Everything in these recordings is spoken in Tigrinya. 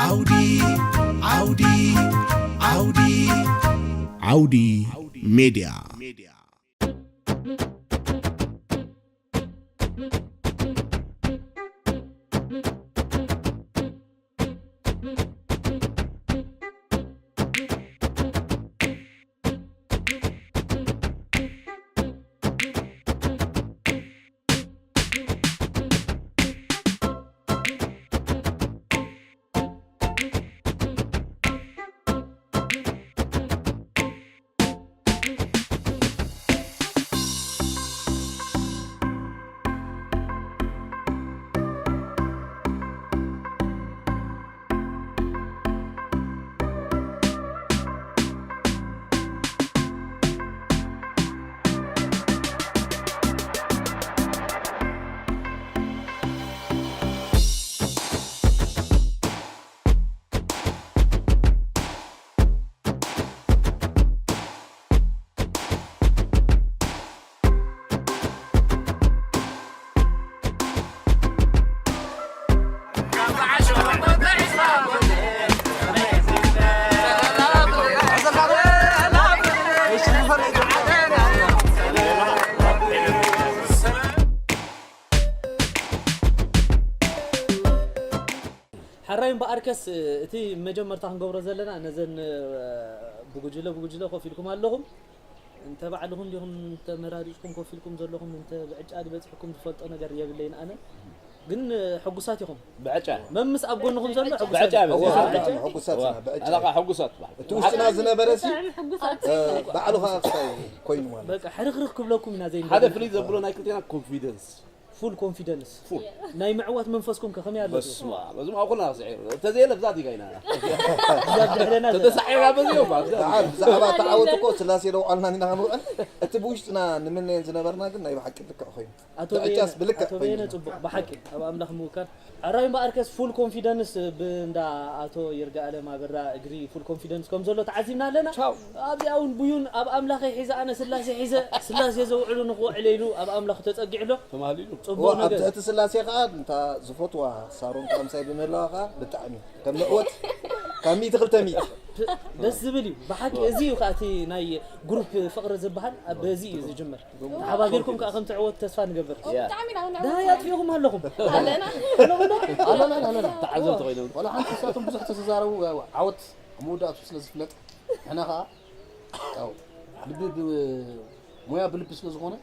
ዓውዲ ዓውዲ ዓውዲ ዓውዲ ሜድያ። ሓራይ እምበኣርከስ፣ እቲ መጀመርታ ክንገብሮ ዘለና፣ ነዘን ብጉጅለ ብጉጅለ ኮፍ ኢልኩም ኣለኹም። እንተ ባዕልኹም ዲኹም ተመራሪጽኩም ኮፍ ኢልኩም ዘለኹም፣ እንተ ብዕጫ ድበጽሕኩም ዝፈልጦ ነገር የብለይን ኣነ። ግን ሕጉሳት ኢኹም። ብዕጫ። መምስ ኣብ ጎንኹም ዘሎ ሕጉሳት ብዕጫ እዩ። በዚ እዋ፣ ሰዓት። ሕጉሳት ኢና፣ ብዕጫ። ኣነ ከዓ ሕጉሳት በዓል። እቲ ውሽጥና ዝነበረ ሲ፣ ብጣዕሚ ሕጉሳት። እ፣ ባዕሉ ከዓ ክሳይ ኮይኑ ማለት። በቃ ሕርኽርኽ ክብለኩም ኢና ዘይንደሊ። ሓደ ፍልይ ዘብሎ ናይ ክልቴና ኮንፊደንስ። ፉል ኮንፊደንስ። ፉል። ናይ ምዕዋት መንፈስኩም ከ ከመይ ኣሎ? በስመ ኣብ። በዚ ኣብ ኩልና ስዒሩ። እንተዘየለ ብዛት ኢኻ ኢና። ብዛት ድሕረና ዘላ። ተተሳዒርና በዚ እዮም፣ ኣብዛ። ብዛዕባ፣ ብዛዕባ ተዓወት እኮ ስላሴ ደው ኣልና ኢና ክንውዕል። እቲ ብውሽጥና ንምነየን ዝነበርና ግን ናይ ብሓቂ ልክዕ ኮይኑ። ኣቶ ብዕጫስ በየነ፣ ብልክዕ ኣቶ በየነ ኮይኑ። ጽቡቕ፣ ብሓቂ ኣብ ኣምላኽ ምውካል። ሕራይ እምበኣርከስ ፉል ኮንፊደንስ ብእንዳ ኣቶ ይርጋኣለም ኣበራ እግሪ ፉል ኮንፊደንስ ከም ዘሎ ተዓዚብና ኣለና። ቻው። ኣብዚኣ እውን ብዩን ኣብ ኣምላኸይ ሒዘ ኣነ ስላሴ ሒዘ ስላሴ ዘውዕሉ ንኽውዕል ኢሉ ኣብ ኣምላኽ ተጸጊዑ ኣሎ። ተማህሊሉ። ጽቡቕ ዋ፣ ኣብ ነገር። ትሕቲ ስላሴ ኸኣ እንታ ዝፈትዋ ሳሮን ከምሳይ ብምህላዋ ኸኣ ብጣዕሚ ከም መእወት ካብ ሚእቲ ክልተ ሚእቲ። ደስ ዝብል እዩ። ብሓቂ እዚ እዩ ከኣ እቲ ናይ ግሩፕ ፍቕሪ ዝበሃል፣ ኣብ በዚ እዩ ዝጅምር። ተሓባቢርኩም ከኣ ከም ትዕወቱ ተስፋ ንገብር። ኦ፣ ያ። ብጣዕሚ ኢና፣ ኢና። ዳይ ኣጥፊእኹም ኣለኹም። ኣለና። ኣለና፣ ኣለና። ተዓዘብቲ ኮይኖም። ዋላ ሓንቲ ንሳቶም ብዙሕ ተዘራረቡ፣ ያው ዓወት ኣብ መወዳእቱ ስለ ዝፍለጥ፣ ንሕና ከኣ ያው ልቢ ብ-፣ ሞያ ብልቢ ስለ ዝኾነ፣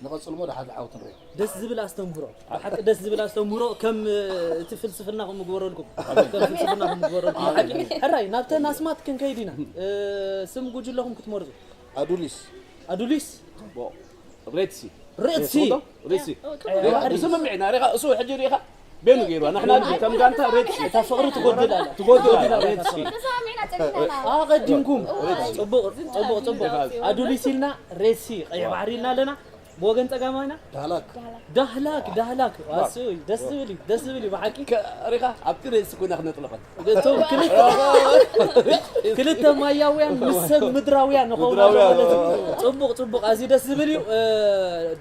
ንቐጽል እሞ ደሓር ዓወት ንርኢ። ደስ ዝብል ኣስተምህሮ። ብሓቂ ደስ ዝብል ኣስተምህሮ። ከም፣ እ፣ እቲ ፍልስፍና ከም ምግበረልኩም። ከም ፍልስፍና ከም ምግበረልኩም። ብሓቂ። ሕራይ፣ ናብተን ኣስማት ክንከይድ ኢና። እ፣ ስም ጉጅለኹም ክትመርጹ። ኣዱሊስ። ኣዱሊስ። ቦ-፣ ሬድሲ። ሬድሲ። ሬድሲ። ቀይሕ ባሕሪ። ስምምዕ ኢና። ሪኻ፣ እሱ ሕጂ ሪኻ፣ ቤኑ ገይርዋ። ንሕና ግን ከም ጋንታ ሬድሲ። እታ ፍቕሪ ትጎድል ኣላ። ትጎድል ኣላ፣ ትጎድል ኣላ። ሬድሲ። ተሰማሚዕና ጸኒሕና ኢና። ኣቐዲምኩም። ጽቡቕ፣ ጽቡቕ፣ ጽቡቕ። ኣዱሊስ ኢልና፣ ሬድሲ፣ ቀይሕ ባሕሪ ኢልና ኣለና። ብወገን ጸጋማይና? ዳህላክ። ዳህላክ፣ ዳህላክ። ኣስይ፣ ደስ ዝብል እዩ፣ ደስ ዝብል እዩ፣ ብሓቂ። ከ-፣ ሪኻ፣ ኣብቲ ሬድሲ ኮይና ክነጥልቐት። እቶም ክልተ፣ ክልተ ማያውያን ምስ ሰብ ምድራውያን ንኸውን ኣሎ ምድራውያን። ማለት እዩ። ጽቡቕ፣ ጽቡቕ፣ ኣዝዩ ደስ ዝብል እዩ። እ፣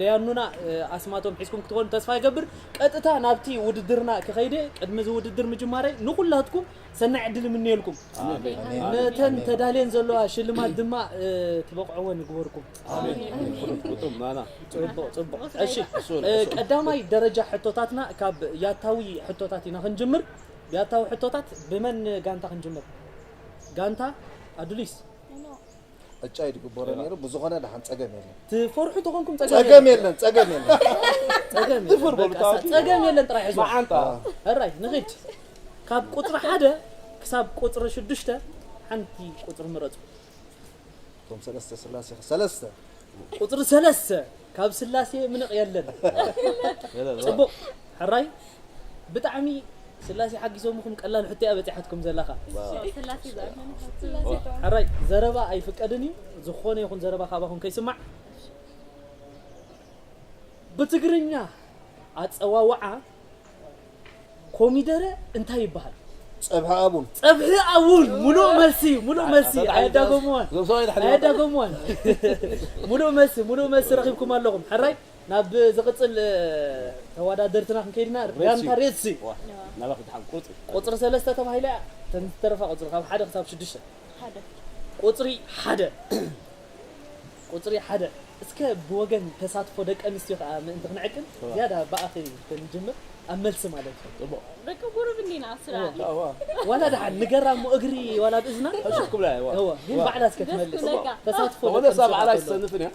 ደያኑና፣ እ፣ ኣስማቶም ሒዝኩም ክትኾኑ ተስፋ ይገብር። ቀጥታ ናብቲ ውድድርና ክኸይደ፣ ቅድሚ እዚ ውድድር ምጅማረይ ንኹላትኩም ሰናይ ዕድል እምነየልኩም። ኣሜን። ነተን ኣሜን። ተዳልየን ዘለዋ ሽልማት ድማ፣ እ፣ ትበቕዕወን ይግበርኩም። ኣሜን። ኣሜን። ግጥም ናና። ጽቡቕ፣ ጽቡቕ። እሺ፣ እሱ፣ እ፣ እሱ። ቀዳማይ ደረጃ ሕቶታትና ካብ ያታዊ ሕቶታት ኢና ክንጅምር። ያታዊ ሕቶታት ብመን ጋንታ ክንጅምር? ጋንታ ኣዱሊስ። ዕጫ እዩ ዝግበሮ ነይሩ። ብዝኾነ ደሓን ጸገም የለን። ትፈርሑ ተኾንኩም ጸገም ጸገም የለን። የለን፣ ጸገም የለን። ጸገም የለን። ትፍር በሉ በቃ፣ ታውቂ። ጸገም የለን ጥራይ ሕዝዋ። መዓንጣ። ሕራይ፣ ንኺድ። ካብ ቁጽሪ ሓደ ክሳብ ቁጽሪ ሽዱሽተ ሓንቲ ቁጽሪ ምረጹ። እቶም ሰለስተ ስላሴ፣ ሰለስተ። ቁጽሪ ሰለስተ፣ ካብ ስላሴ ምንቕ የለን። የለን። ጽቡቕ፣ ሕራይ፣ ብጣዕሚ ስላሴ ሓጊዞምኹም፣ ቀላል ሕቶ እያ በጺሓትኩም ዘለኻ። ስላሴ ዘኣምን ስላሴ ተዋህዶ። ሕራይ፣ ዘረባ ኣይፍቀድን እዩ፣ ዝኾነ ይኹን ዘረባ ካባኹም ከይስማዕ። ብትግርኛ ኣጸዋውዓ ኮሚደረ እንታይ ይበሃል? ጸብሒ ኣቡን። ጸብሒ ኣቡን፣ ሙሉእ መልሲ፣ ሙሉእ መልሲ። ኣታ፣ ኣታ፣ ኣየዳጎምዋን። ዞም ሰብኣይ ድሓን ኣየዳጎምዋን። ሙሉእ መልሲ፣ ሙሉእ መልሲ ረኺብኩም ኣለኹም። ሕራይ፣ ናብ ዝቕጽል ተወዳደርትና ክንከይድና። ጋንታ ሬድሲ ናባኺ ድሓን ቁርፂ ቁፅሪ ሰለስተ ተባሂላ እያ። ተን ዝተረፋ ቁፅሪ ካብ ሓደ ክሳብ ሽዱሽተ። ሓደ ቁፅሪ ሓደ ቁፅሪ ሓደ። እስከ ብወገን ተሳትፎ ደቂ ኣንስትዮ ከዓ ምእንቲ ክንዕቅን ዝያዳ ብኣኺ ክንጅምር፣ ኣብ መልሲ ማለት እዩ። ደቂ ቁሩብ እንዲና ስራ ዋላ ደሓን ንገራ እሞ እግሪ ዋላ ብእዝና ሕሹክ ክብላ እዋ እወ፣ ግን ባዕላ እስከ ትመልስ። ተሳትፎ ወደ ደቂ ሰብ ኣንስትዮ ዓላ ከኣ ይሰንፍን እያ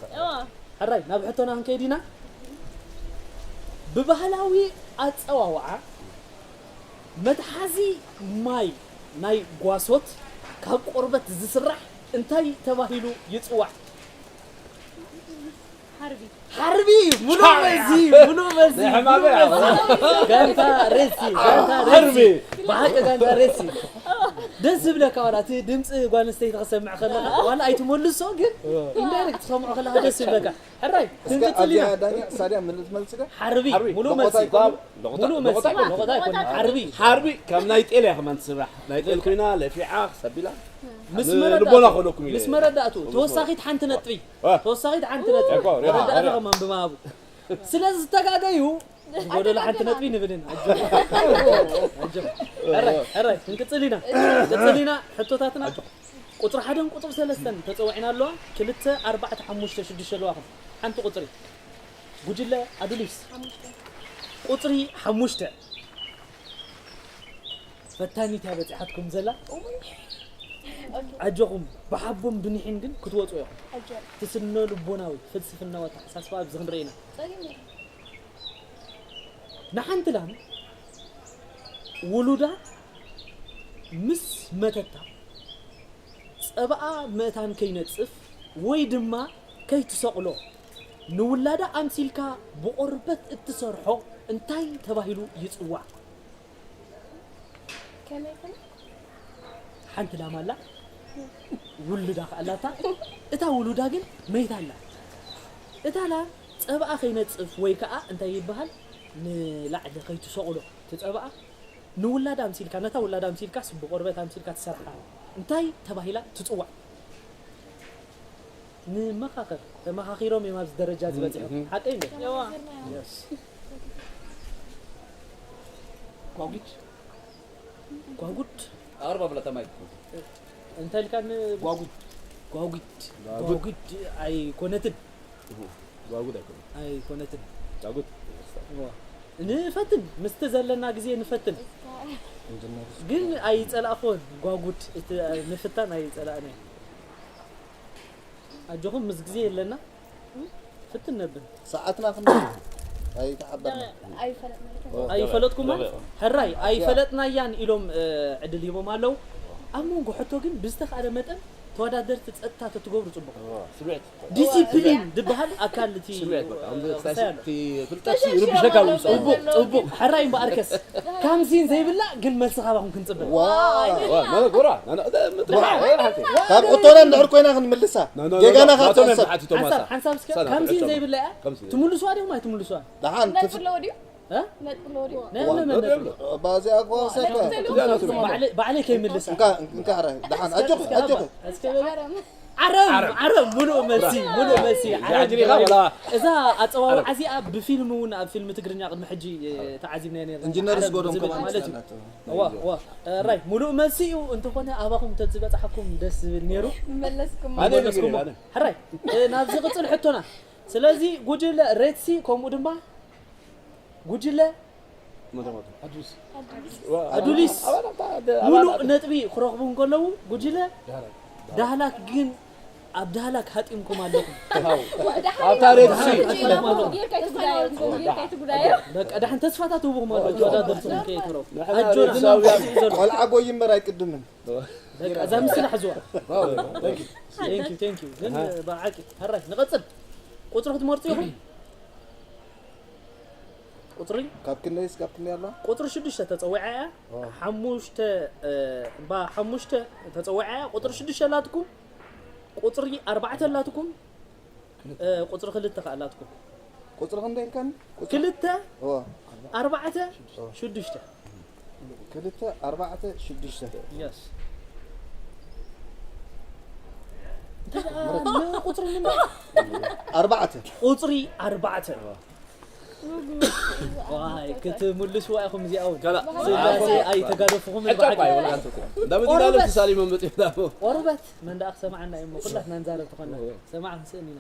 ሕራይ ናብ ሕቶና ክንከይድ ኢና። ብባህላዊ ኣጸዋውዓ መትሓዚ ማይ ናይ ጓሶት ካብ ቆርበት ዝስራሕ እንታይ ተባሂሉ ይጽዋዕ? ሓርቢ ሓርቢ እዩ። ሙሉእ መልሲ፣ ሙሉእ መልሲ፣ ሙሉእ መልሲ። ጋንታ ሬሲ፣ ጋንታ ሬሲ። ብሓቂ ጋንታ ሬሲ። ደስ ዝብለካ ዋላ እቲ ድምፂ ጓል ኣንስተይቲ ክሰምዕ ከለካ ዋላ ኣይትመልሶ ግን ኢንዳይሬክት ትሰምዖ ከለካ ደስ ይብለካ። ሕራይ ክንቅፅል ኢና። ዳኛ ሳድያ ምን ልትመልስ ዳ ሓርቢ ሙሉእ መልሲ። ሙሉእ መልሲ። ሎቆታ ኣይኮነ ሓርቢ። ሓርቢ ካብ ናይ ጤል እያ ከማን ትስራሕ። ናይ ጤል ኮይና ለፊዓ ክሰቢላ ምስ ልቦና መረዳእቱ ኮነኩም ኢለ ምስ መረዳእቱ ተወሳኺት ሓንቲ ነጥቢ ተወሳኺት ሓንቲ ነጥቢ መረዳእታ ከማን ብማሃቡ ስለዚ ዝተጋገዩ ጎደሎ ሓንቲ ነጥቢ ንብል ኢና። ሕራይ ሕራይ ክንቅፅል ኢና። ቅፅል ኢና። ሕቶታትና ቁፅሪ ሓደን ቁፅሪ ሰለስተን ተፀዊዕና ኣለዋ። ክልተ ኣርባዕተ ሓሙሽተ ሽዱሽተ ኣለዋኹም። ሓንቲ ቁፅሪ ጉጅለ ኣዱሊስ ቁፅሪ ሓሙሽተ ፈታኒት እያ በፂሓትኩም ዘላ። ኣጆኹም ብሓቦም ብኒሒን ግን ክትወፁ ኢኹም። እቲ ስነ ልቦናዊ ፍልስፍናዊ ኣተሓሳስባ ኣብዚ ክንርኢ ኢና። ንሓንቲ ላም ውሉዳ ምስ መተታ ጸባኣ ምእታን ከይነጽፍ ወይ ድማ ከይትሰቕሎ ንውላዳ ኣምሲልካ ብቆርበት እትሰርሖ እንታይ ተባሂሉ ይጽዋዕ? ከመይ ከመይ ሓንቲ ላም ኣላ ውሉዳ ከኣላታ እታ ውሉዳ ግን መይታ ኣላ። እታ ላም ጸባኣ ከይነጽፍ ወይ ከኣ እንታይ ይበሃል ንላዕሊ ከይትሰቕሎ እቲ ጸባኣ ንውላዳ ኣምሲልካ ነታ ውላዳ ኣምሲልካስ ብቆርበት ኣምሲልካ ትሰርሓ እንታይ ተባሂላ ትጽዋዕ? ንመኻኸር ተመኻኺሮም እዮም ኣብዚ ደረጃ ዝበፅሑ። ሓቀይ እንደ የዋ ጓጉድ ጓጉድ ኣርባ ብላ ተማይ እንታይ ኢልካ ን- ጓጉድ ጓጉድ ጓጉድ ኣይኮነትን ጓጉድ ኣይኮነ ኣይኮነትን ጓጉድ እዋ። ንፈትን ምስቲ ዘለና ግዜ ንፈትን ግን ኣይፀላእኽዎን ጓጉድ እቲ ምፍታን ኣይፀላእናይ ኣጆኹም ምስ ግዜ የለና ፍትን ነብል ሰዓትና ክንደይ ኣይተሓበርና ኣይፈለጥናይከ ኣይፈለጥኩማ ሕራይ ኣይፈለጥናያን ኢሎም ዕድል ሂቦም ኣለዉ ኣብ መንጎ ሕቶ ግን ብዝተኻእለ መጠን ተወዳደርቲ ፀጥታ ተትገብሩ ፅቡቕ ስምዕት ዲሲፕሊን ዝበሃል ኣካል እቲ ስምዕት በቃ ክሳይ ኣሎ ፍልጠት ይርብሸካ ውፅኡ ፅቡቕ ሕራይ እምበኣርከስ ካምሲን ዘይብላ ግን መልሲ ካባኹም ክንፅበ ጎራ ካብ እቶና እንድሕር ኮይና ክንምልሳ ጌጋና ካብ ትሕሰብ ሓንሳብ ሓንሳብ እስከ ካምሲን ዘይብላ እያ ትምልስዋ ዲኹም ኣይትምልስዋ ደሓን ነጥሎ ድዩ እ? ነጥሎ ድዩ ነየምነ ባዚኣ ክዋሰካ ባዕለይ ከይምልሳ እንካ ሕራይ ደሓን ኣጆኺ ኣጆኺ ዓረብ ዓረብ ሙሉእ መልሲ ሙሉእ መልሲ ዓረብ ጃጅሪኻ በላ እዛ ኣፀዋውዓ እዚኣ ብፊልም እውን ኣብ ፊልም ትግርኛ ቅድሚ ሕጂ ተዓዚብናዮ ነርና ኢንጂነር ዓረብ ዝጎዶም ዝብል ከማን ማለት እዩ እዋ እዋ ራይ ሙሉእ መልሲ እዩ እንተኾነ ኣባኹም ተዝበፃሓኩም ደስ ዝብል ነይሩ መለስኩም ኣነ መለስኩሞ ነግሬ ኣነ ሕራይ ናብ ዝቕፅል ሕቶና ስለዚ ጉጅለ ሬድሲ ከምኡ ድማ ጉጅለ ኣዱሊስ ሙሉእ ነጥቢ ክረኽቡ እንከለዉ ጉጅለ ዳህላክ ግን ኣብ ዳህላክ ሃጢምኩም ኣለኹም ኣብታ ሬድሲ በቃ ዳሕን ተስፋታት ህቡኹም ኣለዉ ተወዳደርትኹም ከየትረው ኣጆና ቆልዓ ጎይ እምበር ኣይቅድምን በቃ እዛ ምስላ ሕዝዋ ቴንኪዩ ቴንኪዩ ግን ብዓቂ ሕራይ ንቐፅል ቁፅሪ ክትመርፁ ኢኹም ቁፅሪ ካብ ክንደይስ ካብ ክንደይ ኣላ ቁፅሪ ሽዱሽተ ተፀዊዓ እያ ሓሙሽተ እባ ሓሙሽተ ተፀዊዓ እያ ቁፅሪ ሽዱሽተ ኣላትኩም ቁፅሪ ኣርባዕተ ኣላትኩም ቁፅሪ ክልተ ከዓ ኣላትኩም ቁፅሪ ክንደይ ኢልካኒ ክልተ እዋ ኣርባዕተ ሽዱሽተ ክልተ ኣርባዕተ ሽዱሽተ የስ ቁፅሪ ምንድን? ኣርባዕተ። ቁፅሪ ኣርባዕተ። ዋይ ክትምልስዋ ኢኹም እዚኣ እውን። ከላ- ስላሴ ኣይተጋደፍኹም ሕጫ እኳ ብሓቂ። ኣይበልካን ትኩ። እንዳበዚ እንዳለ ተሳሊሞም መፅኦም ዳሞ። ቆርበት መንደኣ ክሰማዓና እዩ እሞ ኩላትና ንዛረብ ተኾና ሰማዕ ክንስእን ኢና።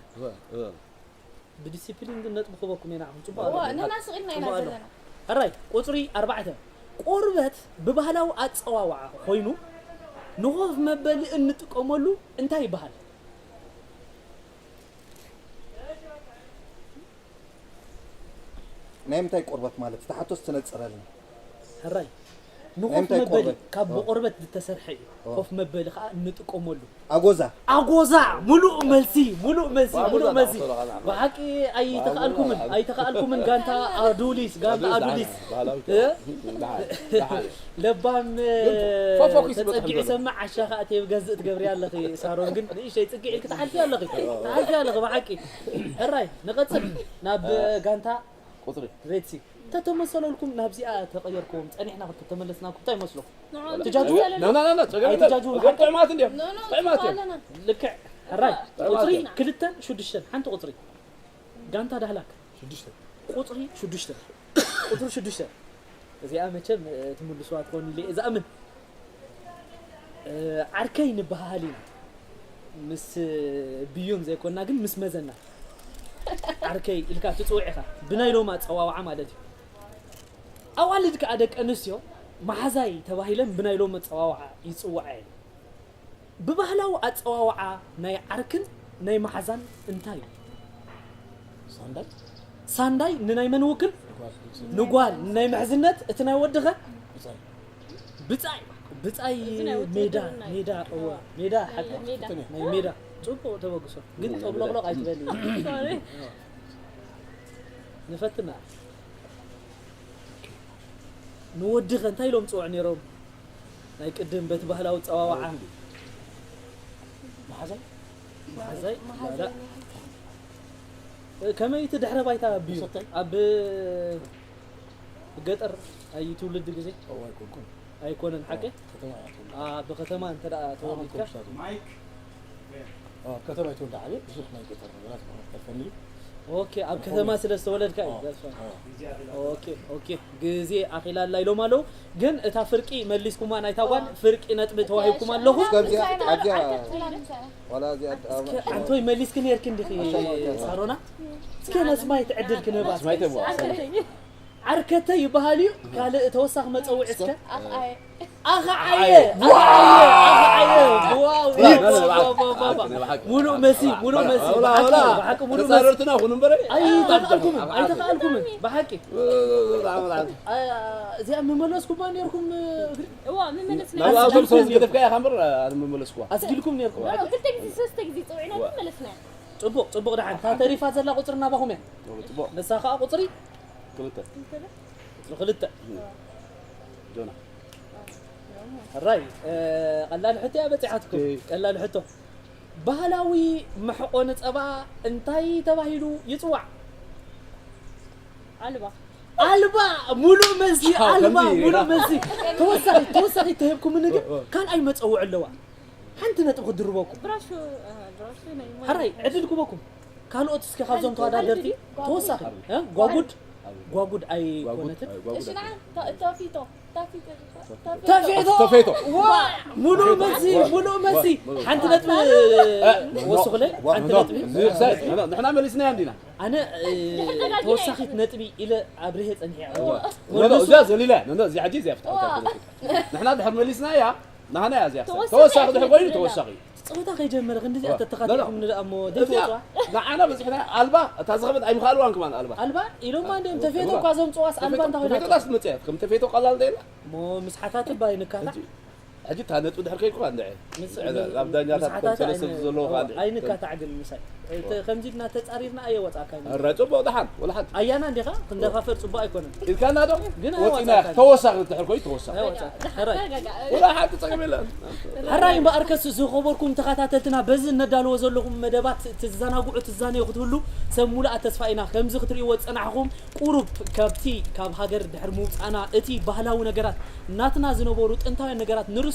ብዲሲፕሊን ግን ነጥቢ ክበኩም ኢና ንሕና ጽቡቕ እዋ ኣለና። ንሕና ስቕ ኢልና ኢና ዘለና። ሕራይ ቁፅሪ ኣርባዕተ። ቆርበት ብባህላዊ ኣጸዋውዓ ኮይኑ ንኾፍ መበሊ እንጥቀመሉ እንታይ ይበሃል? ናይ ምንታይ ቆርበት ማለት እቲ ሓቶስ ትነፅረልና። ሕራይ ናይ ንኾፍ ምንታይ መበሊ ቆርበት? ካብ ኦ። ብቆርበት ዝተሰርሐ እዩ። ኦ። ኮፍ መበሊ ከዓ እንጥቀመሉ። ኣጎዛ። ኣጎዛ ሙሉእ መልሲ ሙሉእ መልሲ ኣጎዛ ሙሉእ መልሲ ተወሰነ ቃል ብሓቂ ኣይተኽኣልኩምን ኣይተኽኣልኩምን ጋንታ ኣዱሊስ ጋንታ ኣዱሊስ ባህላዊ እ? ደሓን ደሓን ለባም ግን ፎ- ፎ- ፎኪስ ይበፅሕ ተፀጊዑ ዘሎ። ሰማዕ ዓሻኻ ኣትየ ገዝእ ትገብሪ ኣለኺ ሳሮን ግን ንእሽተይ ፅግዒ ኢልኪ ትሓልፊ ኣለኺ ትሓልፊ ኣለኺ ብሓቂ ሕራይ ንቐፅል ናብ ጋንታ ቁፅሪ ሬድሲ ተተመሰለልኩም ናብዚኣ ተቐየርኩም ፀኒሕና ክትተመለስናኩም እንታይ ይመስለኩም ትጃጅ ና ና ና ና ፀገም የለን። ኣይትጃጅ እውን እዞም ጥዑማት እንዲዮም ኖ፣ ኖ፣ ጥዑማት እዮም ኣለና። ልክዕ ሕራይ ቁፅሪ ክልተን ሽዱሽተን ሓንቲ ቁፅሪ ጋንታ ዳህላክ ሽዱሽተ ቁፅሪ ሽዱሽተ ቁፅሪ ሽዱሽተ እዚኣ መቸም ትምልስዋ ትኾኑ ኢለ እየ ዝኣምን ዓርከይ ንበሃሃል ኢና ምስ ብዩን ዘይኮንና ግን ምስ መዘና ዓርከይ ኢልካ ትፅውዕ ኢኻ ብናይ ሎም ኣፀዋውዓ ማለት እዩ ኣዋልድ ከዓ ደቂ ኣንስትዮ መሓዛይ ተባሂለን ብናይ ሎም ኣፀዋውዓ ይፅውዓ እየን ብባህላዊ ኣፀዋውዓ ናይ ዓርክን ናይ መሓዛን እንታይ እዩ? ሳንዳይ ሳንዳይ ንናይ መን ውክል? ጓል ንጓል ንናይ ምሕዝነት እቲ ናይ ወድኸ ብጻይ ብጻይ ብጻይ እዚ ናይ ውትድርና ሜዳ እዩ። ሜዳ እወ ሜዳ ሓቂ ናይ ሜዳ። ፍትነ ናይ ሜዳ ጽቡቕ ተበግሶ ግን ጠብሎቕሎቕ ኣይትበል እዩ። Sorry። ንፈትና ንወድኸ እንታይ ኢሎም ጽውዕ ነይሮም ናይ ቅድም በቲ ባህላዊ ጸዋዋዓ መሓዛይ መሓዛይ ላላ ከመይ እቲ ድሕረ ባይታ ኣቢዩ ሰተይ? ኣብ ገጠር ኣይ ትውልድ ግዜ እዋ ኣይኮንኩን ኣይኮነን ሓቂ ከተማ እያ ትውልድ ኣብ ከተማ እንተ ደኣ ተወሊድካ ተወሊድካ ማይክ ከተማ ኣይትወልድ ዓብየ ብዙሕ ናይ ገጠር ነገራት ማለት ተፈኒ ኦኬ ኣብ ከተማ ስለ ዝተወለድካ እዩ ኦ፣ that's why። ኦ። ኦኬ ኦኬ ግዜ ኣኺላላ ኢሎም ኣለዉ ግን እታ ፍርቂ መሊስኩማ ናይታ ጓል ፍርቂ ነጥቢ ተዋሂብኩም ኣለኹም እስከ ኣብዚኣ ኣብዚኣ ዋላ እዚኣ እስከ ኣንቶይ መሊስኪ ነርኪ እንዲኺ ሳሮና እስከ ነስማይት ዕድል ክንህባ ስማይ ተብዋ ዓርከተ ይበሃል እዩ ካልእ ተወሳኺ መፀውዒ እስከ ኣኽኣየ ኣኸዓየ ኣኸዓየ ኣኸዓየ ዋው ላ፣ ላ፣ ላ፣ ዋው፣ ዋው፣ ዋው፣ ዋው። ብሓቂ፣ ብሓቂ። ሙሉእ መሲ ሙሉእ መሲ ላ፣ ላ፣ ብሓቂ ላ። ብሓቂ ሙሉእ መሲ ተጻረርትና ኩኑ እምበረ ኣይተኽኣልኩምን ብሓቂ። ኣይተኽኣልኩምን ብሓቂ ላ፣ ላ፣ ላ። እዚኣ ምመለስኩማ ነርኩም እግሪ እዋ ምመለስና ናብ ኣብቶም ሰው ዝገደፍካ ኢኻ እምበር ኣነ መመለስኩዋ ኣስጊልኩም ነርኩም ክልተ ግዜ ሰለስተ ግዜ ፀውዕና ግን መለስና ፅቡቕ ፅቡቕ ደሓን እታ ተሪፋ ዘላ ቁፅሪ ናባኹም እያ ጽቡቕ ንሳ ከዓ ቁፅሪ ክልተ ቁፅሪ ክልተ ጆና ሕራይ ቀላል ሕቶ እያ በፂሓትኩም ቀላል ሕቶ ባህላዊ መሕቆኒ ፀባ እንታይ ተባሂሉ ይፅዋዕ ኣልባ ኣልባ ሙሉእ መልሲ ኣልባ ሙሉእ መልሲ ተወሳኺ ተወሳኺ ተህብኩምኒ ግን ካልኣይ መፀውዒ ኣለዋ ሓንቲ ነጥቢ ክድርበኩም ብራሹ ብራሹ ናይ ሕራይ ዕድል ክበኩም ካልኦት እስከ ካብዞም ተወዳደርቲ ተወሳኺ እ? ጓጉድ ጓጉድ ኣይኮነትን እሽና ተፊቶ ተፌቶ ተፌቶ። ዋ ሙሉእ መልሲ ሙሉእ መልሲ ሓንቲ ነጥቢ ወስኹለይ ሓንቲ ነጥቢ ንሕና መሊስናያ እንዲና ኣነ ተወሳኺት ነጥቢ ኢለ ኣብርሄ ፀኒሐ እዚኣ ዘሊላ እዚኣ ሕጂ እዚኣ ፍትሓ ንሕና ድሕር መሊስናያ ናህና እያ እዚኣ ተወሳኺ ድሕር ኮይኑ ተወሳኺ ፀወታ ከይጀመረ ክንዲዚኣ ተተኻቲኹም ንደኣ እሞ እዚኣ ዘይተወፅዋ ንዓና በፂሕና ኣልባ እታ ዝኸበት ኣይምኻልዋን ክማን ኣልባ ኣልባ ኢሎማ እንዲኦም ተፌቶ እኳ ዘምፅዋስ ኣልባ እንታይ ኮይና ተፌቶታስ ትመፅእ እያ ከም ተፌቶ ቀላል እንደ የላ ሞ ምስ ሓታትባ ኣይንካታዕ ሕጂ ሕጂ እታ ነጥቢ ድሕር ከይድኩ እንድዐ ምስ- ኣብ ዳኛታት ምስ ሓታትባ ሰለስተ ኣይን- ዘለዉ ከዓ ኣይንካታዕ ግን ምሳይ እቲ- ከምዚ ድና ተፃሪርና ኣየወፃእካ ረ ፅቡቅ ደሓን ወላ ሓንቲ ኣያና እንዲኻ ክንደፋፈር ፅቡቅ ኣይኮነን ኢልካና ዶ ግን ወፂና ኣይወፃእካ ተወሳኺ እንድሕር ኮይኑ ተወሳኺ ኣይወፃእካ ሕራይ ተረጋጋ ወላ ሓንቲ ፀገም የለን ሕራይ እምበኣርከስ ዝኸበርኩም ተኸታተልትና በዚ እነዳልዎ ዘለኹም መደባት ትዘናግዑ ትዛነዩ ክትህሉ ሰብ ሙሉኣ ተስፋ ኢና ከምዚ ክትርእይዎ ዝፀናሕኹም ቁሩብ ካብቲ ካብ ሃገር ድሕሪ ምውፃእና እቲ ባህላዊ ነገራት ናትና ዝነበሩ ጥንታውያን ነገራት ንርስ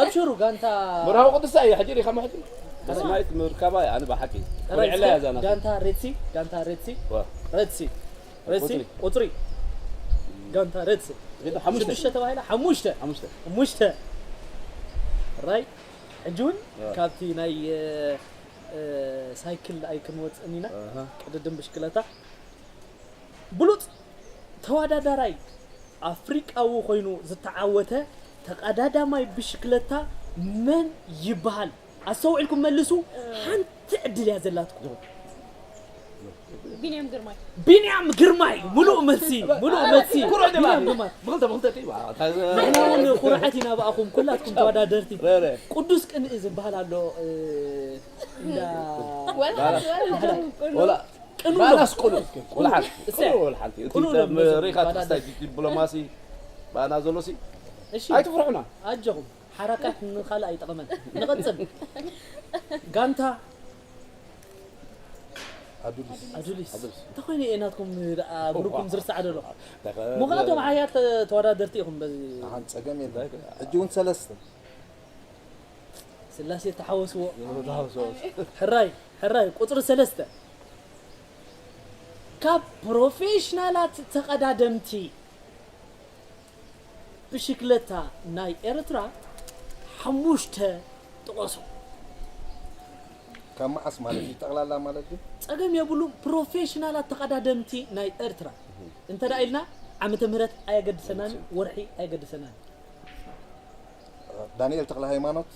ኣብሽሩ ጋንታ መርሃዊ ቅዱሳ እያ ሕጂ ሪኻ ማሕጂ በስማይት ምርካባ እያ ኣነ ብሓቂ ቁርዕላ እያ ዛና ጋንታ ሬድሲ ጋንታ ሬድሲ ዋ። ሬድሲ ሬድሲ ቁፅሪ። ቁፅሪ ጋንታ ሬድሲ ግን ሓሙሽተ ሽዱሽተ ተባሂላ ሓሙሽተ ሓሙሽተ ሓሙሽተ ራይ ሕጂ እውን ያ። ካብቲ ናይ እ፣ እ፣ ሳይክል ኣይክንወፅእን ኢና ኣሃ። ቅድድም ብሽክለታ ብሉፅ ተወዳዳራይ ኣፍሪቃዊ ኮይኑ ዝተዓወተ ተቐዳዳማይ ብሽክለታ መን ይበሃል ኣስተውዒልኩም መልሱ ሓንቲ ዕድል እያ ዘላትኩም ቢንያም ግርማይ ቢንያም ግርማይ ሙሉእ መልሲ ሙሉእ መልሲ ኩርዕ ድማ ቢንያም ግርማይ ብክልተ ብክልተ ጢባ ንሕና እውን ኩርዓት ኢና ብኣኹም ኩላትኩም ተወዳደርቲ ረረ ቅዱስ ቅንኢ ዝበሃል ኣሎ እ፣ እንዳ ወላ ወላ ወላ ቅኑ ባላስ ቁሉ ወላ ሓንቲ እሰ። ቁሉ ወላ ሓንቲ እቲ ቁሉ ሰብ ነው ሪኻ ባላስ። ትሕታይ ዲፕሎማሲ ባና ዘሎ ሲ እሺ ኣይትፍርሑና ኣጆኹም ሓራቃት ንኻልእ ኣይጠቕመን ንቐጽል ጋንታ ኣዱሊስ ኣዱሊስ እንተኾይነ እየ ናትኩም ደኣ ብሩኩም ዝርሳዕ ደሎ ምዃቶም ሓያት ተወዳደርቲ ኢኹም በዚ ሓን ጸገም የለን ሕጂ እውን ሰለስተ ስላሴ ተሓወስዎ ሕራይ ሕራይ ቁፅሪ ሰለስተ ካብ ፕሮፌሽናላት ተቐዳደምቲ ብሽክለታ ናይ ኤርትራ ሓሙሽተ ጥቐሱ ካብ መዓስ ማለት እዩ ጠቕላላ ማለት እዩ ጸገም የብሉም ፕሮፌሽናላት ተቐዳደምቲ ናይ ኤርትራ እንተ ደኣ ኢልና ዓመተ ምህረት ኣየገድሰናን ወርሒ ኣየገድሰናን ዳንኤል ተክለ ሃይማኖት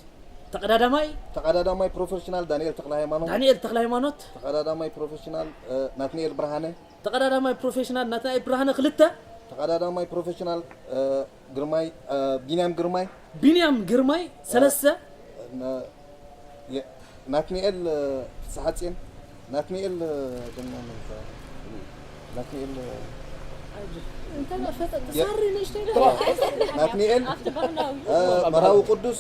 ተቐዳዳማይ ተቐዳዳማይ ፕሮፌሽናል ዳንኤል ተክለ ሃይማኖት ዳንኤል ተክለ ሃይማኖት ተቐዳዳማይ ፕሮፌሽናል እ፣ ናትናኤል ብርሃነ ተቐዳዳማይ ፕሮፌሽናል ናትናኤል ብርሃነ ክልተ ተቐዳዳማይ ፕሮፌሽናል እ፣ ግርማይ እ፣ ቢንያም ግርማይ ቢንያም ግርማይ ሰለስተ ና- የ- ናትናኤል እ፣ ፍስሓጽዮን ናትናኤል እ፣ ድማ መን ይባሃል? ናትናኤል እ፣ ተሳሪ ንእሽተይ ናትናኤል እ፣ መርሃዊ ቅዱስ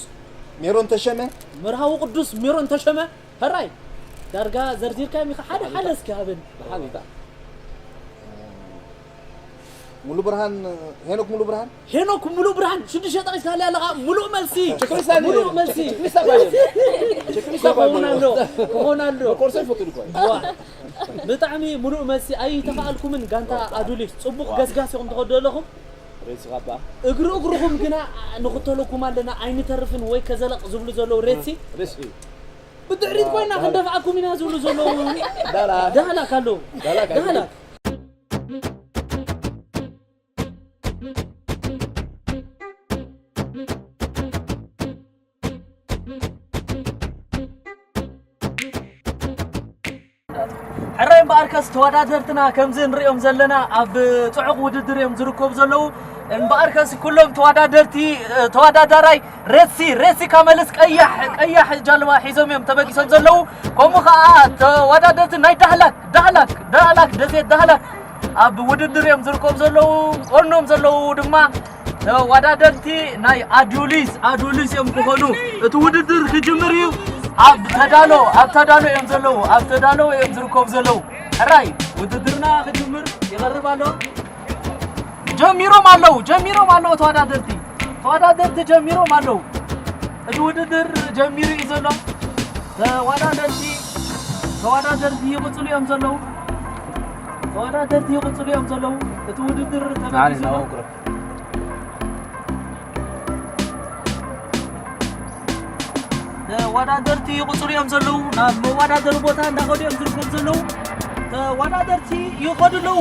ሜሮን ተሸመ መርሃዊ ቅዱስ ሜሮን ተሸመ። ሕራይ ዳርጋ ዘርዚርካዮም ኢኻ። ሓደ ሓደ እስኪ ሃበኒ። ብሓሊታ ሙሉ ብርሃን ሄኖክ ሙሉ ብርሃን ሄኖክ ሙሉ ብርሃን ሽዱሽተ ጠቂስካ ኣለኻ። ሙሉእ መልሲ ቸክሊስት ኣለ። ሙሉእ መልሲ ቸክሊስት ኣባይ። ቸክሊስት ኣባይ። ክኾን ኣሎ ክኾን ኣሎ። ኮርሶ ይፈቱ ልኳ። ዋ ብጣዕሚ ሙሉእ መልሲ ኣይተኻኣልኩምን። ጋንታ ኣዱሊስ ጽቡቕ ገስጋስ ኢኹም ትኸዱ ኣለኹም። ሬሲ ካባ። እግሪ እግርኹም ግና ንኽተለኩም ኣለና ኣይንተርፍን ወይ ከዘለቕ ዝብሉ ዘለዉ ሬሲ ሬሲ። ብድሕሪት ኮይና ክንደፍዓኩም ኢና ዝብሉ ዘለዉ ዳላ። ዳህላክ ኣለዉ ዳላክ ኣለዉ። ዳህላክ ሕራይ እምበኣርከስ ተወዳደርትና ከምዚ ንሪኦም ዘለና ኣብ ጽዑቕ ውድድር እዮም ዝርከቡ ዘለዉ። እምበኣርከስ ኩሎም ተወዳደርቲ ተወዳዳራይ ሬሲ ሬሲ ካመልስ ቀያሕ ቀያሕ ጃልባ ሒዞም እዮም ተበጊሶም ዘለዉ። ከምኡ ከዓ ተወዳደርቲ ናይ ዳህላክ ዳህላክ ዳህላክ ደሴት ዳህላክ ኣብ ውድድር እዮም ዝርከቡ ዘለዉ። ቆኖም ዘለዉ ድማ ተወዳደርቲ ናይ ኣዱሊስ ኣዱሊስ እዮም ክኾኑ። እቲ ውድድር ክጅምር እዩ። ኣብ ተዳሎ ኣብ ተዳሎ እዮም ዘለዉ ኣብ ተዳሎ እዮም ዝርከቡ ዘለዉ። ሕራይ ውድድርና ክጅምር ይቐርብ ኣሎ። ጀሚሮም ኣለዉ ጀሚሮም ኣለዉ ተወዳደርቲ ተወዳደርቲ ጀሚሮም ኣለዉ። እቲ ውድድር ጀሚሩ እዩ ዘሎ። ተወዳደርቲ ተወዳደርቲ ይቕፅሉ እዮም ዘለዉ። ተወዳደርቲ ይቕፅሉ እዮም ዘለዉ። እቲ ውድድር ተበጊሱ ኣሎ። ተወዳደርቲ ይቕፅሉ እዮም ዘለዉ። ናብ መወዳደሪ ቦታ እንዳኸዱ እዮም ዝርከቡ ዘለዉ። ተወዳደርቲ ይኸዱ ኣለዉ።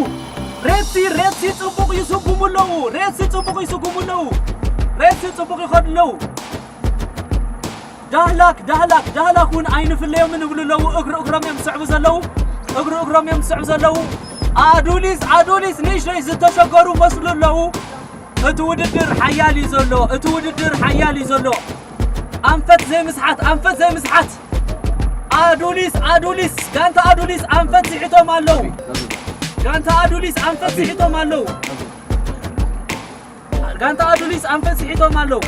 ሬሲ ሬሲ ፅቡቕ ይስጉሙ ኣለዉ። ሬሲ ፅቡቕ ይስጉሙ ኣለዉ። ሬሲ ፅቡቕ ይኸዱ ኣለዉ። ዳህላክ ዳህላክ ዳህላክ እውን ኣይንፍለዮምን ይብሉ ኣለዉ። እግሪ እግሮም እዮም ዝስዕቡ ዘለዉ። እግሪ እግሮም እዮም ዝስዕቡ ዘለዉ። ኣዱሊስ ኣዱሊስ ንእሽተይ ዝተሸገሩ መስሉ ኣለዉ። እቲ ውድድር ሓያል እዩ ዘሎ። እቲ ውድድር ሓያል እዩ ዘሎ። ኣንፈት ዘይምስሓት ኣንፈት ዘይምስሓት። ኣዱሊስ ኣዱሊስ ጋንታ ኣዱሊስ ኣንፈት ስሒቶም ኣለዉ። ጋንታ ኣዱሊስ ኣንፈት ስሒቶም ኣለዉ። ጋንታ ኣዱሊስ ኣንፈት ስሒቶም ኣለዉ።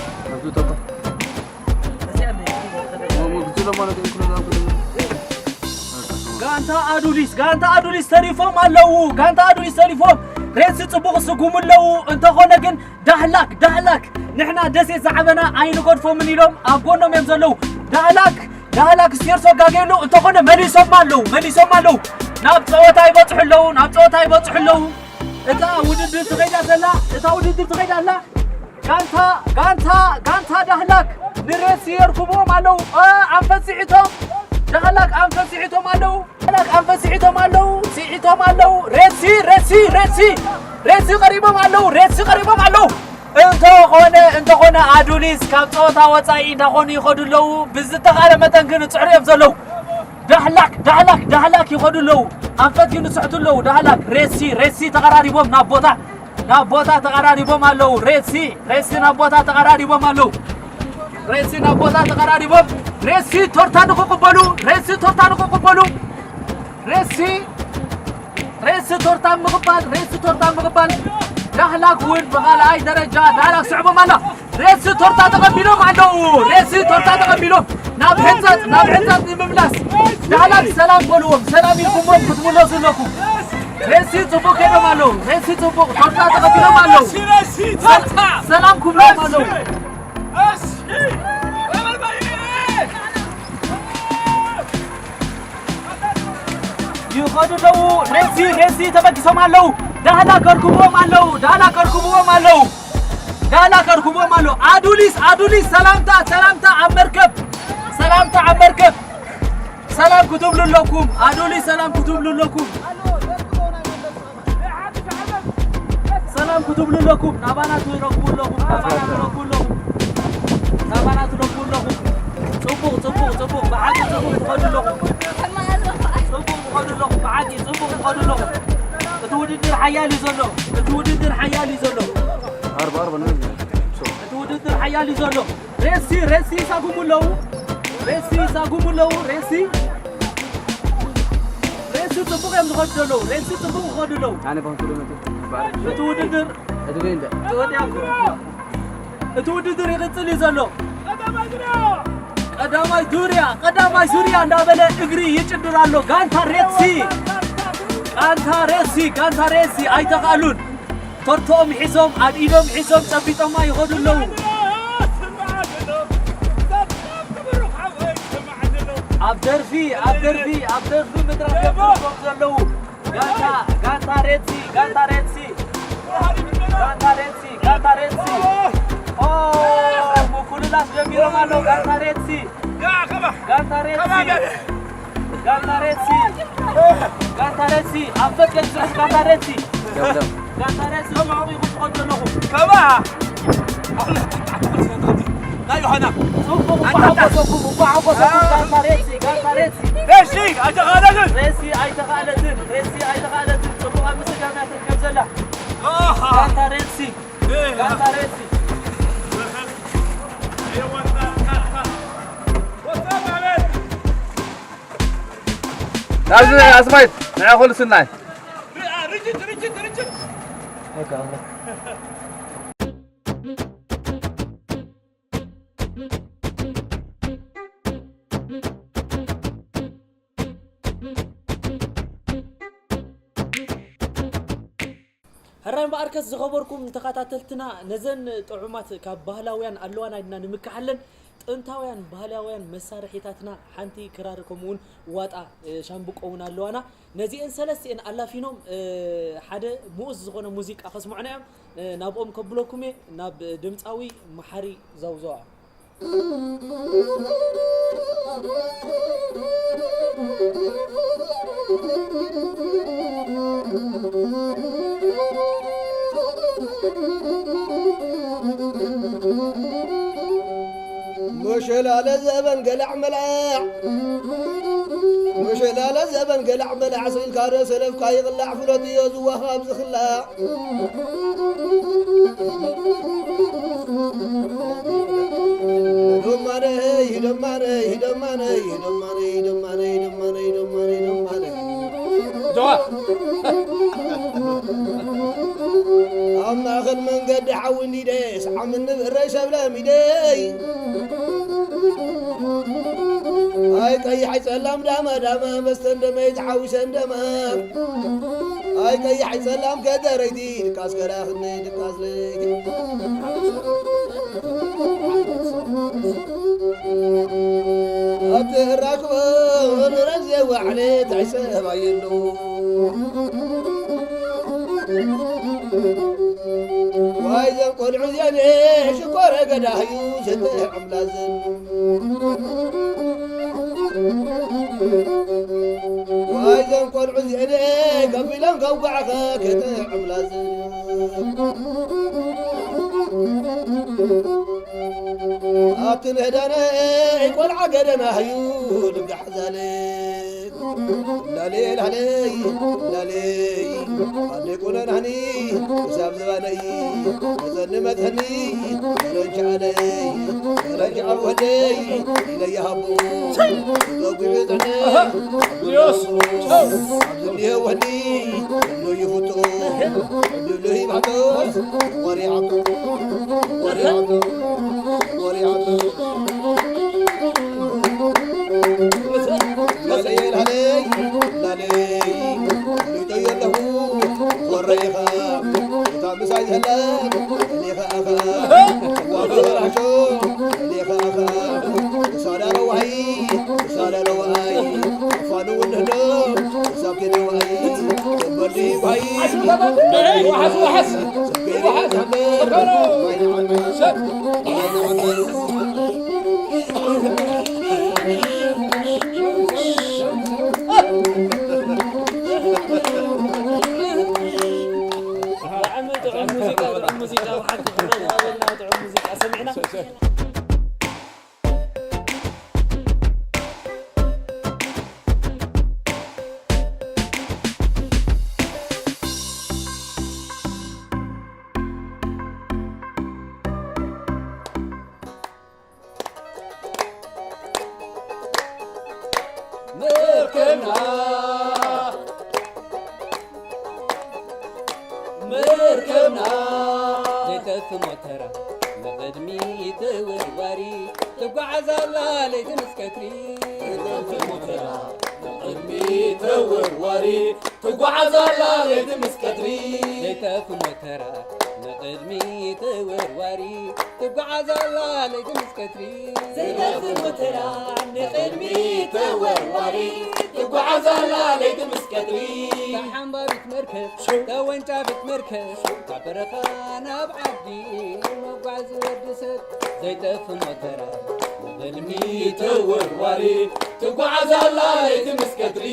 ጋንታ ኣዱሊስ ጋንታ ኣዱሊስ ተሪፎም ኣለዉ። ጋንታ ኣዱሊስ ተሪፎም ሬሲ ጽቡቕ ስጉሙ ኣለዉ። እንተኾነ ግን ዳህላክ ዳህላክ ንሕና ደሴት ዝዓበና ኣይንገድፎምን ኢሎም ኣብ ጎኖም እዮም ዘለዉ። ዳህላክ ዳህላክ ስቴርሶ ጋጌ ኣለዉ። እንተኾነ መሊሶም ኣለዉ መሊሶም ኣለዉ። ናብ ጸወታ ይበጽሑ ኣለዉ ናብ ጸወታ ይበጽሑ ኣለዉ። እታ ውድድር ትኸይዳ ዘላ እታ ውድድር ትኸይዳ ኣላ። ጋንታ ጋንታ ጋንታ ዳህላክ ንሬሲ የርክብዎም ኣለዉ። እ፣ ኣንፈት ስሒቶም ዳህላክ ኣንፈት ስሒቶም ኣለዉ። ዳህላክ ኣንፈት ስሒቶም ኣለዉ ስሒቶም ኣለዉ። ሬሲ ሬሲ ሬሲ ሬሲ ቀሪቦም ኣለዉ ሬሲ ቀሪቦም ኣለዉ። እንተኾነ እንተኾነ ኣዱሊስ ካብ ፀወታ ወፃኢ እንዳኾኑ ይኸዱ ኣለዉ። ብዝተኻለ መጠን ግን ይፅዕሩ እዮም ዘለዉ። ዳህላክ ዳህላክ ዳህላክ ይኸዱ ኣለዉ። ኣንፈት ግን ይስሕቱ ኣለዉ። ዳህላክ ሬሲ ሬሲ ተቐራሪቦም ናብ ቦታ ናብ ቦታ ተቐራሪቦም ኣለዉ። ሬሲ ሬሲ ናብ ቦታ ተቐራሪቦም ኣለዉ። ሬሲ ናብ ቦታ ተቐራሪቦም ሬሲ ቶርታ ንክቕበሉ ሬሲ ቶርታ ንክቕበሉ ሬሲ ሬሲ ቶርታ ምቕባል ሬሲ ቶርታ ምቕባል። ዳህላክ እውን ብኻልኣይ ደረጃ ዳህላክ ስዕቦም ኣላ። ሬሲ ቶርታ ተቐቢሎም ኣለዉ። ሬሲ ቶርታ ተቐቢሎም ናብ ሕንጻጽ ናብ ሕንጻጽ ንምምላስ ዳህላክ ሰላም በልዎም። ሰላም ኢልኩምዎም ክትምለሱ ኣለኩም። ሬሲ ጽቡቕ ከይዶም ኣለዉ። ሬሲ ጽቡቕ ቶርታ ተቐቢሎም ኣለዉ። ሰላም ክብሎም ኣለዉ። ይኸዱ ኣለዉ። ሬሲ ሬሲ ተበጊሶም ኣለዉ። ዳህላክ ከርክብዎም ኣለዉ። ዳህላክ ከርክብዎም ኣለዉ። ዳህላክ ከርክብዎም ኣለዉ። ኣዱሊስ ኣዱሊስ ሰላምታ ሰላምታ ኣብ መርከብ ሰላምታ ኣብ መርከብ። ሰላም ክትብሉ ኣለኩም። ኣዱሊስ ሰላም ክትብሉ ኣለኩም። ሰላም ክትብሉ ኣለኩም። ናባና ትረክቡ ኣለኹም። ናባና ትረክቡ ኣለኹም። ናባና ትረክቡ ኣለኹም። ጽቡቕ ጽቡቕ ጽቡቕ ብሓቂ ጽቡቕ ትኸዱ ኣለኹም። ጽቡቕ ትኸዱ ኣለኹም። ብሓቂ ጽቡቕ ትኸዱ ኣለኹም። እቲ ውድድር ሓያል እዩ ዘሎ። እቲ ውድድር ሓያል እዩ ዘሎ። ኣርባ ኣርባ ነው። ሓያል እዩ ዘሎ። ሬሲ፣ ሬሲ ይሳጉሙ ኣለዉ። ሬሲ ይሳጉሙ ኣለዉ። ሬሲ፣ ሬሲ ጽቡቕ እዮም ዝኸዱ ዘለዉ። ሬሲ ጽቡቕ ይኸዱ ኣለዉ። ኣነ ባንኩ ደመቱ። እቲ ውድድር እቲ ወዲያ እኮ። እቲ ውድድር ይቕጽል እዩ ዘሎ። ቀዳማይ ዙርያ፣ ቀዳማይ ዙርያ እንዳበለ እግሪ ይጭድር ኣሎ። ጋንታ ሬሲ፣ ጋንታ ሬሲ፣ ጋንታ ሬሲ ኣይተኻሉን። ቶርቶኦም ሒዞም፣ ኣብ ኢዶም ሒዞም ጨቢጦማ ይኸዱ ኣለዉ። ኣብ ደርፊ፣ ኣብ ደርፊ፣ ኣብ ደርፊ ምድራት እዮም ዘለዉ። ጋንታ፣ ጋንታ ሬድሲ፣ ጋንታ ሬድሲ፣ ጋንታ ሬድሲ፣ ጋንታ ሬድሲ። ኦ፣ ምኩልላስ ጀሚሮም ኣለዉ። ጋንታ ሬድሲ፣ ጋንታ ሬድሲ፣ ጋንታ ሬድሲ፣ ጋንታ ሬድሲ። ኣብ ፈቀድ ስራሕ ጋንታ ሬድሲ፣ ደው፣ ደው። ጋንታ ሬድሲ። ከምኡ ኢኹም ትኸዱ ዘለኹም። ከማ ናይ ዮሃና። ጽቡቕ፣ ኣንታ እኳ ሓጎሰኩም፣ እኳ ሓጎሰኩም። ጋንታ ሬድሲ፣ ጋንታ ሬድሲ። ሬሲ ኣይተኻእለትን። ሬሲ ኣይተኻእለትን፣ ሬሲ ኣይተኻእለትን። ጽቡቕ ኣብ ምስጋና ትርከብ ዘላ። ኣሃ። ጋንታ ሬሲ፣ እ። ጋንታ ሬሲ። ናብዚ ኣስማይት ንዓ ኩሉ ስናይ። ርችት፣ ርችት፣ ርችት። ሕራይ እምበኣርከስ ዝኸበርኩም ተኸታተልትና፣ ነዘን ጥዑማት ካብ ባህላውያን ኣለዋና ኢልና ንምክሓለን ጥንታውያን ባህላውያን መሳርሒታትና ሓንቲ ክራር ከምኡ እውን ዋጣ፣ እ፣ ሻምብቆ እውን ኣለዋና። ነዚአን ሰለስቲአን ኣላፊኖም፣ እ፣ ሓደ ምኡዝ ዝኾነ ሙዚቃ ከስምዑና እዮም። እ፣ ናብኦም ከብለኩም እየ፣ ናብ ድምፃዊ መሓሪ ዘውዘዋ። መሸላለ ዘበን ገላዕ መላዕ፣ መሸላለ ዘበን ገላዕ መላዕ፣ ስኢልካ ዶ ሰለፍካ ይቕላዕ፣ ፍለጥዮ ዝዋኻብ ዝኽላዕ። ደማነይ፣ ደማነይ፣ ደማነይ፣ ደማነይ፣ ደማነይ፣ ደማነይ፣ ደማነይ፣ ደማነይ። ጀዋ። ኣብ ማእኸል መንገዲ ሓዊ እንዲደ፣ ሰዓም እንብረይ ሰብለ ሚደይ። ኣይ ቀይሕ ጸላም ዳማ ዳማ፣ መስተ እንደመይ ተሓዊሰ እንደማ። ኣይ ቀያሕ ጸላም ከደረይቲ፣ ድቃስ ከላኽኒ፣ ድቃስ ለይቲ። ኣብቲ እራኽቦ ንረብ ዘዋዕለ ታይ ሰብ ኣየሉ። ዋይ ዘን ቆልዑ እዚኣን ሽኮረ ገዳህዩ ዘተ ዕምላዝን። ዋይ ዘን ቆልዑ እዚአን ከቢሎም ከውጋዕኸ ከተዕምላዝን። ኣብቲ ምህዳነ ቆልዓ ገደና ህዩ ልጋሕ ዛለ። ላሌ ላሌ ላሌ ኣደ ቁነናኒ ክሳብ ዝባነይ መጸኒ መጸኒ ረንቻ ኣደይ ረንቻ ወደይ ኢለያ ሃቦ ተጉቢ ጸነ ዮስ ዝንሄ ወዲ ሎ ይፍቶ ድሎ ይባቶስ ወሪዓቶ ወሪዓቶ ወሪዓቶ ላለይ ላለይ ላለይ ሪጠዮ ኣለኹ ወረይኻ እታ ምሳይ ዘላ እኔኻ ኣኻ ዋበራሾ እኔኻ ኣኻ ሳዳረዋይ ሳዳረዋይ ፋኑ ውንዶ ሳብቴ ነዋይ በዲ ባይ ዋሓስ ዋሓስ ብጣዕሚ ጥዑም ሙዚቃ፣ ጥዑም ሙዚቃ፣ ብሓቂ ክብረት ይሃበልና፣ ጥዑም ሙዚቃ ሰሚዕና። መርከብና ዘይጠፍ ሞተራ ንቕድሚት ተወርዋሪ ትጓዓዝ ኣላ ለይቲ ምስ ቀትሪ። ዘይጠፍ ሞተራ ንቕድሚት ተወርዋሪ ትጓዓዝ ኣላ ለይቲ ምስ ቀትሪ። ዘይጠፍ ሞተራ ንቕድሚት ተወርዋሪ ትጓዓዝ ኣላ ለይቲ ምስ ቀትሪ። ዘይጠፍ ሞተራ ንቕድሚት ተወርዋሪ ትጓዓዝ ኣላ ለይቲ ምስ ቀትሪ። ተሓንባቢት መርከብ ተወንጫፊት መርከብ ካብ በረኻ ናብ ዓዲ መጓዚ ወዲ ሰብ። ዘይጠፍ ሞተራ ንቕድሚት ተወርዋሪ ትጓዓዝ ኣላ ለይቲ ምስ ቀትሪ።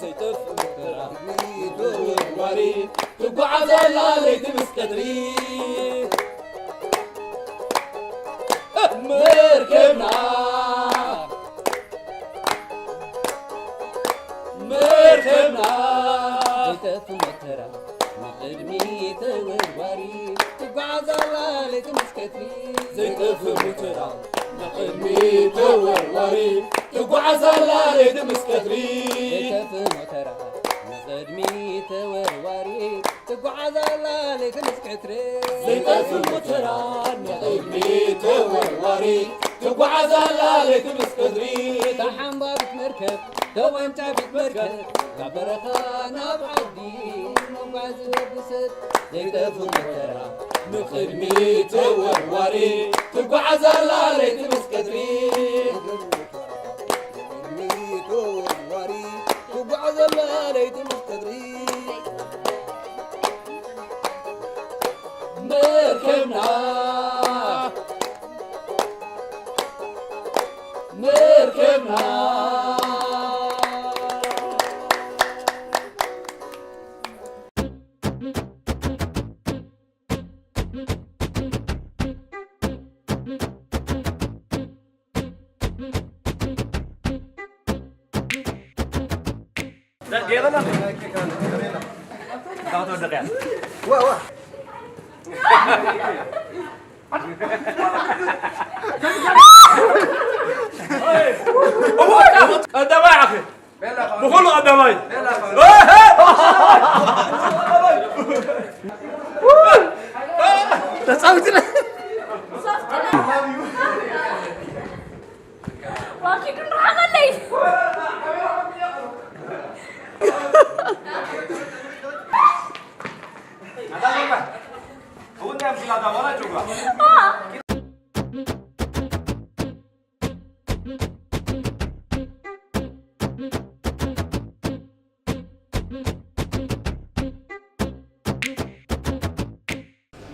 ዘይጠፍ ሞተራ ንቕድሚት ተወርዋሪ ትጓዓዝ ኣላ ለይቲ ምስ ቀትሪ። መርከብና መርከብና ዘይጠፍ ሞተራ ንቕድሚት ተወርዋሪ ትጓዓዝ ኣላ ለይቲ ምስ ቀትሪ። ዘይጠፍ ሞተራ ንቕድሚት ተወርዋሪ ትጓዓዝ ኣላ ለይቲ ምስ ቀትሪ። ዘይጠፍ ሞተራ ንቕድሚት ተወርዋሪ ትጓዓዝ ኣላ ለይቲ ምስ ቀትሪ። ዘይጠፍ ሞተራ ንቕድሚት ተወርዋሪ ትጓዓዝ ኣላ ለይቲ ምስ ቀትሪ። ተሓንባቢት መርከብ ተወንጫፊት መርከብ ካብ በረኻ ናብ ዓዲ መጓዚ ወዲ ሰብ። ዘይጠፍ ሞተራ ንቕድሚት ተወርዋሪ ትጓዓዝ ኣላ ለይቲ ምስ ቀትሪ። ንቕድሚት ተወርዋሪ ትጓዓዝ ኣላ ለይቲ ምስ ቀትሪ። መርከብና መርከብና ቀዳማይ ዓኺ ብኹሉ ቀዳማይ ተጻዊትና። ዋኪ ክንረሓቐለይ።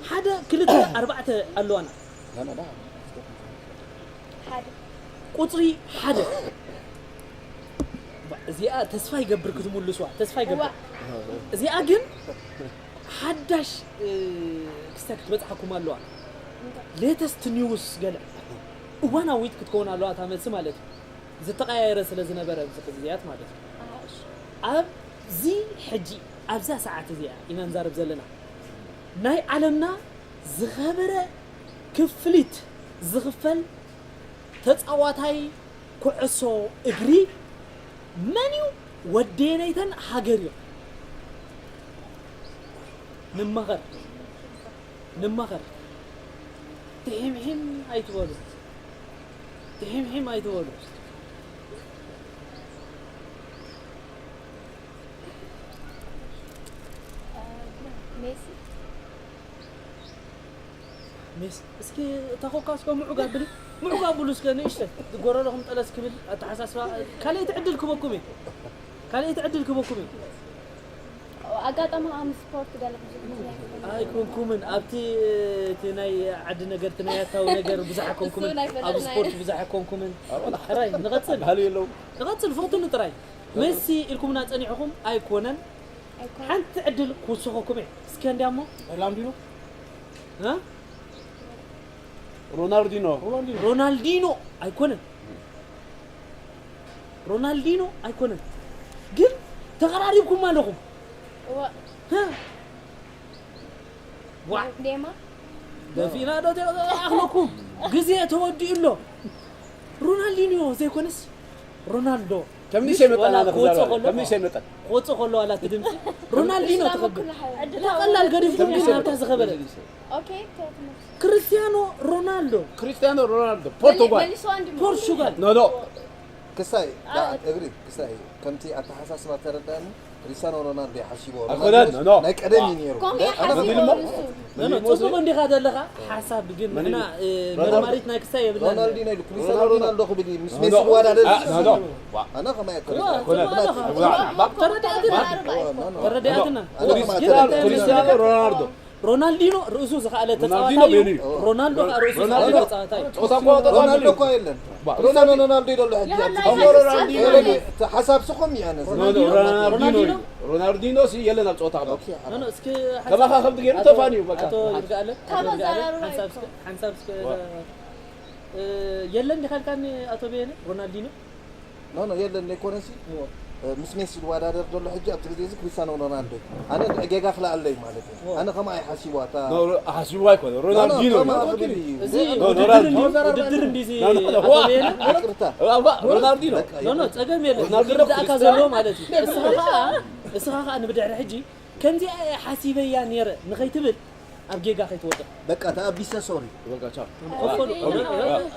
ሓደ ክልተ ኣርባዕተ ኣለዋና። ቁፅሪ ሓደ። እዚኣ ተስፋ ይገብር ክትምልስዋ፣ ተስፋ ይገብር። እዚኣ ግን ሓዳሽ ክስተት ክትበፅሓኩም ኣለዋ። ሌተስት ኒውስ ገለ እዋናዊት ክትከውን ኣለዋ እታ መልሲ ማለት እዩ። ዝተቐያየረ ስለ ዝነበረ ኣብዚ ግዜያት ማለት እዩ። ኣብዚ ሕጂ ኣብዛ ሰዓት እዚኣ ኢና ንዛረብ ዘለና። ናይ ዓለምና ዝኸበረ ክፍሊት ዝኽፈል ተጻዋታይ ኩዕሶ እግሪ መን እዩ? ወደየነይተን ሃገር እዮም። ንማኸር ንማኸር። ትሒምሒም ኣይትበሉ። ትሒምሒም ኣይትበሉ። ሜሲ። ሜሲ። እስኪ እታ ኮካ እስከ ምዑግ ኣብሊ። ምዑግ ኣብሉ እስከ ንእሽተ። ጎረረኹም ጠለስ ክብል ኣተሓሳስባ። ካልኣይቲ ዕድል ክበኩም እየ። ካልኣይቲ ዕድል ክበኩም እየ። ኣጋጣሚ ኣብ ስፖርት ገለ ብዙሕ እንትን ኣይኮንኩን። ኣይኮንኩምን። ኣብቲ እቲ ናይ ዓዲ ነገር፣ እቲ ናይ ኣታዊ ነገር ብዙሕ ኣይኮንኩምን። እሱ ናይ ፈለጥ ኣብ ናይ ስፖርት ብዙሕ ኣይኮንኩምን። ሕራይ፣ ንቐጽል። ባህሊ የለውም። ንቐጽል፣ ፈትኑ ጥራይ። ሜሲ ኢልኩምና ጸኒሕኹም ኣይኮነን። ኣይኮነን። ሓንቲ ዕድል ክውስኸኩም እየ። እስከ እንድያ እሞ። ላምዲኖ? እ? ሮናልዲኖ። ሮናልዲኖ። ሮናልዲኖ ኣይኮነን። ሮናልዲኖ ኣይኮነን። ግን ተቐራሪብኩም ኣለኹም። እዋ። እ? ዋ። ኔማ? ደፊና ዶ ተኣኽለኩም? ግዜ ተወዲኡ ኣሎ። ሮናልዲኖ ዘይኮነስ ሮናልዶ። ከም ኒሸ መጠን ኣነ ክዛረብ ከም ኒሸ መጠን ክወፅእ ከሎ ዋላ እቲ ድምፂ ሮናልዲኖ ትኸብር። ቀላል ገዲፍኩም ናብታ ዝኸበረ። ኦኬ፣ እንታይ ትመስል? ክርስቲያኖ ሮናልዶ። ክርስቲያኖ ሮናልዶ ፖርቱጋል። መሊስዋ እንዲ ፖርቹጋል። ኖ ኖ። ክሳይ እግሪ ክሳይ ከምቲ ኣተሓሳስባ ተረዳኒ። ክሪስቲያኖ ሮናልዶ ይሓሲቦ። ኣይኮነን፣ ኖ፣ ኖ። ናይ ቀደም እዩ ነይሩ። ከምኡ ኣነ ይሓሲቦ ክብል እሞ ንሱ። ኖ፣ ኖ፣ ጽቡቕ እንዲኻ ዘለኻ ሓሳብ ግን ንሕና፣ እ፣ ሮናልዶ። መርማሪት ናይ ክሳይ የብልናን። ሮናልዲኖ ኢሉ ክሪስቲያኖ ሮናልዶ። ሮናልዶ ክብል እዩ ምስ ኖ፣ ሜሲ ኖ። ዝወዳደር አ፣ ኖ፣ ኖ። ኣነ ከማይ ዋ፣ ኣይኮነን። ዋ፣ ተረዳእትና። ዋ፣ ኖ፣ ኖ። ተረዳእትና። ኖ፣ ኖ። ኣነ ከማይ ክሪስቲያኖ፣ ኣይኮነን። ክሪስቲያኖ ሮናልዶ። ሮናልዲኖ ርእሱ ዝኸኣለ ሮናልዲኖ ተጻዋታይ እዩ። ቤን እዩ። ሮናልዶ ከኣ ርእሱ ሮናልዶ። ዝኸኣለ ተጻዋታይ እዩ። ጾታ እኮ ኣውጥቶ ሮናልዶ ኣልዩ። እኮ የለን። ባ፣ ክሪስቲያኖ ሮናልዶ። ሮናልዶ ይደሎ ሕጂ። የላ፣ ኣብዚ የላ፣ ሮናልዲኖ ሮናልዲኖ እዩ። እዩ። ተሓሳብ ስኹም እዩ ኣነ። ኖ፣ ኖ፣ ሮናልዲኖ? ሮናልዲኖ ሮናልዲኖ? እዩ። ሮናልዲኖ ሲ የለን ኣብ ጾታ ክባ። ኦኬ፣ ኖ፣ ኖ፣ እስኪ ከማኻ ከምቲ ገይሩ ኣቶ፣ ተፋንዩ በቃ። ኣቶ ይርጋኣለም፣ ካብ ኣቶ ይርጋኣለም፣ ኣዘራርባ ሓንሳብ እዩ። እስኪ፣ ሓንሳብ እስኪ፣ ዋ። እ፣ የለን ዲኻ ኢልካኒ ኣቶ በየነ ሮናልዲኖ? ኖ፣ ኖ፣ የለን፣ ኣይኮነሲ። እዎ። እ፣ ምስ ሜሲ ዝወዳደር ዘሎ ሕጂ ኣብቲ ግዜ እዚ ክሪስቲያኖ ሮናልዶ እዩ። ኣነ ጌጋ ክልኣለይ ማለት እዩ። እዎ። ኣነ ከምኣ ይሓሲቡ ኣታ ኖ፣ ሮ-፣ ሓሲቡ ኣይኮነ፣ ኖ፣ ኖ፣ ሮናልዲኖ ከምኣ እዩ። ክብል እዩ። እዚ ኖ፣ ኖ፣ ውድድር ሮናልዲኖ። እንዲ-፣ ውድድር እንዲዚ ኖ፣ ኖ፣ ኖ፣ ኣቶ ዋ። በየነ? ይቅርታ። ዋ፣ ዋ፣ ሮናልዲኖ። በቃ፣ ኖ፣ ኖ፣ ጸገም የለን። ሮናልዲኖ ክርዳእካ ክርስቲያኖ። ዘሎ ማለት እዩ። እስኻ ኸኣ፣ እስኻ ኸኣ ንብድሕሪ ሕጂ ከምዚ ሓሲበያ ነይረ ንኸይትብል ኣብ ጌጋ ከይትወድቕ። በቃ፣ ተኣቢሰ፣ ሶሪ። በቃ፣ ቻው። ከፈሉ። ኣይ፣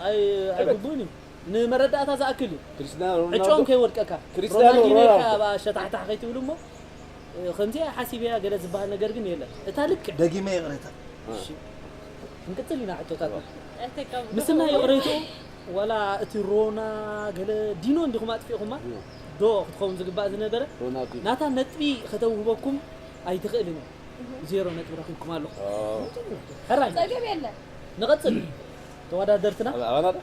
ኣይ፣ ኣይግቡእን እዩ። ንመረዳእታ ዝኣክል እዩ። ክርስቲያኖ ሮናልዶ። ዕጫኦም ከይወድቀካ። ክርስቲያኖ ሮናልዲኖ ኢልካ ሮናልዶ። ኣብ ኣሸታሕታሕ ከይትብል እሞ፣ እ፣ ከምዚኣ ሓሲበያ ገለ ዝበሃል ነገር ግን የለን። እታ ልክዕ። ደጊመ ይቕሬታ። እሺ። ክንቅጽል ኢና ሕቶታትና። ኣይተቀብሉ። ምስና ይቕሬትኡ፣ ዋላ እቲ ሮና ገለ ዲኖ እንዲኹም ኣጥፊእኹማ? እ። ዶ ክትኸውን ዝግባእ ዝነበረ? ሮናልዲኖ። ናታ ነጥቢ ከተውህበኩም ኣይትኽእልን እያ። ዜሮ ነጥቢ ረኺብኩም ኣለኹም። ኦ። ሕራይ። ጸገም የለን። ንቐጽል። ተወዳደርትና። ኣብ-፣ ኣባና ዶ?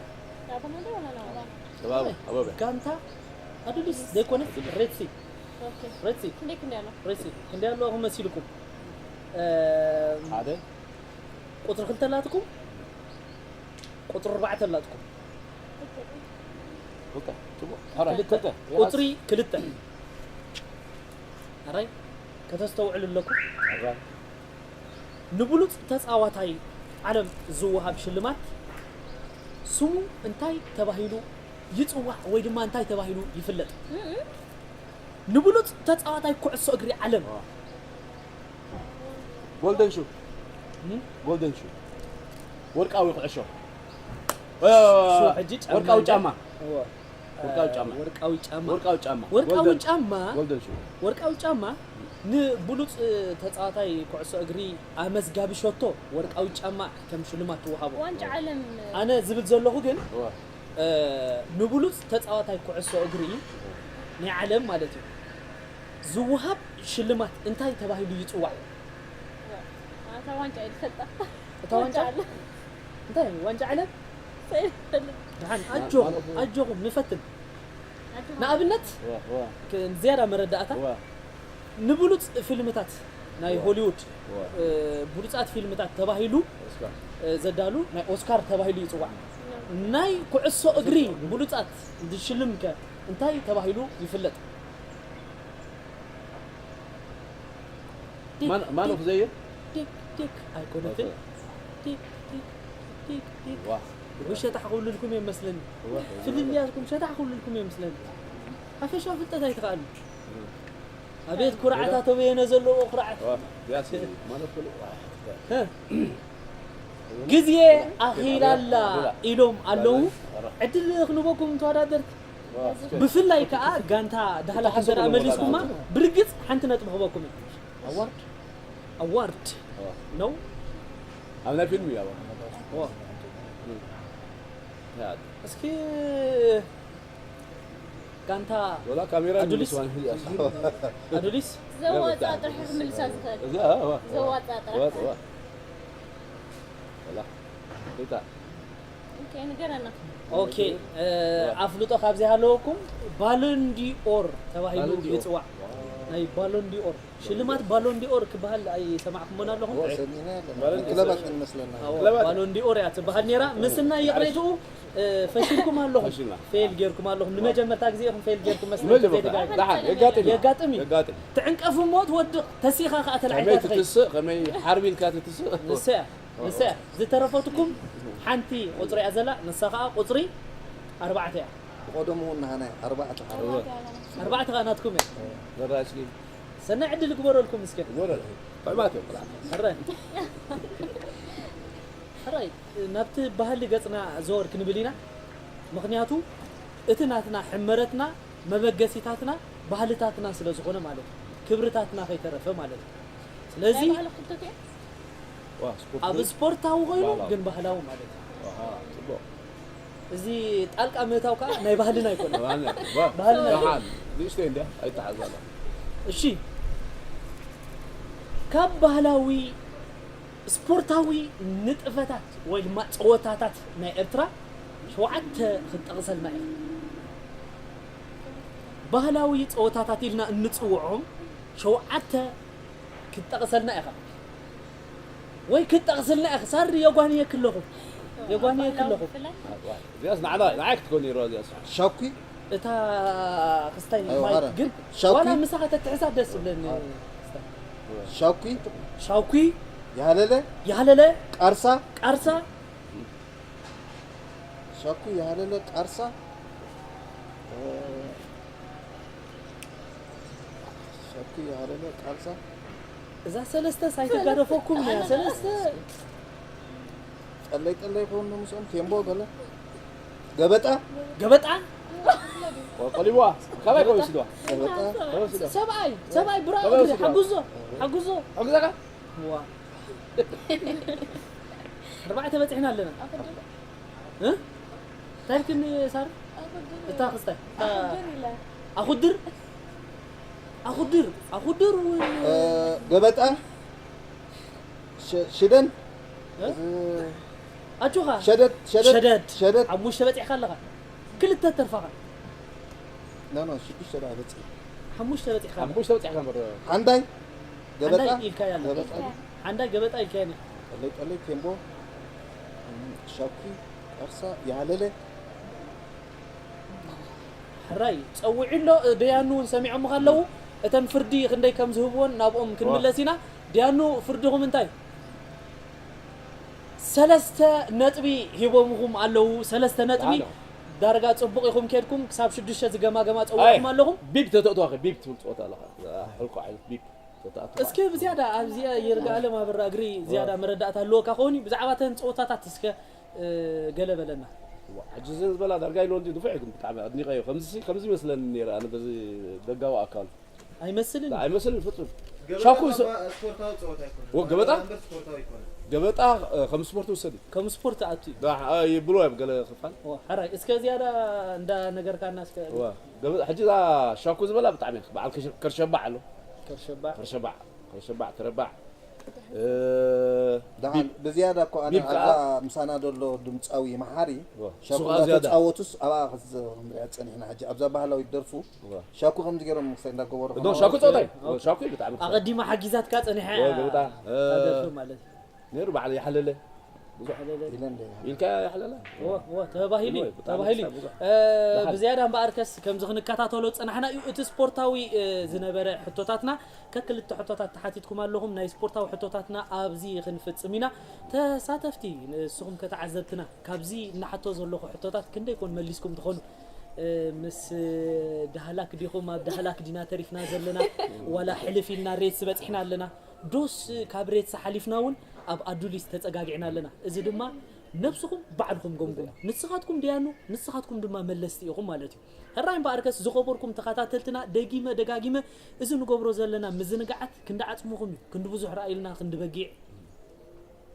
ኣባና ዶ? ኣባና ዶ? ኣባና። ኣባና። ጋንታ ኣዱሊስ ዘይኮነ? ኣዱሊስ። ሬድ ሲ። ኦኬ። ሬድ ሲ። ክንደይ ክንደይ ኣሎ? ሬድ ሲ። ክንደይ ኣለኹም መሲልኩም? እ፣ ሓደ። ቁጽሪ ክልተ ኣላትኩም? ቁጽሪ ኣርባዕተ ኣላትኩም። ክልተ። ጽቡቕ። ሕራይ። ክልተ። ክልተ። ቁጽሪ ክልተ። ሕራይ። ከተስተውዕሉ ኣለኩም። ሕራይ። ንብሉጽ ተጻዋታይ ዓለም ዝወሃብ ሽልማት ስሙ እንታይ ተባሂሉ ይጽዋዕ ወይ ድማ እንታይ ተባሂሉ ይፍለጥ? እም። ንብሉጽ ተጻዋታይ ኩዕሶ እግሪ ዓለም። ዋ። ጎልደን ሹ። እም? ጎልደን ሹ። ወርቃዊ ኩዕሾ። እ፣ ሹ ሕጂ ጫማ ወርቃዊ እንደ-፣ ጫማ። እወ። ወርቃዊ ጫማ። ወርቃዊ ጫማ። ወርቃዊ ጫማ። ወርቃዊ ጎልደን። ጫማ። ጎልደን ሹ። ወርቃዊ ጫማ ንብሉጽ ተጻዋታይ ኩዕሶ እግሪ ኣመዝጋቢ ሸቶ ወርቃዊ ጫማ ከም ሽልማት ትወሃቦ። ዋንጫ ዓለም። ኣነ ዝብል ዘለኹ ግን፣ እወ። እ፣ ንብሉጽ ተጻዋታይ ኩዕሶ እግሪ ናይ ዓለም ማለት እዩ። ዝወሃብ ሽልማት እንታይ ተባሂሉ ይጽዋዕ? ኣታ ዋንጫ እየ ዝፈልጣ። እታ ዋንጫ? ዋንጫ ዓለም። እንታይ? ዋንጫ ዓለም? ሰይፈልጥ። ደሓን፣ ኣጆኹም፣ ኣጆኹም፣ ንፈትን። ኣጆኹም። ንኣብነት፣ ዋ፣ ዋ። ክ-፣ ዝያዳ መረዳእታ፣ ዋ። ንብሉጽ ፊልምታት ናይ ዋ። ሆሊውድ፣ ዋ። እ፣ ብሉጻት ፊልምታት ተባሂሉ፣ ኦስካር። እ፣ ዘዳሉ ናይ ኦስካር ተባሂሉ ይጽዋዕ። ያ። ናይ ኩዕሶ እግሪ ብሉጻት ዝሽልም ከ እንታይ ተባሂሉ ይፍለጥ? ዲክ፣ ማን፣ ማን ዲክ፣ ኦፍ ዘ የር? ዲክ፣ ዲክ፣ ኣይኮነትን። ኦኬ። ዲክ፣ ዲክ፣ ዲክ፣ ዲክ። ዋ። ወይ ሸታሕ ክብልልኩም እዮም መስለኒ። ዋ። ፍልልያትኩም ሸታሕ ክብልልኩም እዮም መስለኒ። ሓፈሻዊ ፍልጠት ኣይተኻእሉ። እም። ኣቤት ኩርዓት፣ ኣቶ በየነ ዘለዎ ኩርዓት። ዋ፣ ያስ፣ ማለት ኩሉ፣ ዋ። እ። ግዜ ኣኺላላ ኢሎም ኣለዉ። ዕድል ክንበኩም ተወዳደርቲ። ብፍላይ ከኣ ጋንታ ዳህላክ እንተ ደኣ መሊስኩማ፣ ብርግጽ ሓንቲ ነጥቢ ክበኩም እዩ። ኣዋርድ? ኣዋርድ ዋ። ነው። ኣብ ናይ ፊልም እዩ ኣዋርድ። ዋ። ያ። እስኪ ጋንታ ወላ ካሜራ ኣዱሊስ? ይመስላል። ኣዱሊስ? ዘዋፅኣ ጥራሕ ክምልሳ ዝኽእል። እዛ፣ ዋ። ዘዋፅኣ ጥራሕ። ዋ፣ ዋ። ወላ። ሪታ። ኦኬ፣ ንገረና። ኦኬ፣ እ፣ ዋ። ኣፍልጦ ካብ ዘይሃለወኩም ባሎን ዲኦር ተባሂሉ ባሎን ዲኦር። ይፅዋዕ። ዋ። ናይ ባሎን ዲኦር ሽልማት ባሎን ዲኦር ክበሃል ኣይሰማዕኩሞን ኣለኹም? ኦ፣ ሰሚዕና ኣለና። ባሎን ዲኦር። ክለባት ይመስለና። ኣዎ፣ ክለባት። ባሎን ዲኦር እያ ትበሃል ነይራ። ምስናይ ይቕሬትኡ፣ እ፣ ፈሺልኩም ኣለኹም። ፈሺልና። ፌል ጌርኩም ኣለኹም። ንመጀመርታ ግዜ ኢኹም ፌል ጌርኩም መስለኒ። ንመጀመርታ። ዘይተጋገ-፣ ደሓን፣ የጋጥም እዩ። የጋጥም እዩ። የጋጥም። ትዕንቀፍ እሞ ትወድቕ፣ ተሲኻ ከኣ ተላዒልካ ከመይ ትኸይድ። ትትስእ፣ ከመይ ሓርቢልካ ትትስእ። ንሳ እያ፣ ንሳ እያ። ዝተረፈትኩም ሓንቲ ቁጽሪ እያ ዘላ፣ ንሳ ከኣ ቁጽሪ ኣርባዕተ እያ። ብቐደሙ እውን ንሃና ኣርባዕተ ሓደ። ኣርባዕተ ከዓ ናትኩም እየ። ዘራስኪ ሰናይ ዕድል ግበረልኩም እስከ። ወረደ። ዕማት እዮም። ሕራይ ሕራይ ናብቲ ባህሊ ገፅና ዘወር ክንብል ኢና። ምክንያቱ እቲ ናትና ሕመረትና መበገሲታትና ባህልታትና ስለ ዝኾነ ማለት እዩ። ክብርታትና ከይተረፈ ማለት እዩ። ስለዚ ናይ ባህሊ ክልተት እየ። ዋ ስፖርት ኣብ ግን ስፖርታዊ ኮይኑ ባህላዊ። ግን ባህላዊ ማለት እዩ። ኣሃ፣ ጽቡቕ። እዚ ጣልቃ ምእታው ከዓ ናይ ባህልና ኣይኮነ። ዋና ዋ ባህልና ደሓን ንእሽተይ እንድያ ኣይተሓዛላ። እሺ ካብ ባህላዊ ስፖርታዊ ንጥፈታት ወይ ድማ ፀወታታት ናይ ኤርትራ ሸውዓተ ክትጠቕሰልና ኢኻ። ባህላዊ ፀወታታት ኢልና እንፅውዖም ሸውዓተ ክትጠቕሰልና ኢኻ ወይ ክትጠቕስልና ኢኻ። ሳሪ የጓንየክ ኣለኹ የጓንየክ ኣለኹ። እዚኣስ ንዓና ንዓይ ክትኮን ነይርዋ እዚኣስ። ሻኩ እታ ክስታይ ኣይዋ፣ ማይ ኧረ። ግን ሻኩ? ዋላ ምሳኻ ተትሕዛ ደስ ዝብለኒ። ሻኩ ሻኩ ይሃለለ ያለለ ቃርሳ ቃርሳ ሻኩ ይሃለለ ቃርሳ እ፣ ሻኩ ይሃለለ ቃርሳ እዛ ሰለስተ ሳይተጋደፈኩም እያ ሰለስተ ጠለይ ጠለይ ይኸውን ምስኦም ቴምቦ ገለ ገበጣ ገበጣ ቆሊዋ ካባይ ቆይ ስዶ ገበጣ ቆይ ስዶ ሰብኣይ ሰብኣይ ብራ ሰብኣይ ወስዶ። ሓጉዞ ሓጉዞ ኣግዛካ ዋ ኣርባዕተ በፂሕና ኣለና እ? እንታይ ኢልክኒ ሳር እታ ክስታይ እታ ኣኹድር ኣኹድር ኣኹድር እውን እ፣ ገበጣ ሸ- ሽደን እ? እ፣ ኣጆኻ ሸደድ ሸደድ ሸደድ ሸደድ ሓሙሽተ በፂሕካ ኣለኻ ክልተ ተርፋኻ ኖ ኖ ሽዱሽተ ደኣ በፂ ሓሙሽተ በፂሕካ ኣለኻ ሓሙሽተ በፂሕካ እምበር ሓንዳይ ገበጣ ሓንዳይ ኢልካያ ኣለኻ ገበጣ ሓንዳይ ገበጣ ኢልካያ ነኻ ጠለይ ጠለይ ቴምቦ ሻኩ ቃርሳ ይሃለለ ሕራይ ጸዊዑ ኣሎ ደያኑ እውን ሰሚዖምኻ ኣለዉ እተን ፍርዲ ክንደይ ከም ዝህብዎን ናብኦም ክንምለስ ኢና ደያኑ ፍርድኹም እንታይ ሰለስተ ነጥቢ ሂቦምኹም ኣለዉ ሰለስተ ነጥቢ ደሓን። ዳርጋ ጽቡቕ ኢኹም ኬድኩም ክሳብ ሽዱሽተ ዝገማገማ ጸዊዕኩም ኣለኹም ቢብ ተተእትዋ ቢብ ትብል ፀወታ ኣለካ ሕልኮ ዓይነት ቢብ ተተኣትዋ እስኪ ብዝያዳ ኣብዚ ይርጋኣለም ኣብራ እግሪ ዝያዳ መረዳእታ ኣለዎ ካኾኒ ብዛዕባ ተን ፀወታታት እስከ ገለ በለና ሕጂ እዚ ዝበላ ዳርጋ ኢሎ እንዲ ንፉዕ ግን ብጣዕሚ ኣድኒቀዮ ከምዚ ከምዚ ይመስለኒ ነይረ ኣነ በዚ ደጋዊ ኣካል ኣይመስልን ኣይመስልን ፍጹም ገበጣ ሻኩ እኮ ይሰ- ስፖርታዊ ፀወታ ኣይኮነን ወ- ገበጣ? እምበር ስፖርታዊ ኣይኮነን ገበጣ እ፣ ከም ስፖርት ውሰድ ከም ስፖርት ኣቱ እዩ ዳ- እ፣ ይብልዎ እዮም ገለ ክፋል ኦ፣ ሕራይ እስከ ዝያዳ እንዳ ነገርካና እስከ ዋ፣ ገበ- ሕጂ እዛ ሻኩ ዝበላ ብጣዕሚ እየ በዓል ከሽ- ከርሸባዕ ኣሎ ከርሸባዕ ከርሸባዕ ከርሸባዕ ተረባዕ እ፣ ደሓን ብዝያዳ እኮ ኣነ ቢብ ከዓ? ኣብዛ ምሳና ዘሎ ድምፃዊ መሓሪ ዋ፣ ሻኩ ሱቕ ዝያዳ። እንዳተፃወቱስ ኣብኣ ክስ- ክንሪኣ ፀኒሕና ሕጂ ኣብዛ ባህላዊ ደርፉ ዋ። ሻኩ ከምዚ ገይሮም ክሳይ እንዳገበሩ ዶ ሻኩ ፀወታ እዩ ኦ፣ ሻኩ እዩ ብጣዕሚ ክሳብ- ኣቐዲማ ሓጊዛትካ ፀኒሐ ኦ፣ ገበጣ። እ፣ ታደርፊ ማለት እዩ ነይሩ በዓል ይሓለለ ሓለለ። ኢልካ ይሓለለ እወ፣ እወ፣ ተባሂሉ እዩ፣ እወ፣ ብጣዕሚ ተባሂሉ እዩ። ብዙሕ። እ፣ ደሓን። ብዝያዳ እምበኣርከስ ከምዚ ክንከታተሎ ዝጸናሕና እዩ። እቲ ስፖርታዊ፣ እ፣ ዝነበረ ሕቶታትና፣ ከክልተ ሕቶታት ተሓቲትኩም ኣለኹም። ናይ ስፖርታዊ ሕቶታትና ኣብዚ ክንፍጽም ኢና። ተሳተፍቲ፣ ንስኹም ከተዓዘብትና፣ ካብዚ እናሓቶ ዘለኹ ሕቶታት ክንደይ ኮን መሊስኩም ትኾኑ? እ፣ ምስ ዳህላክ ዲኹም ኣብ ዳህላክ ዲና ተሪፍና ዘለና? ዋላ ሕልፍ ኢልና ሬትስ በጺሕና ኣለና? ዶስ ካብ ሬትስ ሓሊፍና እውን ኣብ ኣዱሊስ ተጸጋጊዕና ኣለና? እዚ ድማ ነብስኹም ባዕልኹም ገምግሙ። ንስኻትኩም ደያኑ፣ ንስኻትኩም ድማ መለስቲ ኢኹም ማለት እዩ። ሕራይ እምበኣርከስ ዝኸበርኩም ተኸታተልትና፣ ደጊመ ደጋጊመ እዚ ንገብሮ ዘለና ምዝንጋዓት ክንዲ ዓጽምኹም እዩ። ክንዲ ብዙሕ ርኣዩልና፣ ክንዲ በጊዕ።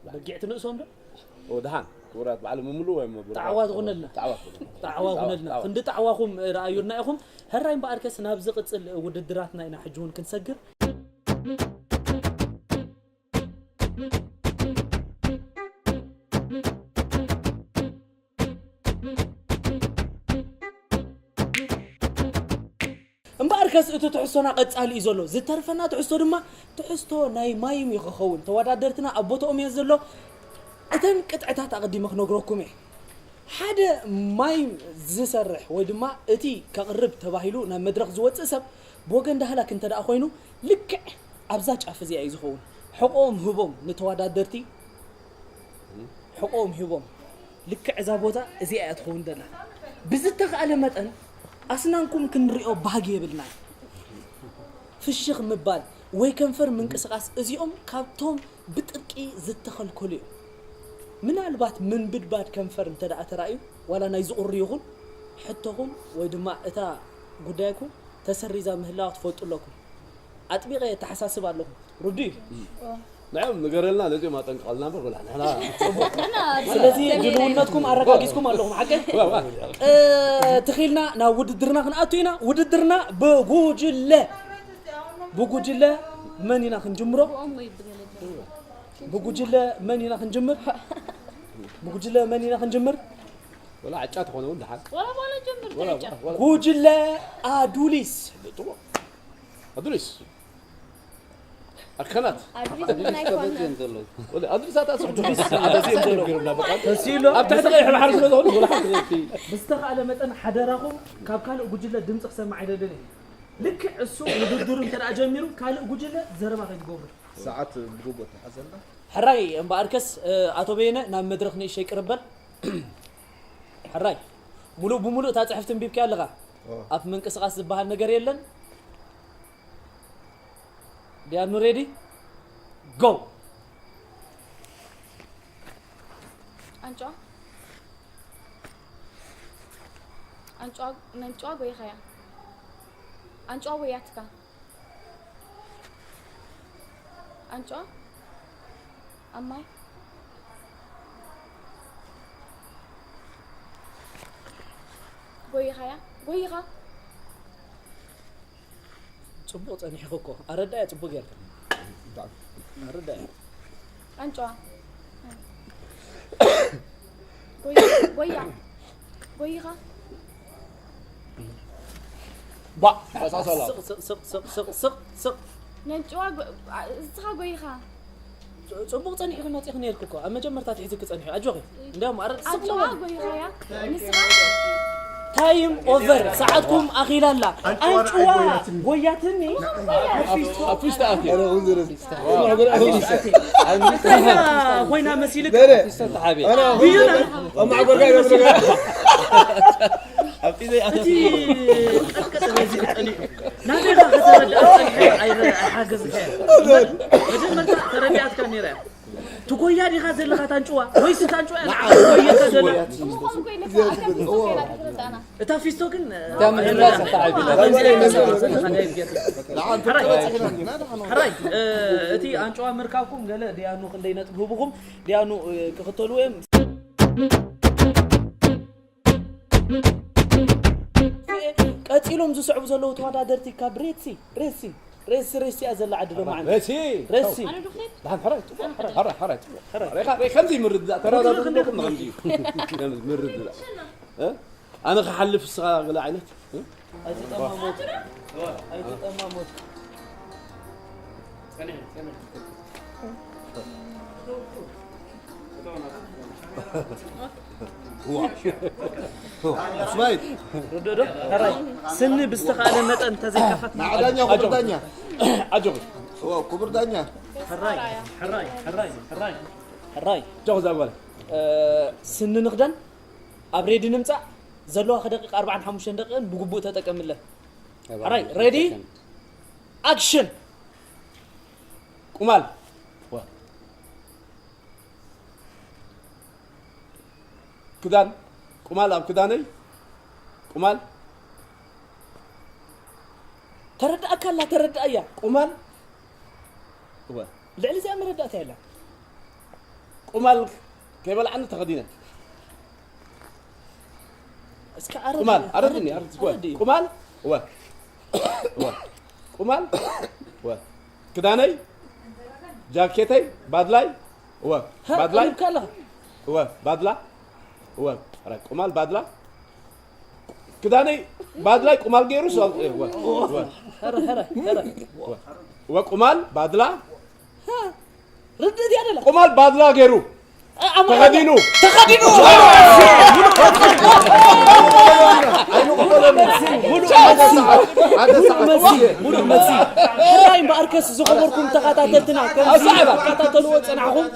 በጊዕ ትንእሶም ዶ? ኦ፣ ደሓን ክቡራት በዓል ምምሉ ወይ መብሉ ጣዕዋ ትኹነልና። ጣዕዋ ትኹነልና። ጣዕዋ ይኹነልና። ጣዕዋ። ክንዲ ጣዕዋኹም ርኣዩልና ኢኹም። ሕራይ እምበኣርከስ ናብ ዝቕጽል ውድድራትና ኢና ሕጂ እውን ክንሰግር። እምበኣርከስ እቲ ትሕዝቶና ቀጻሊ እዩ ዘሎ። ዝተርፈና ትሕዝቶ ድማ ትሕዝቶ ናይ ማይም እዩ ክኸውን። ተወዳደርትና ኣብ ቦታኦም እየ ዘሎ። እተን ቅጥዕታት ኣቐዲመ ክነግረኩም እየ። ሓደ ማይም ዝሰርሕ ወይ ድማ እቲ ከቕርብ ተባሂሉ ናብ መድረኽ ዝወጽእ ሰብ ብወገን ዳህላክ እንተ ደኣ ኮይኑ ልክዕ ኣብዛ ጫፍ እዚኣ እዩ ዝኸውን። ሕቖኦም ህቦም ንተወዳደርቲ ሕቖኦም ሂቦም ልክዕ እዛ ቦታ እዚኣ እያ ትኸውን ዘላ። ብዝተኻእለ መጠን ኣስናንኩም ክንሪኦ ባህጊ የብልናን። ፍሽኽ ምባል ወይ ከንፈር ምንቅስቓስ እዚኦም ካብቶም ብጥብቂ ዝተኸልከሉ እዮም። ምናልባት ምንብድባድ ከንፈር እንተ ደኣ ተራእዩ፣ ዋላ ናይ ዝቑሪ ይኹን፣ ሕቶኹም ወይ ድማ እታ ጉዳይኩም ተሰሪዛ ምህላዋ ክትፈልጡ ኣለኩም። ኣጥቢቐ የተሓሳስብ ኣለኹ። ርዱእ እዩ። ንዕም ንገረልና፣ ነዚኦም ኣጠንቅቐልና እምበር፣ ብላ ንሕና ንሕና ስለዚ ድልውነትኩም ኣረጋጊጽኩም ኣለኹም፣ ሓቀይ? ዋ፣ ዋ። እ፣ ትኺልና ናብ ውድድርና ክንኣቱ ኢና። ውድድርና ብጉጅለ፣ ብጉጅለ መን ኢና ክንጅምሮ? ብጉጅለ መን ኢና ክንጅምር? ብጉጅለ መን ኢና ክንጅምር? ወላ ዕጫ ተኾነ እውን ደሓን። ወላ፣ ወላ ጀምር ወላ፣ ተዕጫ። ወላ። ጉጅለ ኣዱሊስ። ጽቡቕ። ኣዱሊስ። ኣከናት። ኣዱሊስ ምንታይ ኮነ? ወላ ኣዱሊስ ኣታ ስቕ ኣዱሊስ። ኣታ ስቕ ተሲሎ። ኣብ ትሕቲ ቀይሕ ባሕሪ ስለ ዝኾነ ወላ ሓንቲ። ብዝተኻእለ መጠን ሓደራኹም ካብ ካልእ ጉጅለ ድምፂ ክሰማዕ ኣይደልን እየ። ልክዕ እሱ ውድድሩ እንተ ደኣ ጀሚሩ ካልእ ጉጅለ ዘረባ ከይትገብሩ። ሰዓት ብግቡእ ተሓዘልና። ሕራይ እምበኣርከስ፣ እ፣ ኣቶ በየነ ናብ መድረኽ ንእሽተይ ቅርብ በል። ሕራይ፣ ሙሉእ ብሙሉእ እታ ጽሕፍቲ ኣንቢብካያ ኣለኻ። ኦ። ኣፍ ምንቅስቓስ ዝበሃል ነገር የለን። ዲያኑ ሬዲ? ጎ! ኣንጭዋ። ኣንጭዋ፣ ነንጭዋ ጎይኻያ። ኣንጭዋ ወያትካ። ኣንጭዋ ኣብ ማይ ጎይኻያ፣ ጎይኻ። ጽቡቕ ጸኒሕኺ እኮ። ኣረዳእያ ጽቡቕ ጌርካ። ኣረዳእያ። ኣንጭዋ። ጎያ፣ ጎያ። ጎይኻ። ባ፣ ተመሳሰላ። ስቕ፣ ስቕ፣ ስቕ፣ ስቕ፣ ስቕ፣ ስቕ። ነንጭዋ ጎ-፣ ኣ-፣ እስኻ ጎይኻ። ጽ-፣ ጽቡቕ ጸኒሕኺ መጺእኺ ነይርኪ እኮ። ኣብ መጀመርታ ትሒዝኪ ጸኒሑ። ኣጆኺ። እንዲያውም ኣረ-፣ ስቕ ኣንጭዋ በል። ጎይኻያ። ንስኻ ታይም ኦቨር። ሰዓትኩም ኣኺላ ኣላ። ኣንጭዋ ኣንጭዋ ጎያትኒ። ኣብ ፊስቶ ኣትዩ። ኮይና መሲልክ። ኣነ ጉዮና። ኣብ ማዕበል ጋር ይወስደኛል። ኣብቲ ዘይኣተትኩ። እቲ ቀጥቀጠ በዚ ጸኒሑ። ናበይ ኢኻ ከተረድኣ ጸኒሑ? ኣይረ-፣ ኣይሓገዝካዮ። መጀመርታ ተረዲኣትካ ነይራ እያ። ትጎያ ዲኻ ዘለኻ ታንጭዋ? ወይስ ታንጭዋ እያ ንዓ ትጎየካ ዘላ? እሞ ከምኡ ኮይንካ ኣከም ትሰከና ክትረዳእና። እታ ፊስቶ ግን፣ እታ ምድላ ሰፍታ ዓቢ። ሕራይ፣ ሕራይ፣ እ፣ እቲ ኣንጭዋ ምርካብኩም ገለ ዲያኑ ክንደይ ነጥቢ ህብኹም? ዲያኑ፣ እ፣ ክኽተሉ እዮም። ቀጺሎም ዝስዕቡ ዘለዉ ተወዳደርቲ ካብ ሬሲ፣ ሬሲ፣ ሬሲ፣ ሬሲ እያ ዘላ ዓዲ ሎማዓንቲ። ሬሲ! ሬሲ። ኣነ ዶ ክኸይድ? ደሓን፣ ሕራይ፣ ጽቡቕ፣ ሕራይ፣ ሕራይ፣ ጽቡቕ። ሕራይ። ሬኻ፣ ሬኻ፣ ከምዚ ምርድዳእ፣ ተረዳድኡ ኩሉ ክንደይ ኣለኩም፣ ከምዚ እዩ። ከምዚ ምርድዳእ። እ? ኣነ ክሓልፍ፣ ንስኻ ገለ ዓይነት፣ እ? ኣይትጠማሞት። ኣይትጠማሞት። ስማይት። ርድኦ ዶ? ሕራይ። ስኒ ብዝተኻእለ መጠን ተዘይከፈት። ንዓ ዳኛ፣ ክቡር ዳኛ። ኣጆኺ። እዎ፣ ክቡር ዳኛ። ሕራይ፣ ሕራይ፣ ሕራይ፣ ሕራይ። ሕራይ። ጆኽ እዛ ጓል። እ፣ ስኒ ንኽደን ኣብ ሬዲ ንምጻእ ዘለዋ ደቂቃ ኣርባዓን ሓሙሽተን ደቂቕን ብግቡእ ተጠቀምለን። ሕራይ፣ ሬዲ? ኣክሽን! ቁማል። ዋ። ክዳን። ቁማል ኣብ ክዳነይ። ቁማል። ተረዳእካ ኣላ፣ ተረዳእያ። ቁማል። እወ። ልዕሊ እዚኣ መረዳእታ የላ። ቁማል ከይበልዓኒ ተኸዲነ። እስከ ኣረድኒ፣ ቁማል፣ ኣረድኒ፣ ኣረድኒ፣ ኣረድኒ፣ ኣረድኒ። ቁማል፣ እወ። እወ። ቁማል፣ እወ። ክዳነይ፣ ጃኬተይ፣ ባድላይ፣ እወ። ሃ፣ ባድላይ። ቀሪብካ ኣለኻ። እወ፣ ባድላ። እወ። ኣረ፣ ቁማል፣ ባድላ። ክዳነይ፣ ባድላይ፣ ቁማል ገይሩ፣ ሰ-፣ እወ። እወ። ሀረ፣ ሀረ፣ ሀረ። እወ። እወ፣ ቁማል፣ ባድላ። ሃ፣ ርድእት እያ ደላ። ቁማል ባድላ ገይሩ። እ፣ ኣማ-፣ ተኸዲኑ። ተኸዲኑ። ሙሉእ መልሲ። ሙሉእ መልሲ። ሙሉእ መልሲ። ሕራይ እምበኣርከስ ዝኸበርኩም ተኸታተልትና፣ ከምዚ ኣሳዕባ። ትከታተልዎ ዝጸናሕኩም፣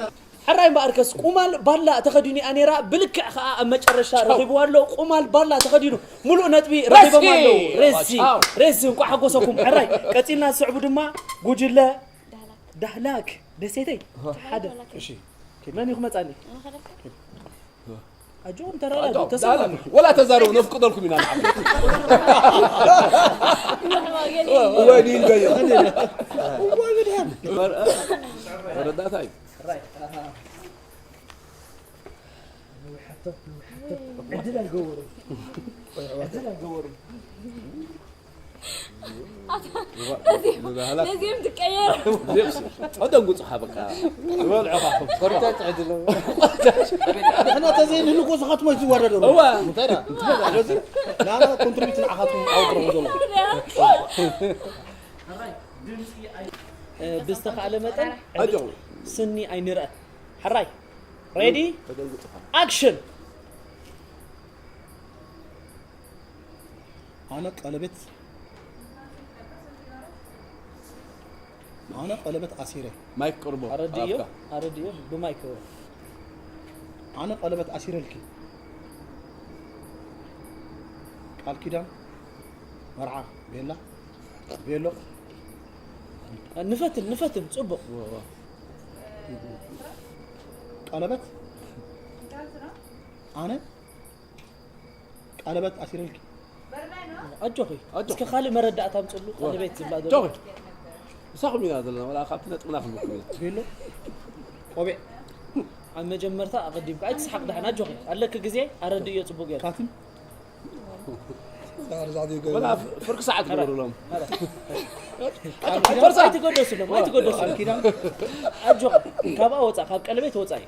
ሕራይ እምበኣርከስ ቁማል ባላ ተኸዲኑ እያ ነይራ። ብልክዕ ከኣ ኣብ መጨረሻ ረኺብዋ ኣሎ። ቁማል ባላ ተኸዲኑ ሙሉእ ነጥቢ ረኺቦም ኣለዉ። ሬሲ፣ ሬሲ፣ እንቋዕ ሓጎሰኩም። ሕራይ፣ ቀጺልና ዝስዕቡ ድማ ጉጅለ ዳህላክ ደሴተይ። ሓደ። እሺ። መን እዩ ክመጻኒ? ኣጆኹም ተረዳዱ፣ ተሰማሙ። ወላ ተዛረቡ፣ ነፍቅደልኩም ኢና ንዓኹም። እዋይ፣ ዲል በዮ። እዋይ፣ ብድሃን። መረዳእታ እዩ። ዕድል ኣይገበሩን። ዕድል ኣይገበሩን። ብባህላት ነዚኦም ትቀየር። ኣደንጉጽኻ በቃ። ዝበልዑኻ። ኮርታ ትዕድሎ። ንሕና ተዘይንህሉ እኮ ዝኻትሞ እዩ ዝወረደሉ። እዋ። እንታይ ደኣ? ስለዚ ናና ኮንትሪቢዩት ንዓኻትኩም ዓወት ረኹ ዘሎ። እ፣ ብዝተኻእለ መጠን ኣጆ። ስኒ ኣይንርአ። ሕራይ። ሬዲ? ተደንጉጽኻ። ኣክሽን! ኣነ ቀለቤት፣ ኣነ ቀለቤት ኣሲረ። ማይክ ቅርቦ፣ ኣረድዮ፣ ኣፍካ። ኣረድዮ፣ ብማይክ። ኣነ ቀለቤት ኣሲረልኪ። ቃል ኪዳን፣ መርዓ፣ ቤላ፣ ቤሎ። ንፈትን፣ ንፈትን፣ ጽቡቕ። ወ፣ ወ። ቀለበት፣ ኣነ ቀለበት ኣሲረልኪ። ኣጆኺ፣ ኣጆኺ። እስኪ ካልእ መረዳእታ ኣምጽሉ፣ ወ። ቀለቤት ዝብላ ዘሎ። ኣጆኺ። ምሳኹም ኢና ዘለና፣ ወላ ካብቲ ነጥብና ክንብኩም ኢና። ቤሎ፣ ቆቢዕ። ኣብ መጀመርታ ኣቐዲምካ፣ ኣይትስሓቕ ደሓን፣ ኣጆኺ። ኣለኪ ግዜ፣ ኣረድእዮ ጽቡቕ ገይሩ። ካትም። ወላ ፍርቂ ሰዓት ግበሩሎም። ቃል ኪዳን። ኣይትገደሱሎም፣ ኣይትገደሱሎም። ቃል ኪዳን። ኣጆኺ፣ ካብኣ ወጻእ፣ ካብ ቀለቤት ወጻኢ።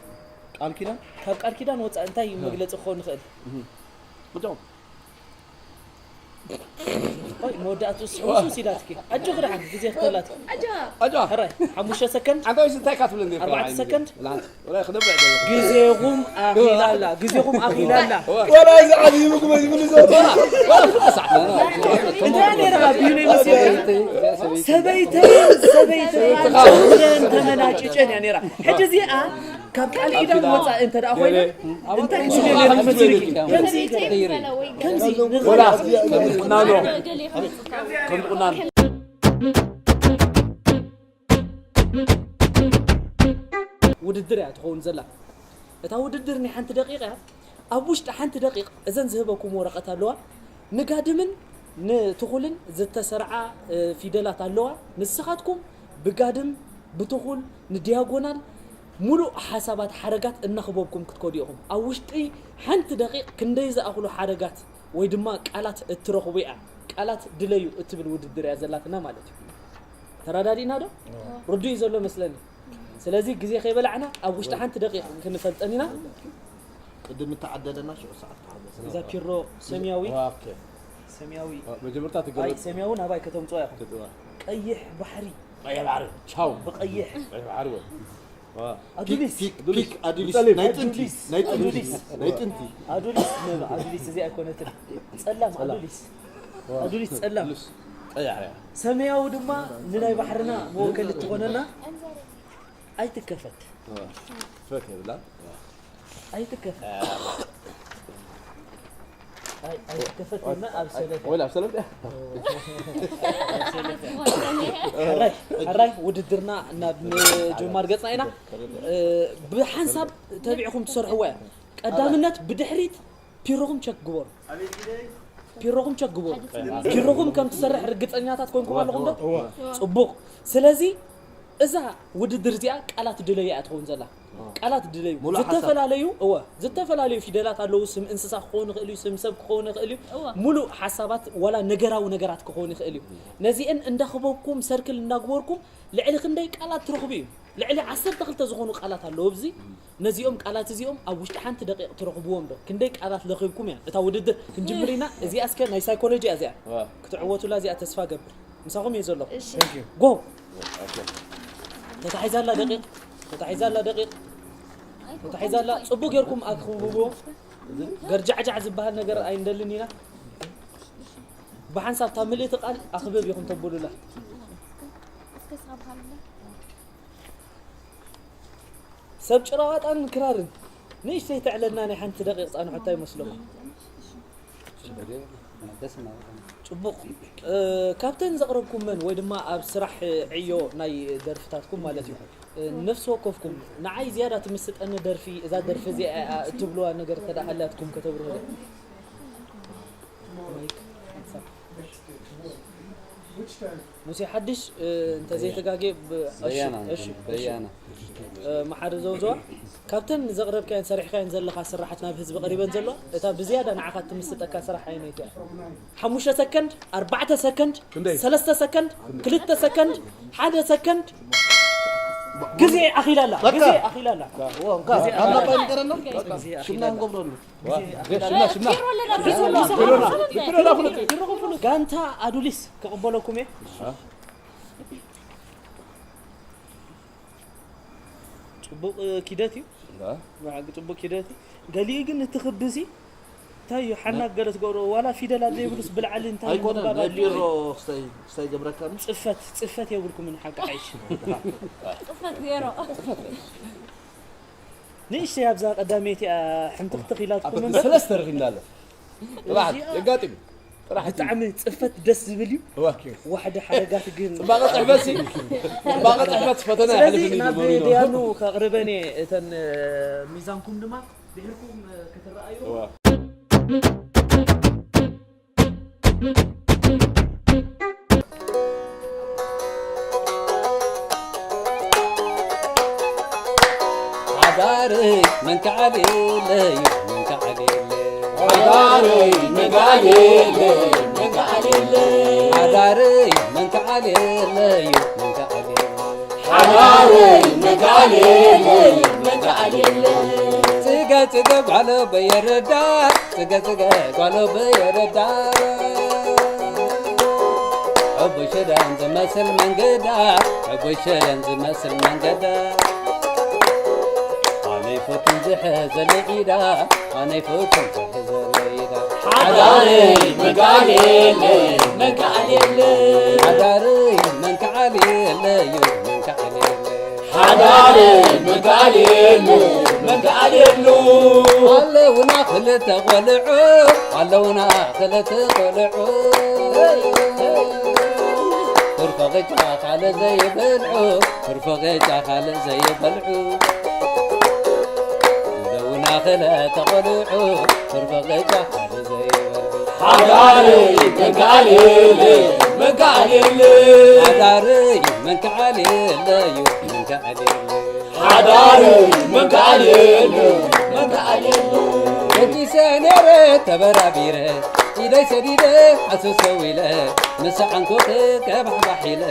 ቃል ኪዳን። ካብ ቃል ኪዳን ወጻኢ እንታይ መግለጺ ክኸውን ይኽእል? እቶም። ቆይ፣ መወዳእትኡ ስሕውስውስ ኢላትኪ። ኣጆኺ ደሓን፣ ግዜ ክተላትኪ። ኣጆ። ኣጆ። ሕራይ፣ ሓሙሽተ ሰከንድ። ኣንታ ወይስ እንታይ ካትብለኒ? ኣርባዕተ ሰከንድ። ላንት። ወላ ክነብዕ ደሎ። ግዜኹም ኣኺላ ኣላ፣ ግዜኹም ኣኺላ ኣላ። ወላ እዚ ዓዚቡ ክመ-፣ ይብሉ ዘሎ። እዚኣ ነይራ፣ ቢሉ ይመስል። ሰበይተይ፣ ሰበይተይ፣ ጨጉረን ተመናጭጨን እያ ነይራ። ሕጂ እዚኣ ካብ ቃል ኪዳን ወፃኢ እንተ ደኣ ኮይና፣ እንታይ ክትብል ነይራ ትመስልኪ? ከምዚ፣ ከምዚ፣ ወላ፣ ከምዚ ቁናኖ፣ ከምዚ ቁናኖ። ውድድር እያ ትኸውን ዘላ። እታ ውድድር ናይ ሓንቲ ደቂቕ እያ። ኣብ ውሽጢ ሓንቲ ደቂቕ እዘን ዝህበኩም ወረቐት ኣለዋ። ንጋድምን ንትኹልን ዝተሰርዓ፣ እ፣ ፊደላት ኣለዋ። ንስኻትኩም ብጋድም፣ ብትኹል፣ ንዲያጎናል ሙሉእ ሓሳባት ሓረጋት እናኽበብኩም ክትከዱ ኢኹም። ኣብ ውሽጢ ሓንቲ ደቂቕ ክንደይ ዝኣኽሉ ሓረጋት ወይ ድማ ቃላት እትረኽቡ እያ። ቃላት ድለዩ እትብል ውድድር እያ ዘላትና ማለት እዩ። ተረዳዲእና ዶ? እዎ። ርዱእ እዩ ዘሎ መስለኒ። ስለዚ ግዜ ከይበላዕና ኣብ ውሽጢ ሓንቲ ደቂቕ ክንፈልጠን ኢና። ቅድም እተዓደለና ሽዑ ሰዓት ተሓጎስ። እዛ ፒሮ ሰማያዊ፣ ኦኬ። ሰማያዊ። ኦ፣ መጀመርታ ኣይ፣ ትገለጽ። ሰማያዊ ናባይ ከተምጽኦ ኢኹም። ትጥዋ። ቀይሕ ባሕሪ። ቀይሕ ባሕሪ። ቻው። ብቐይሕ። ቀይሕ ባሕሪ ወይ። ዋ። ኣዱሊስ። ፒክ፣ ፒክ፣ ኣዱሊስ። ብጸሊም። ናይ ጥንቲ። ኣዱሊስ። ናይ ጥንቲ። ኣዱሊስ። ናይ ጥንቲ። ኣዱሊስ፣ ነ-፣ ኣዱሊስ እዚኣ ኣይኮነትን። ጸላም፣ ጸላም። ኣዱሊስ። ዋ። ኣዱሊስ ጸላም። ኣዱሊስ። ቀያሕ እያ። ሰማያዊ ድማ ንናይ ባሕርና መወከሊ ትኾነና። ኣይትከፈት። ዋ። ፈት የብላ። ዋ። ኣይትከፈት። ዋ። ኣይ፣ ኣይትከፈት ኢልና ኣብ ሰለፍ። ወላ ኣብ ሰለፍ። ሕራይ፣ ሕራይ ውድድርና ናብ ምጅማር ገጽና ኢና። እ፣ ብሓንሳብ ተቢዕኹም ትሰርሕዋ እያ። ቀዳምነት ብድሕሪት ፒሮኹም ቸክ ግበሩ። ፒሮኹም ቸክ ግበሩ። ፒሮኹም ከም ትሰርሕ ርግጸኛታት ኮይንኩም ኣለኹም ዶ? እወ። ጽቡቕ። ስለዚ እዛ ውድድር እዚኣ ቃላት ድለዩ እያ ትኸውን ዘላ። ቃላት ድለዩ። ሙሉእ ሓሳብ። ዝተፈላለዩ፣ እወ፣ ዝተፈላለዩ ፊደላት ኣለዉ። ስም እንስሳ ክኸውን ይኽእል እዩ፣ ስም ሰብ ክኸውን ይኽእል እዩ። እወ። ሙሉእ ሓሳባት ዋላ ነገራዊ ነገራት ክኸውን ይኽእል እዩ። ነዚአን እንዳኽበብኩም፣ ሰርክል እንዳግበርኩም ልዕሊ ክንደይ ቃላት ትረኽቡ እዩ። ልዕሊ ዓሰርተ ክልተ ዝኾኑ ቃላት ኣለዉ ኣብዚ። ነዚኦም ቃላት እዚኦም ኣብ ውሽጢ ሓንቲ ደቂቕ ትረኽብዎም ዶ? ክንደይ ቃላት ለኺብኩም እያ እታ ውድድር? ክንጅምር ኢና። እዚኣ እስከ ናይ ሳይኮሎጂ እያ እዚኣ። ዋ። ክትዕወቱላ እዚኣ ተስፋ ገብር። ምሳኹም እየ ዘለኹ። እሺ። Thank you። ጎ። ኦኬ። ተታሒዛላ ደቂቕ። ተታሒዛላ ደቂቕ። ተታሒዛላ። ጽቡቕ ጌርኩም ኣክብብዎ። ገርጃዕጃዕ ዝበሃል ነገር ኣይንደልን ኢና። ብሓንሳብ እታ ምልእቲ ቃል ኣኽብብ ኢኹም ተብሉላ። እስከ ሳብሃልና። ሰብ ጭራዋጣን ክራርን ንእሽተይ ተዕለልና ናይ ሓንቲ ደቂቕ ጻንሖታ ይመስለኩም? ጽቡቕ። እ፣ ካብተን ዘቕረብኩመን ወይ ድማ ኣብ ስራሕ ዕዮ ናይ ደርፍታትኩም ማለት እዩ፣ እ፣ ነፍሲ ወከፍኩም ንዓይ ዝያዳ ትምስጠኒ ደርፊ፣ እዛ ደርፊ እዚኣ እያ እትብልዋ ነገር እንተ ደኣ ሃልያትኩም ከተብርሁለይ? ማይክ፣ ሓንሳብ። ሙሴ ሓድሽ፣ እ፣ እንተ ዘይተጋጌ ብ-፣ እሺ፣ በያና፣ እሺ፣ እሺ። በያና። እ፣ መሓሪ ዘውዘዋ፣ ካብተን ዘቕረብካየን ሰሪሕካየን ዘለኻ ስራሓት ናብ ህዝቢ ቀሪበን ዘለዋ፣ እታ ብዝያዳ ንዓኻ ትምስጠካ ስራሕ ኣየነይቲ እያ? ሓሙሽተ ሰከንድ፣ ኣርባዕተ ሰከንድ፣ ክንደይ? ሰለስተ ሰከንድ፣ ክልተ ሰከንድ፣ ሓደ ሰከንድ። ግዜ ኣኺላ ኣላ፣ በቃ። ግዜ ኣኺላ ኣላ። ግዜ ኣኺላ ኣላ። ሽምና ንገብረሉ። ሽምና፣ ሽምና። ጋንታ ኣዱሊስ ክቕበለኩም እየ። ጽቡቕ ኪደት እዩ። ብሓቂ ጽቡቕ ኪደት እዩ። ገሊኡ ግን እቲ ክብሲ እንታይ እዩ? ሓናት ገለ ትገብሮ፣ ዋላ ፊደላት ዘይብሉስ ብልዓሊ እንታይ እዩ ኣይኮነን፣ ምግባር ናይ ኣድልዩ? ቢሮ ክስታይ፣ ክስታይ ገብረካ። ጽፈት፣ ጽፈት የብልኩምን ሓቂ ሓይሽ። ጽፈት ዜሮ። ንእሽተይ ኣብዛ ቀዳመይቲ እያ ሕምትኽትኽ ኢላትኩም ኣብ እምበር። ሰለስተ ረኺብና ኣሎ። ጥራሕ እዚኣ የጋጥም። ጥራሕ ብጣዕሚ ጽፈት ደስ ዝብል እዩ። እዋ። ዋሕዲ ሓረጋት ግን ጽባቐ ጽሕፈት ሲ፣ ጽባቐ ጽሕፈት ፈተና ስለዚ የሕልፍኒ ናብ ንበሩ ኢና። ደያኑ ከቕርበን እየ። እተን፣ እ፣ ሚዛንኩም ድማ ድሕርኩም፣ እ፣ ክትረኣዩ። እዋ። ሓዳረይ መንከዓሌለይ፣ መንከዓሌለይ። ሓዳረይ መንከዓሌለይ፣ መንከዓሌለይ። ሓዳረይ መንከዓሌለይ፣ መንከዓሌለይ። ሓዳረይ መንከዓሌለይ፣ መንከዓሌለይ። ጽገ ጽገ ጓሎ በየረዳ፣ ጽገ ጽገ ጓሎ በየረዳ። ሕቡይ ሽደን ዝመስል መንገዳ፣ ሕቡይ ሽደን ዝመስል መንገዳ። ኣነ ይፈቱን ዝሕዘለይ ኢዳ፣ ኣነ ይፈቱን ዝሕዘለይ ኢዳ። ሓዳረይ መንከዓሌለይ፣ መንከዓሌለይ። ሓዳረይ መንከዓሌለይ፣ መንከዓሌለይ። ሓዳረይ መንከዓሌሉ፣ መንከዓሌሉ። ኣለውና ክልተ ቆልዑ፣ ኣለውና ክልተ ቆልዑ። ትርፈ ቅጫ ካልእ ዘይበልዑ፣ ትርፈ ቅጫ ካልእ ዘይበልዑ። ኣለውና ክልተ ቆልዑ፣ ትርፈ ቅጫ ካልእ ዘይበልዑ። ሓዳረይ መንከዓሌለ፣ መንከዓሌለ። ሓዳረይ መንከዓሌለዩ፣ መንከዓሌለ። ሓዳረይ መንከዓሌለ፣ መንከዓሌለ። ደቂሰ ነይረ ተበራቢረ፣ ኢደይ ሰዲደ ሓሰሰው ኢለ፣ ምስ ዓንኮኸ ከባሕባሕ ኢለ፣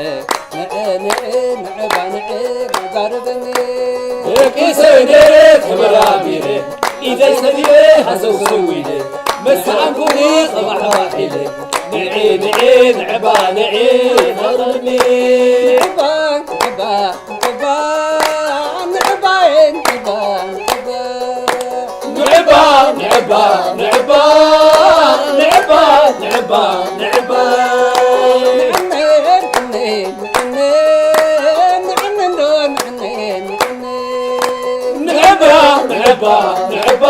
ንዐ ንዐ ንዐባ ንዐ ዛረበኒ። ደቂሰ ነይረ ተበራቢረ፣ ኢደይ ሰዲደ ሓሰሰው ኢለ፣ ምስ ዓንኮኸ ከባሕባሕ ኢለ፣ ንዐ ንዐ ንዐባ ንዐ ፈርሚ። ንዐባ ንዐባ ንዕባ ንዕባ ንዕባ። ንዕባ ንዕባ ንዕባ ንዕባ ንዕባ ንዕባ። ንዕባ ንዕባ ንዕባ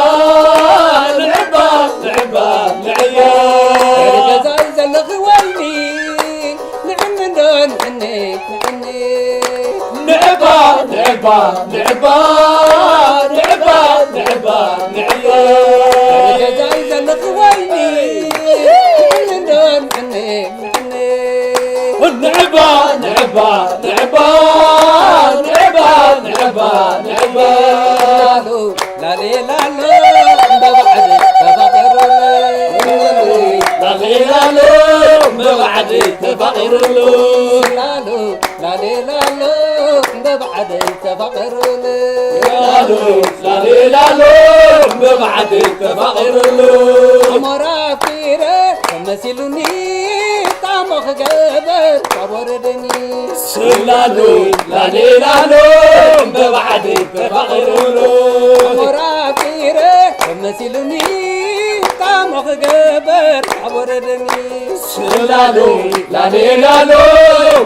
ንዕባ ንዕባ ንዕባ። ገዛይ ዘለኺ ወይኒ ንዕኒ እንዶ ንዕኒ ንዕኒ። ንዕባ ንዕባ ንዕባ ንዕባ ንዕባ ንዕባ። ገዛይ ዘለኺ ወይኒ ንዕኒ እንዶ ንዕኒ ንዕኒ። ንዕባ ንዕባ ንዕባ ንዕባ ንዕባ ንዕባ። ላሉ ላሌ ላሎ እንደ ባዕድ ተፋቐሩለ። ላሌ ላሎ እንደ ባዕድ ተፋቐሩሉ። ላሉ ላሌ ላሎ እንደ ባዕድ ተፋቐሩለ። ላሉ ላሌ ላሎ እንደ ባዕድ ተፋቐሩሉ። ኣሞራ ፊረ ተመሲሉኒ ጣሞ ክገበር ካብ ወረደኒ። ስላሉ ላሌ ላሎ በባዕዲ ተፋቒሩሉ። ኣሞራ ፊረ ተመሲሉኒ ጣሞ ክገበር ካብ ወረደኒ። ስላሉ ላሌ ላሎ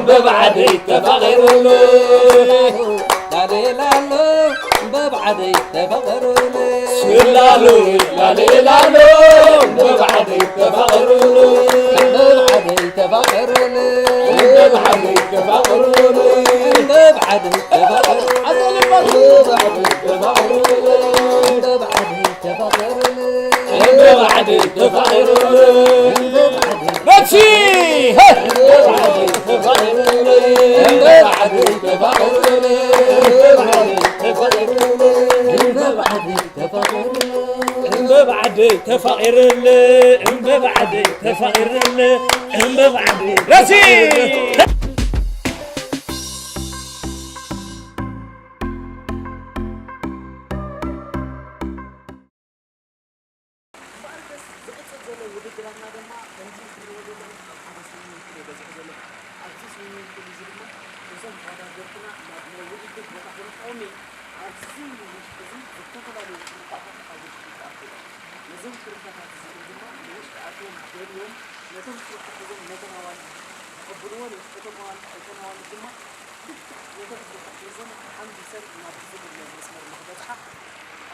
በባዕዲ ተፋቒሩሉ። ላሌ ላሎ በብዓደይ ተፋቐሩኒ። ስላሉ ላሌላሎ በብዓደይ ተፋቐሩኒ። በብዓደይ ተፋቐሩኒ። በብዓደይ ተፋቐሩኒ። በብዓደይ ተፋቐሩኒ። በብዓደይ ተፋቐሩኒ። በብዓደይ ተፋቐሩኒ። በብዓደይ ተፋቐሩኒ። በብዓደይ ነፍሲ! ሄ! በብዓደይ ተፋቐሩኒ። በብዓደይ ተፋቐሩኒ። በብዓደይ ተፋቐሩኒ። በብዓደይ ተፋቐሩኒ። እምበባዓደይ ተፋቒርኒ፣ እምበባዓደይ ተፋቒርኒ፣ እምበባዓደይ ረሲ! እምበኣርከስ ዝቕጽል ዘሎ ውድድራትና ድማ ከምዚ ትሪእዎ ዘለኹም ኣብ ሓደ ስዊሚንግ ፑል እየ በጺሐ ዘለኹ። ኣብዚ ስዊሚንግ ፑል እዚ ድማ እዞም ተወዳደርትና ናብ ናይ ውድድር ቦታ ክልእኽዎም እየ። ኣብዚ ውሽጢ እዚ ዝተፈላለዩ ትርኢታት ኣብ ውሽጢ ይኣትዉ እዮም። ነዞም ትርኢታት እዚኦም ድማ ንውሽጢ ኣትዮም ደልዮም ነቶም ስርሖም ሒዞም ነተን ኣዋልድ ክቕብልወን እዮም። እቶም ኣዋልድ እተን ኣዋልድ ድማ ልክዕ ነተን ስርሖም ሒዘን ተሓንቢሰን ናብቲ ዝድለ መስመር ንክበጽሓ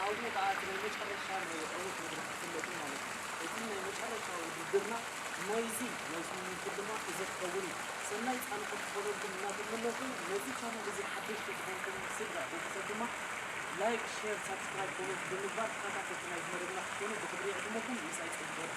ኣብኡ ከኣ እቲ ናይ መጨረሻ ናይ ዕዉት መድረኽ ክፍለጥ እዩ ማለት እዩ። እቲ ናይ መጨረሻ ውድድርና ናይዚ ናይ ስዊሚንግ ፑል ድማ እዚ ክኸውን እዩ። ሰናይ ጻንሖት ክኾነልኩም እናተመነኹ፣ ነዚ ቻነል እዚ ሓደሽቲ ዝኾንኩም ስድራ ቤተሰብ ድማ ላይክ፣ ሼር፣ ሳብስክራይብ፣ ኮሜንት ብምግባር ተኸታተልቲ ናይዚ መደብና ክትኮኑ ብኽብሪ ይዕድመኩም። ምሳይ ጽቡቕ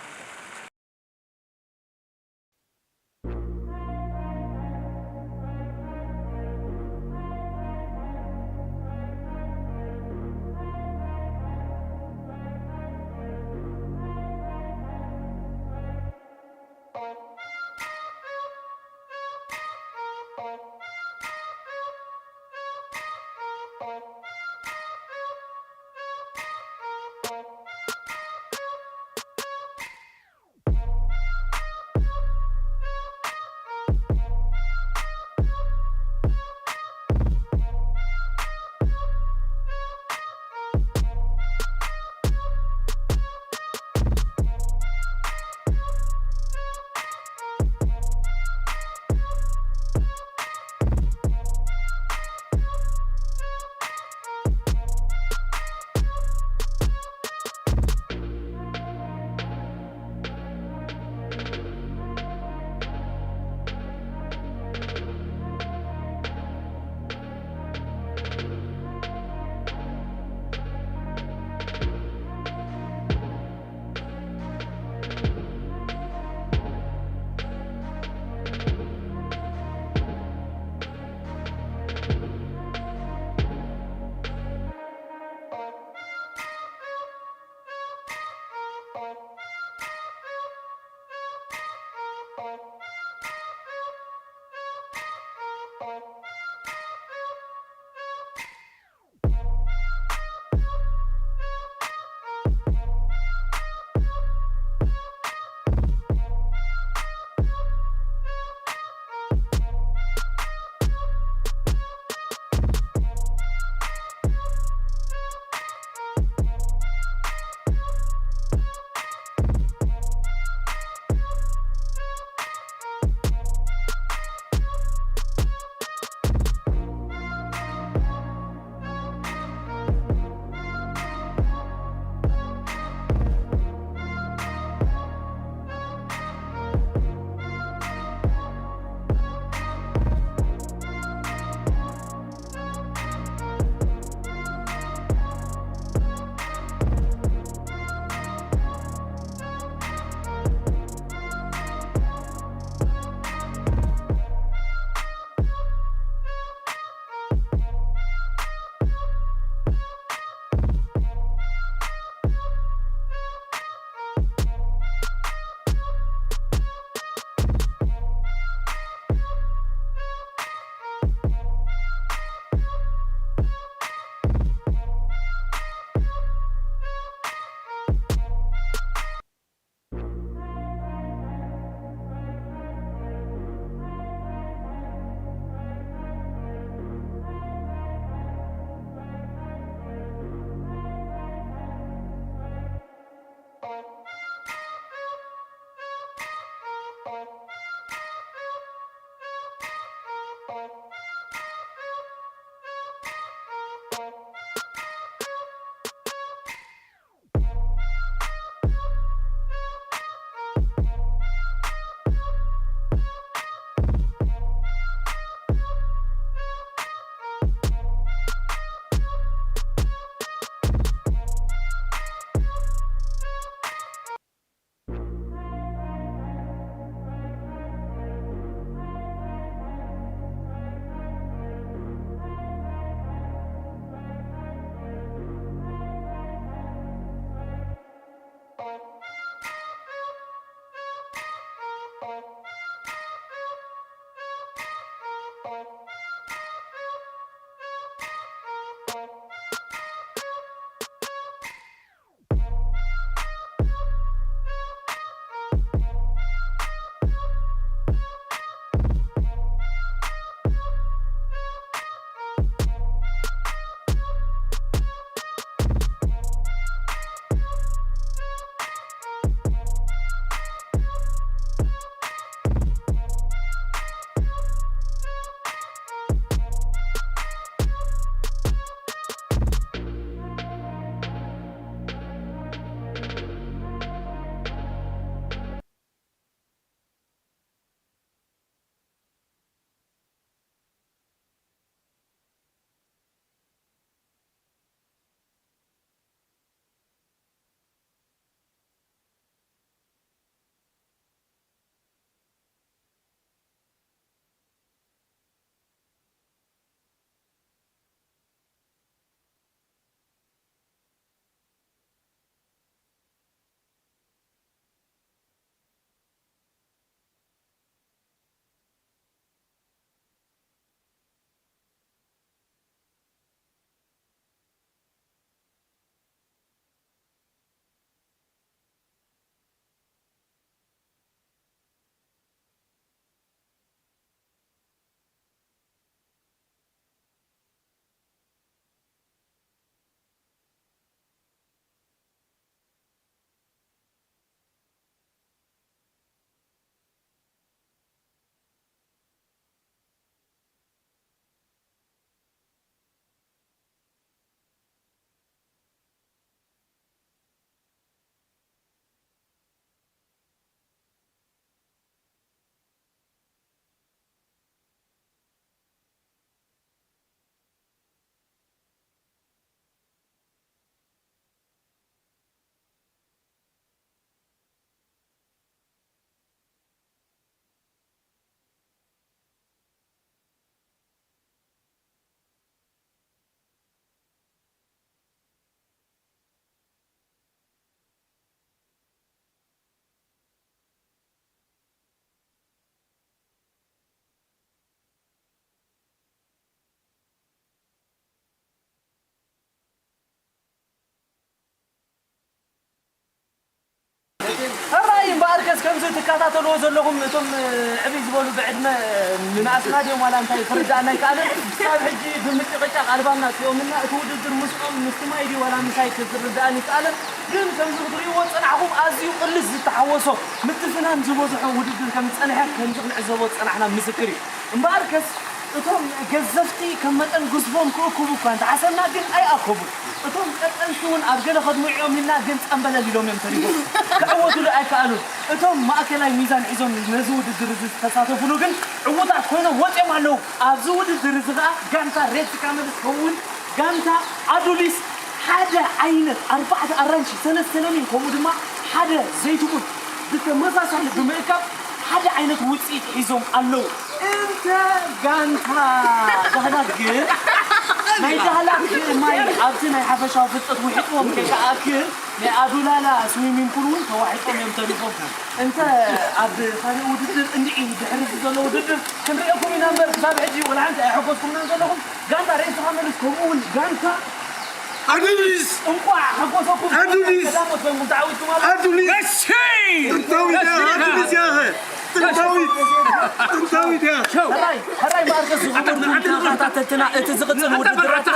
እዚ ትከታተልዎ ዘለኹም እቶም ዕብይ ዝበሉ ብዕድመ ንናእስና ድዮም ዋላ እንታይ ክርዳእና ኣይከኣለን። ክሳብ ሕጂ ብምጭቕጫቕ ኣልባምና ኣጥፊኦምልና። እቲ ውድድር ምስኦም ምስ ትማይ ድዩ ዋላ ምሳይ ክርዳእኒ ኣይከኣለን። ግን ከምዚ ክትርእይዎ ዝጸናሕኩም ኣዝዩ ቅልስ ዝተሓወሶ ምትፍናን ዝበዝሖ ውድድር ከም ዝጸንሐ ከምዚ ክንዕዘቦ ዝጸናሕና ምስክር እዩ። እምበኣርከስ እቶም ገዘፍቲ ከም መጠን ግዝፎም ክእክቡ እኳ እንተሓሰብና ግን ኣይኣከቡን። እቶም ቀጠንቲ እውን ኣብ ገለ ከድምዑ እዮም ኢልና ግን ጸምበለል ኢሎም እዮም ተሪፎም። ክዕወቱሉ ኣይከኣሉን። እቶም ማእከላይ ሚዛን ሒዞም ነዚ ውድድር እዚ ዝተሳተፉሉ ግን ዕዉታት ኮይኖም ወጺኦም ኣለዉ። ኣብዚ ውድድር እዚ ኸኣ ጋንታ ሬድ ካመልስ ከምኡውን ጋንታ ኣዱሊስ ሓደ ዓይነት ኣርባዕተ ኣራንሺ፣ ሰለስተ ለሚን ከምኡ ድማ ሓደ ዘይትኩል ብተመሳሳሊ ብምእካብ ሓደ ዓይነት ውጽኢት ሒዞም ኣለዉ። እንተ ጋንታ ዳህላክ ግን ናይ ዳህላክ ማይ ኣብቲ ናይ ሓፈሻዊ ፍልጠት ውሒጥዎም ከይከኣክል ናይ ኣዱላላ ስዊሚንግ ፑል እውን ተዋሒጦም እዮም ተሪፎም። እንተ ኣብ ካልእ ውድድር እንድዒ ድሕሪ እዚ ዘሎ ውድድር ክንሪኤኩም ኢና እምበር ክሳብ ሕጂ ወላ ሓንቲ ኣይሐጎስኩምናን ዘለኹም። ጋንታ ሬድ ካመልስ ከምኡ እውን ጋንታ ኣዱሊስ እንቋዕ ሓጎሰኩም። ኣዱሊስ ቀዳሞት ኮይንኩም ተዓዊትኩም ኣሎ። ኣዱሊስ ጥንታዊት እያ ኣዱሊስ እያ ጥንታዊት ጥንታዊት እያ ሕራይ ሕራይ እምበኣርከስ ዝኸበርኩም ተኸታተልትና እቲ ዝቕጽል ውድድራትና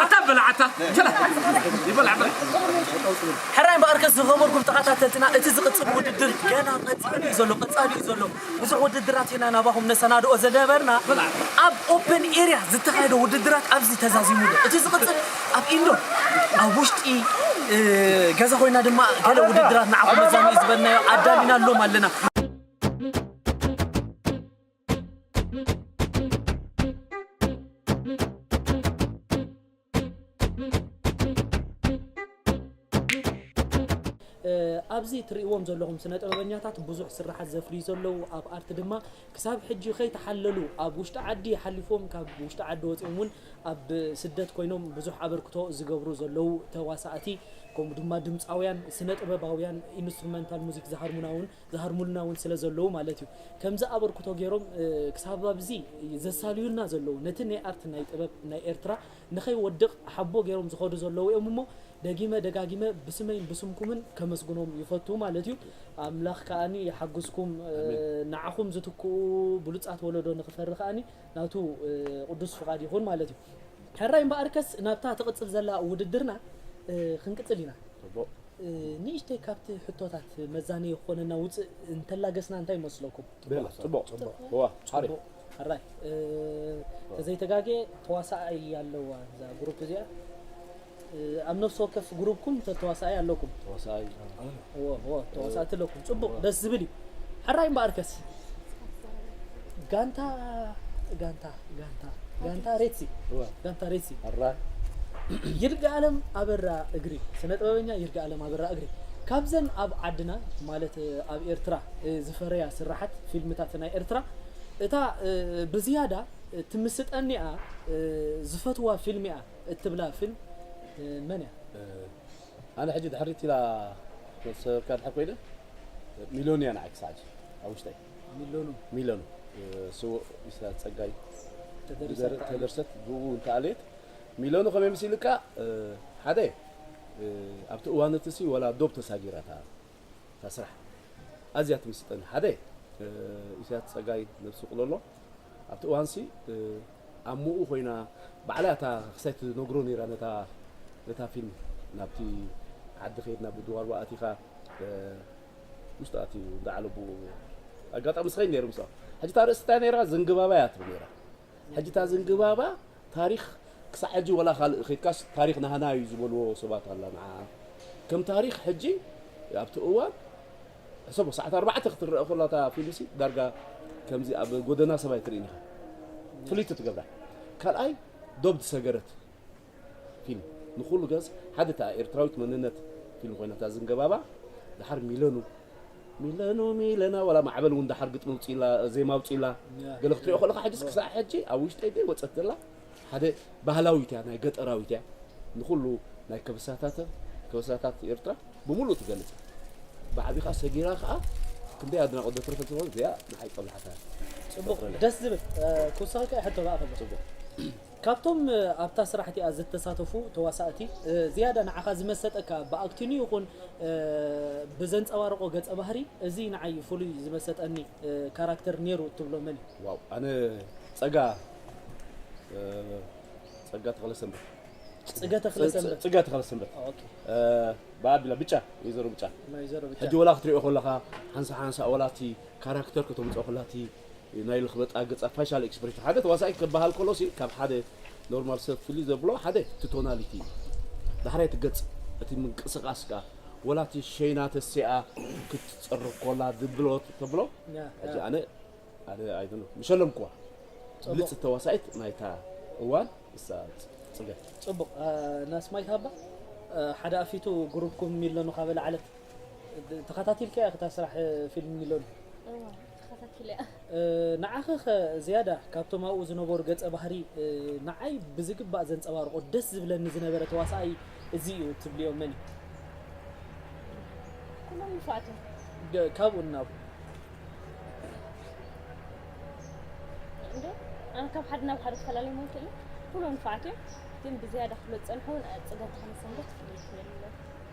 ሕራይ እምበኣርከስ ዝኸበርኩም ተኸታተልትና እቲ ዝቕጽል ውድድር ገና ቀጻሊ እዩ ዘሎ ቀጻሊ እዩ ዘሎ። ብዙሕ ውድድራት ኢና ናባኹም ነሰናድኦ ዝነበርና ኣብ ኦፕን ኤርያ ዝተኻየደ ውድድራት ኣብዚ ተዛዚሙ ኣሎ። እቲ ዝቕጽል ኣብ ኢንዶር ኣብ ውሽጢ ገዛ ኮይና ድማ ገለ ውድድራት ንዓኹም ነዛንኡ ዝበልናዮ ኣዳሊናሎም ኣለና። ኣብዚ ትርእይዎም ዘለኹም ስነ ጥበበኛታት ብዙሕ ስራሓት ዘፍርዩ ዘለዉ ኣብ ኣርት ድማ ክሳብ ሕጂ ከይተሓለሉ ኣብ ውሽጢ ዓዲ ሓሊፎም ካብ ውሽጢ ዓዲ ወፂኦም እውን ኣብ ስደት ኮይኖም ብዙሕ ኣበርክቶ ዝገብሩ ዘለዉ ተዋሳእቲ ከምኡ ድማ ድምፃውያን ስነ ጥበባውያን ኢንስትሩመንታል ሙዚክ ዝሃርሙና እውን ዝሃርሙልና እውን ስለ ዘለዉ ማለት እዩ ከምዚ ኣበርክቶ ገይሮም ክሳብ ኣብዚ ዘሳልዩልና ዘለዉ ነቲ ናይ ኣርት ናይ ጥበብ ናይ ኤርትራ ንኸይወድቕ ሓቦ ገይሮም ዝኸዱ ዘለዉ እዮም እሞ ደጊመ ደጋጊመ ብስመይን ብስምኩምን ከመስግኖም ይፈቱ ማለት እዩ። ኣምላኽ ከኣኒ ይሓግዝኩም። ንዓኹም ዝትክኡ ብሉጻት ወለዶ ንኽፈሪ ከኣኒ ናቱ ቅዱስ ፍቓድ ይኹን ማለት እዩ። ሕራይ እምበኣርከስ ናብታ ትቕጽል ዘላ ውድድርና ክንቅጽል ኢና። ንእሽተይ ካብቲ ሕቶታት መዛነዪ ክኾነና ውፅእ እንተላገስና እንታይ ይመስለኩም? ጽቡቕ ጽቡቕ ዋ ሓሪፍ ሕራይ ተዘይተጋጌ ተዋሳኣይ ኣለዋ እዛ ግሩፕ እዚኣ ኣብ ነፍሲ ወከፍ ግሩፕኩም ተዋሳኣይ ኣለኩም ተዋሳኣይ ተዋሳእቲ ኣለኩም ጽቡቕ ደስ ዝብል እዩ ሕራይ እምበኣርከስ ጋንታ ጋንታ ጋንታ ጋንታ ሬትሲ ጋንታ ሬትሲ ሕራይ ይርጋለም ኣበራ እግሪ ስነ ጥበበኛ ይርጋለም ኣበራ እግሪ ካብዘን ኣብ ዓድና ማለት ኣብ ኤርትራ ዝፈረያ ስራሓት ፊልምታት ናይ ኤርትራ እታ ብዝያዳ ትምስጠኒኣ ዝፈትዋ ፊልም እያ እትብላ ፊልም መን እያ? ኣነ ሕጂ ድሕሪት ኢላ ሰበካ ድሕር ኮይነ ሚሎን እያ ንዓይ ክሳዕ ሕጂ ኣብ ውሽጠይ ሚሎኑ ሚሎኑ ስውእ ኢሳያስ ጸጋይ ተደርሰት ብኡ እንተኣልየት ሚሎኑ ከመይ ምስ ኢልካ ሓደ ኣብቲ እዋን እቲ ሲ ወላ ዶብ ተሳጊራ እታ ስራሕ ኣዝያ ትምስጠኒ ሓደ ኢሳያስ ጸጋይ ነብሱ ቅለሎ ኣብቲ እዋንሲ ኣብ ምኡ ኮይና ባዕላ እታ ክሳይ ትነግሮ ነይራ ነታ ነታ ፊልም ናብቲ ዓዲ ከይድና ብድዋርባ ኣቲኻ ውሽጢ ኣትዩ እንዳዓለቡ ኣጋጣሚ ስኸይ ነይሩ ምስኣ ሕጂ እታ ርእስቲ እንታይ ነይራ ዝንግባባ እያ ትብል ነይራ ሕጂ እታ ዝንግባባ ታሪኽ ክሳዕ ሕጂ ወላ ካልእ ከይድካስ ታሪኽ ናህና እዩ ዝበልዎ ሰባት ኣላ ንዓ ከም ታሪኽ ሕጂ ኣብቲ እዋን ሕሰቦ ሰዓት ኣርባዕተ ክትረአ ከላ እታ ፊልምሲ ዳርጋ ከምዚ ኣብ ጎደና ሰብ ኣይትርእን ኢኻ ፍልይቲ ትገብራ ካልኣይ ዶብ ዝሰገረት ፊልም ንኩሉ ገዝ ሓደ እታ ኤርትራዊት መንነት ፊልም ኮይና እታ ዝንገባባ ድሓር ሚለኑ ሚለኑ ሚለና ዋላ ማዕበል እውን ድሓር ግጥሚ ውፅኢላ ዜማ ውፅኢላ ገለ ክትሪኦ ከለካ ሕጅስ ክሳዕ ሕጂ ኣብ ውሽጠይ ደይ ወፀት ዘላ ሓደ ባህላዊት እያ ናይ ገጠራዊት እያ ንኩሉ ናይ ከበሳታት ከበሳታት ኤርትራ ብምሉእ ትገልጽ ብዓቢኻ ሰጊራ ከዓ ክንደይ ኣድናቆት ዘትረፈት ዝኾነ እዚኣ ንዓይ ጦብላሕታ ጽቡቕ ደስ ዝብል ኩሳካ ሕቶ በኣ ከሎ ጽቡቕ ካብቶም ኣብታ ስራሕ እቲኣ ዝተሳተፉ ተዋሳእቲ ዝያዳ ንዓኻ ዝመሰጠካ ብኣክቲንጉ ይኹን ብዘንጸባርቖ ገጸ ባህሪ እዚ ንዓይ ፍሉይ ዝመሰጠኒ ካራክተር ነይሩ እትብሎ መን እዩ? ዋው ኣነ ጸጋ ጸጋ ተኽለሰንበት ጽገ ተኽለ ሰንበት። ጽጋ ተኽለሰንበት ኦኬ። ብኣቢላ ብጫ ወይዘሮ ብጫ ናይ ዘሮ ብቻ ሕጂ ወላ ክትሪኦ ከለኻ ሓንሳ ሓንሳ ወላቲ ካራክተር ከተምፅኦ ከላቲ ናይ ልኽበጣ ገፃ ፋሻል ኤክስፕሬሽን ሓደ ተዋሳኢ ክበሃል ከሎ ሲ ካብ ሓደ ኖርማል ሰብ ፍልይ ዘብሎ ሓደ እቲ ቶናሊቲ እዩ። ዳሕራይ እቲ ገፅ እቲ ምንቅስቃስ ከዓ ወላ እቲ ሸይና ተሲኣ ክትፀርብ ኮላ ድብሎ ተብሎ ያ፣ ሕጂ ያ። ኣነ ኣነ ኣይደሎ ምሸለምኩዋ ፅቡቕ። ብልፅቲ ተዋሳኢት ናይታ እዋን እሳ ፅገ ፅቡቕ ናስማይት ሃባ ሓደ ኣፊቱ ግሩፕኩም ሚለኑ ካበ ላዕለት ተኸታቲልካ ኢኻ እታ ስራሕ ፊልም ሚለኑ እዋ ተኸታቲለ ንዓኺ ኸ ዝያዳ ካብቶም ኣብኡ ዝነበሩ ገፀ ባህሪ ንዓይ ብዝግባእ ዘንፀባርቆ ደስ ዝብለኒ ዝነበረ ተዋሳኣይ እዚ እዩ ትብልዮ መን እዩ? ኩሎም ንፋዕቶም ደ- ካብኡ እናብኡ እንዶ ኣነ ካብ ሓደ ናብ ሓደ ክፈላለዮም ኣይክእልን ኩሎም ንፋዕት እዮም ግን ብዝያዳ ክብሎ ዝፀንሑ እውን ፅገም ተኸነ ሰንበት ፍልይ ክብል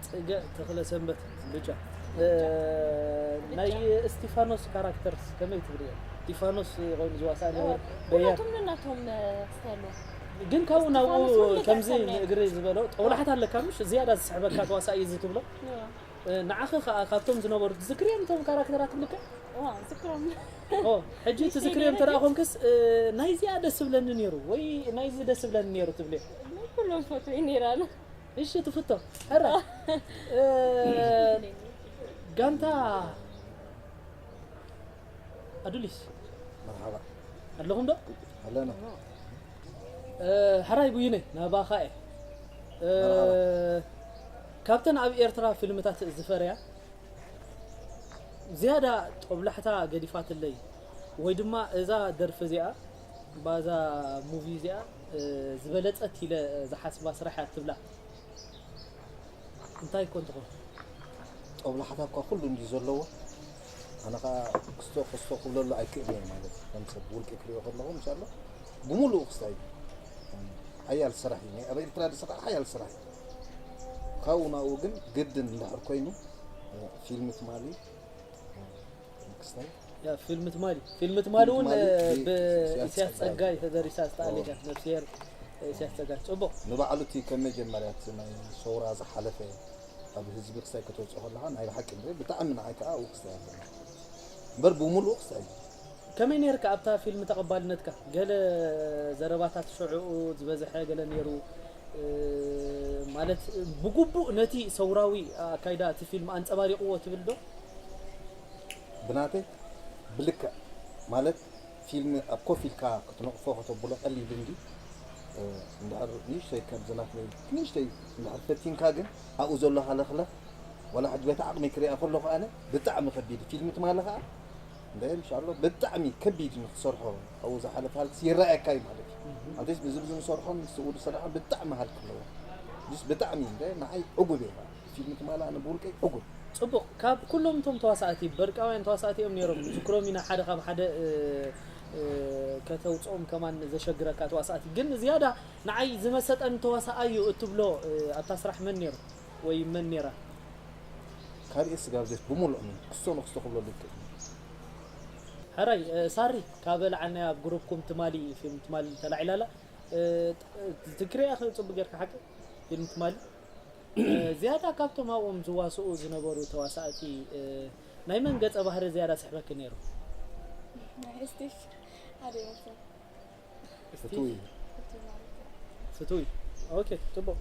ፅገ ተኽለ ሰንበት ብጫ ናይ እስቲፋኖስ ካራክተርስ ከመይ ትብልዮ? እስቲፋኖስ ኮይኑ ዝዋሳእ ነበር በያር ኩላቶም ነናቶም ስታይሎ ግን ካብኡ ናብኡ እስቲፋኖስ ሁሉ ከምዚ ይጠቅሰኒ። ንእግሪ ዝበሎ ጦብላሕት ኣለካ ምሽ ዝያዳ ዝስሕበካ ተዋሳኢ እዚ ትብሎ ንዓኺ ከዓ ካብቶም ዝነበሩ ትዝክርዮም እቶም ካራክተራት ትብልካ ዝክሮም ኦ ሕጂ ትዝክርዮም እንተ ደኣ ኮንክስ ናይዚኣ ደስ ዝብለኒ ነይሩ ወይ ናይዚ ደስ ዝብለኒ ነይሩ ትብልዮ ኩሎም ፈትወይ ነይራና እሺ ትፍቶ ሕራ ጋንታ ኣዱሊስ መርሓባ ኣለኹም ዶ ኣለና ሕራይ ቡይነ ናባኻ እየ ካብተን ኣብ ኤርትራ ፊልምታት ዝፈረያ ዝያዳ ጦብላሕታ ገዲፋትለይ ወይ ድማ እዛ ደርፊ እዚኣ ባዛ ሙቪ እዚኣ ዝበለፀት ኢለ ዝሓስባ ስራሕ እያ ትብላ እንታይ ኮን ትኾን ጦብላሕታ እኳ ኩሉ እንዲ ዘለዎ ኣነ ከዓ ክስቶ ክስቶ ክብለሉ ኣይክእል እየ ማለት ከም ሰብ ውልቂ ክሪኦ ከለኹ ምሻሎ ብምሉኡ ክስታይ ሓያል ስራሕ እዩ ኣብ ኤርትራ ዝስራሕ ሓያል ስራሕ እዩ ካብኡ ናብኡ ግን ግድን እንድሕር ኮይኑ ፊልም ትማሊ ክስታይ ያ ፊልም ትማሊ ፊልም ትማሊ እውን ትማሊ ብኢሳያስ ኢሳያስ ጸጋይ ጸጋይ። ተደሪሳ ዝተኣለየ ነፍስሄር ኢሳያስ ጸጋይ ጽቡቕ ንባዕሉ እቲ ከመይ ጀመርያ እቲ ናይ ሰውራ ዝሓለፈ ኣብ ህዝቢ ክስታይ ከተውፅኦ ከለካ ናይ ብሓቂ ንርኢ ብጣዕሚ ንዓይ ከዓ ኣብኡ ክስታይ ኣለና እምበር ብምሉኡ ክስታይ እዩ ከመይ ነርካ ኣብታ ፊልም ተቐባልነትካ ገለ ዘረባታት ሽዑኡ ዝበዝሐ ገለ ነይሩ ማለት ብግቡእ ነቲ ሰውራዊ ኣካይዳ እቲ ፊልም ኣንጸባሪቕዎ ትብል ዶ ብናተይ ብልክዕ ማለት ፊልም ኣብ ኮፍ ኢልካ ክትነቕፎ ከተብሎ ቀሊል እንዲ እንድሕር ንእሽተይ ከም ዝናትለይ ንእሽተይ እንድሕር ፈቲንካ ግን ኣብኡ ዘሎ ሃለኽለኽ ዋላ ሕጂ በቲ ዓቕሚ ክሪኣ ከለኹ ኣነ ብጣዕሚ ከቢድ ፊልም ትማሊ ከዓ እንደ ኢንሻሎ ብጣዕሚ ከቢድ ንክሰርሖ ኣብኡ ዝሓለፍ ሃልክስ ይረኣየካ እዩ ማለት እዩ ኣንተይስ ብዚ ብዚ ንሰርሖን ስኡ ዝሰርሖን ብጣዕሚ ሃልክ ኣለዎ ስ ብጣዕሚ እንደ ንዓይ ዕጉብ እየ ፊልም ትማሊ ኣነ ብውልቀይ ዕጉብ ጽቡቕ ካብ ኩሎም እቶም ተዋሳእቲ በርቃውያን ተዋሳእቲ እዮም ነይሮም ዝክሮም ኢና ሓደ ካብ ሓደ ከተውፅኦም ከማን ዘሸግረካ ተዋሳእቲ ግን ዝያዳ ንዓይ ዝመሰጠን ተዋሳኣዩ እትብሎ ኣብታ ስራሕ መን ነይሩ ወይ መን ነይራ ካብ ኤስ ጋብዘት ብምሉእ ምን ክስቶ ንክስቶ ክብሎ ልክእ ሕራይ ሳሪ ካብ ለዓልናያ ኣብ ግሩፕኩም ትማሊ ፊልም ትማሊ ተላዒላላ ትክርያ ጽቡቅ ጌርካ ሓቂ ፊልም ትማሊ ዝያዳ ካብቶም ኣብኦም ዝዋስኡ ዝነበሩ ተዋሳእቲ ናይ መን ገጸ ባህሪ ዝያዳ ስሕበኪ ነይሩ? ናይ ስቲፍ ሓደ ይመስል ፍቱይ ፍቱይ ኦኬ ጽቡቅ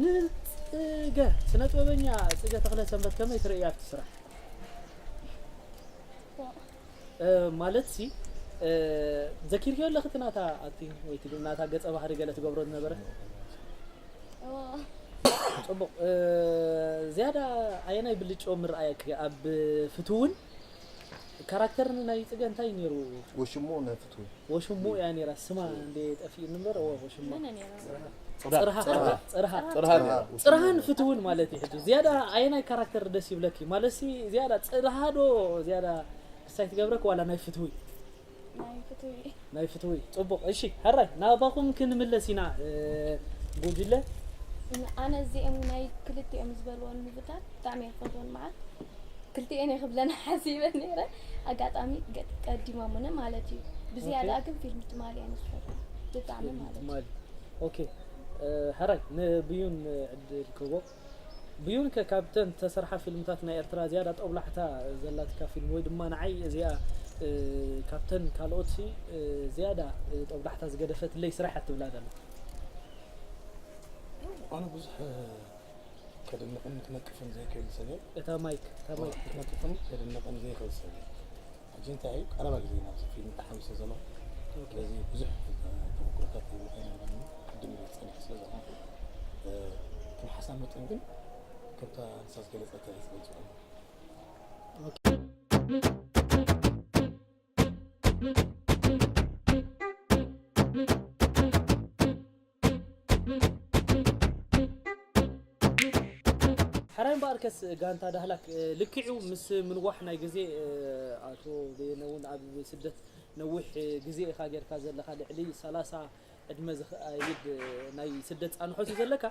ንጽገ ስነ ጥበበኛ ጽገ ተኽለ ሰንበት ከመይ ትርእያ ኣብቲ ስራሕ ማለት ሲ ዘኪርክዮ ኣለኺ እቲ ናታ ኣክቲንግ ወይ እቲ ናታ ገጸ ባህሪ ገለ ትገብሮ ዝነበረ ጽቡቕ ዝያዳ ኣየናይ ብልጭኦ ምርኣየኪ ኣብ ፍትውን ካራክተር ናይ ጽገ እንታይ ነይሩ ወሽሙ ናይ ፍትዊ ወሽሙ እያ ነይራ ስማ እንደ ጠፊኡ ንበር ወሽማ ምን ነይራ ጽርሃ ጽርሃ ጽርሃ ነይሩ። ጽርሃን ፍትውን ማለት እዩ ሕጂ ዝያዳ ኣየናይ ካራክተር ደስ ይብለኪ ማለትሲ ዝያዳ ጽርሃ ዶ ዝያዳ ክሳይ ትገብረክ ዋላ ናይ ፍትዊ ናይ ፍትዊ ናይ ፍትዊ። ጽቡቕ። እሺ፣ ሕራይ ናባኹም ክንምለስ ኢና። እ፣ ጉጅለ ኣነ እዚኦም ናይ ክልቲኦም ዝበልዎም ምፍታት ብጣዕሚ እየ ዝፈትዎም። መዓት ክልቲኤን እየ ክብለና ሓሲበ ነይረ። ኣጋጣሚ ገ- ቀዲሞምኒ ማለት እዩ። ብዝያዳ ግን ፊልም ትማሊ እየ ንዝፈትዎ ብጣዕሚ ማለት እዩ። ትማሊ። ኦኬ። እ፣ ሕራይ ንብዩን ዕድል ክህቦ። ብዩን ከ ካብተን ተሰርሓ ፊልምታት ናይ ኤርትራ ዝያዳ ጦብላሕታ ዘላትካ ፊልም ወይ ድማ ንዓይ እዚኣ፣ እ፣ ካብተን ካልኦት ሲ፣ እ፣ ዝያዳ፣ እ፣ ጦብላሕታ ዝገደፈትለይ ስራሕ እያ ትብላ ዘላ? ኣነ ብዙሕ ከድንቕን ክነቅፍን ዘይክእል ሰብ እየ። እታ ማይክ፣ እታ ማይክ። ክነቅፍን ከድንቕን ዘይክእል ሰብ እየ። ሕጂ እንታይ እዩ ቀረባ ግዜ ናብዚ ፊልም ተሓዊሰ ዘሎ። ስለዚ ብዙሕ ተመክሮታት ይብሉ ከይነበረኒ ቅድም ኢለ ዝጸኒሐ ስለ ዝኾንኩ፣ እ፣ ከም ሓሳብ መጠን ግን ከምታ ንሳ ዝገለጸት እየ ዝገልጽ። ሕራይ እምበኣርከስ ጋንታ ዳህላክ፣ እ፣ ልክዑ ምስ ምንዋሕ ናይ ግዜ፣ እ፣ ኣቶ በየነ እውን ኣብ ስደት ነዊሕ ግዜ ኢኻ ጌርካ ዘለኻ፣ ልዕሊ ሰላሳ ዕድመ ዝኸይድ፣ እ፣ ናይ ስደት ጻንሖት እዩ ዘለካ።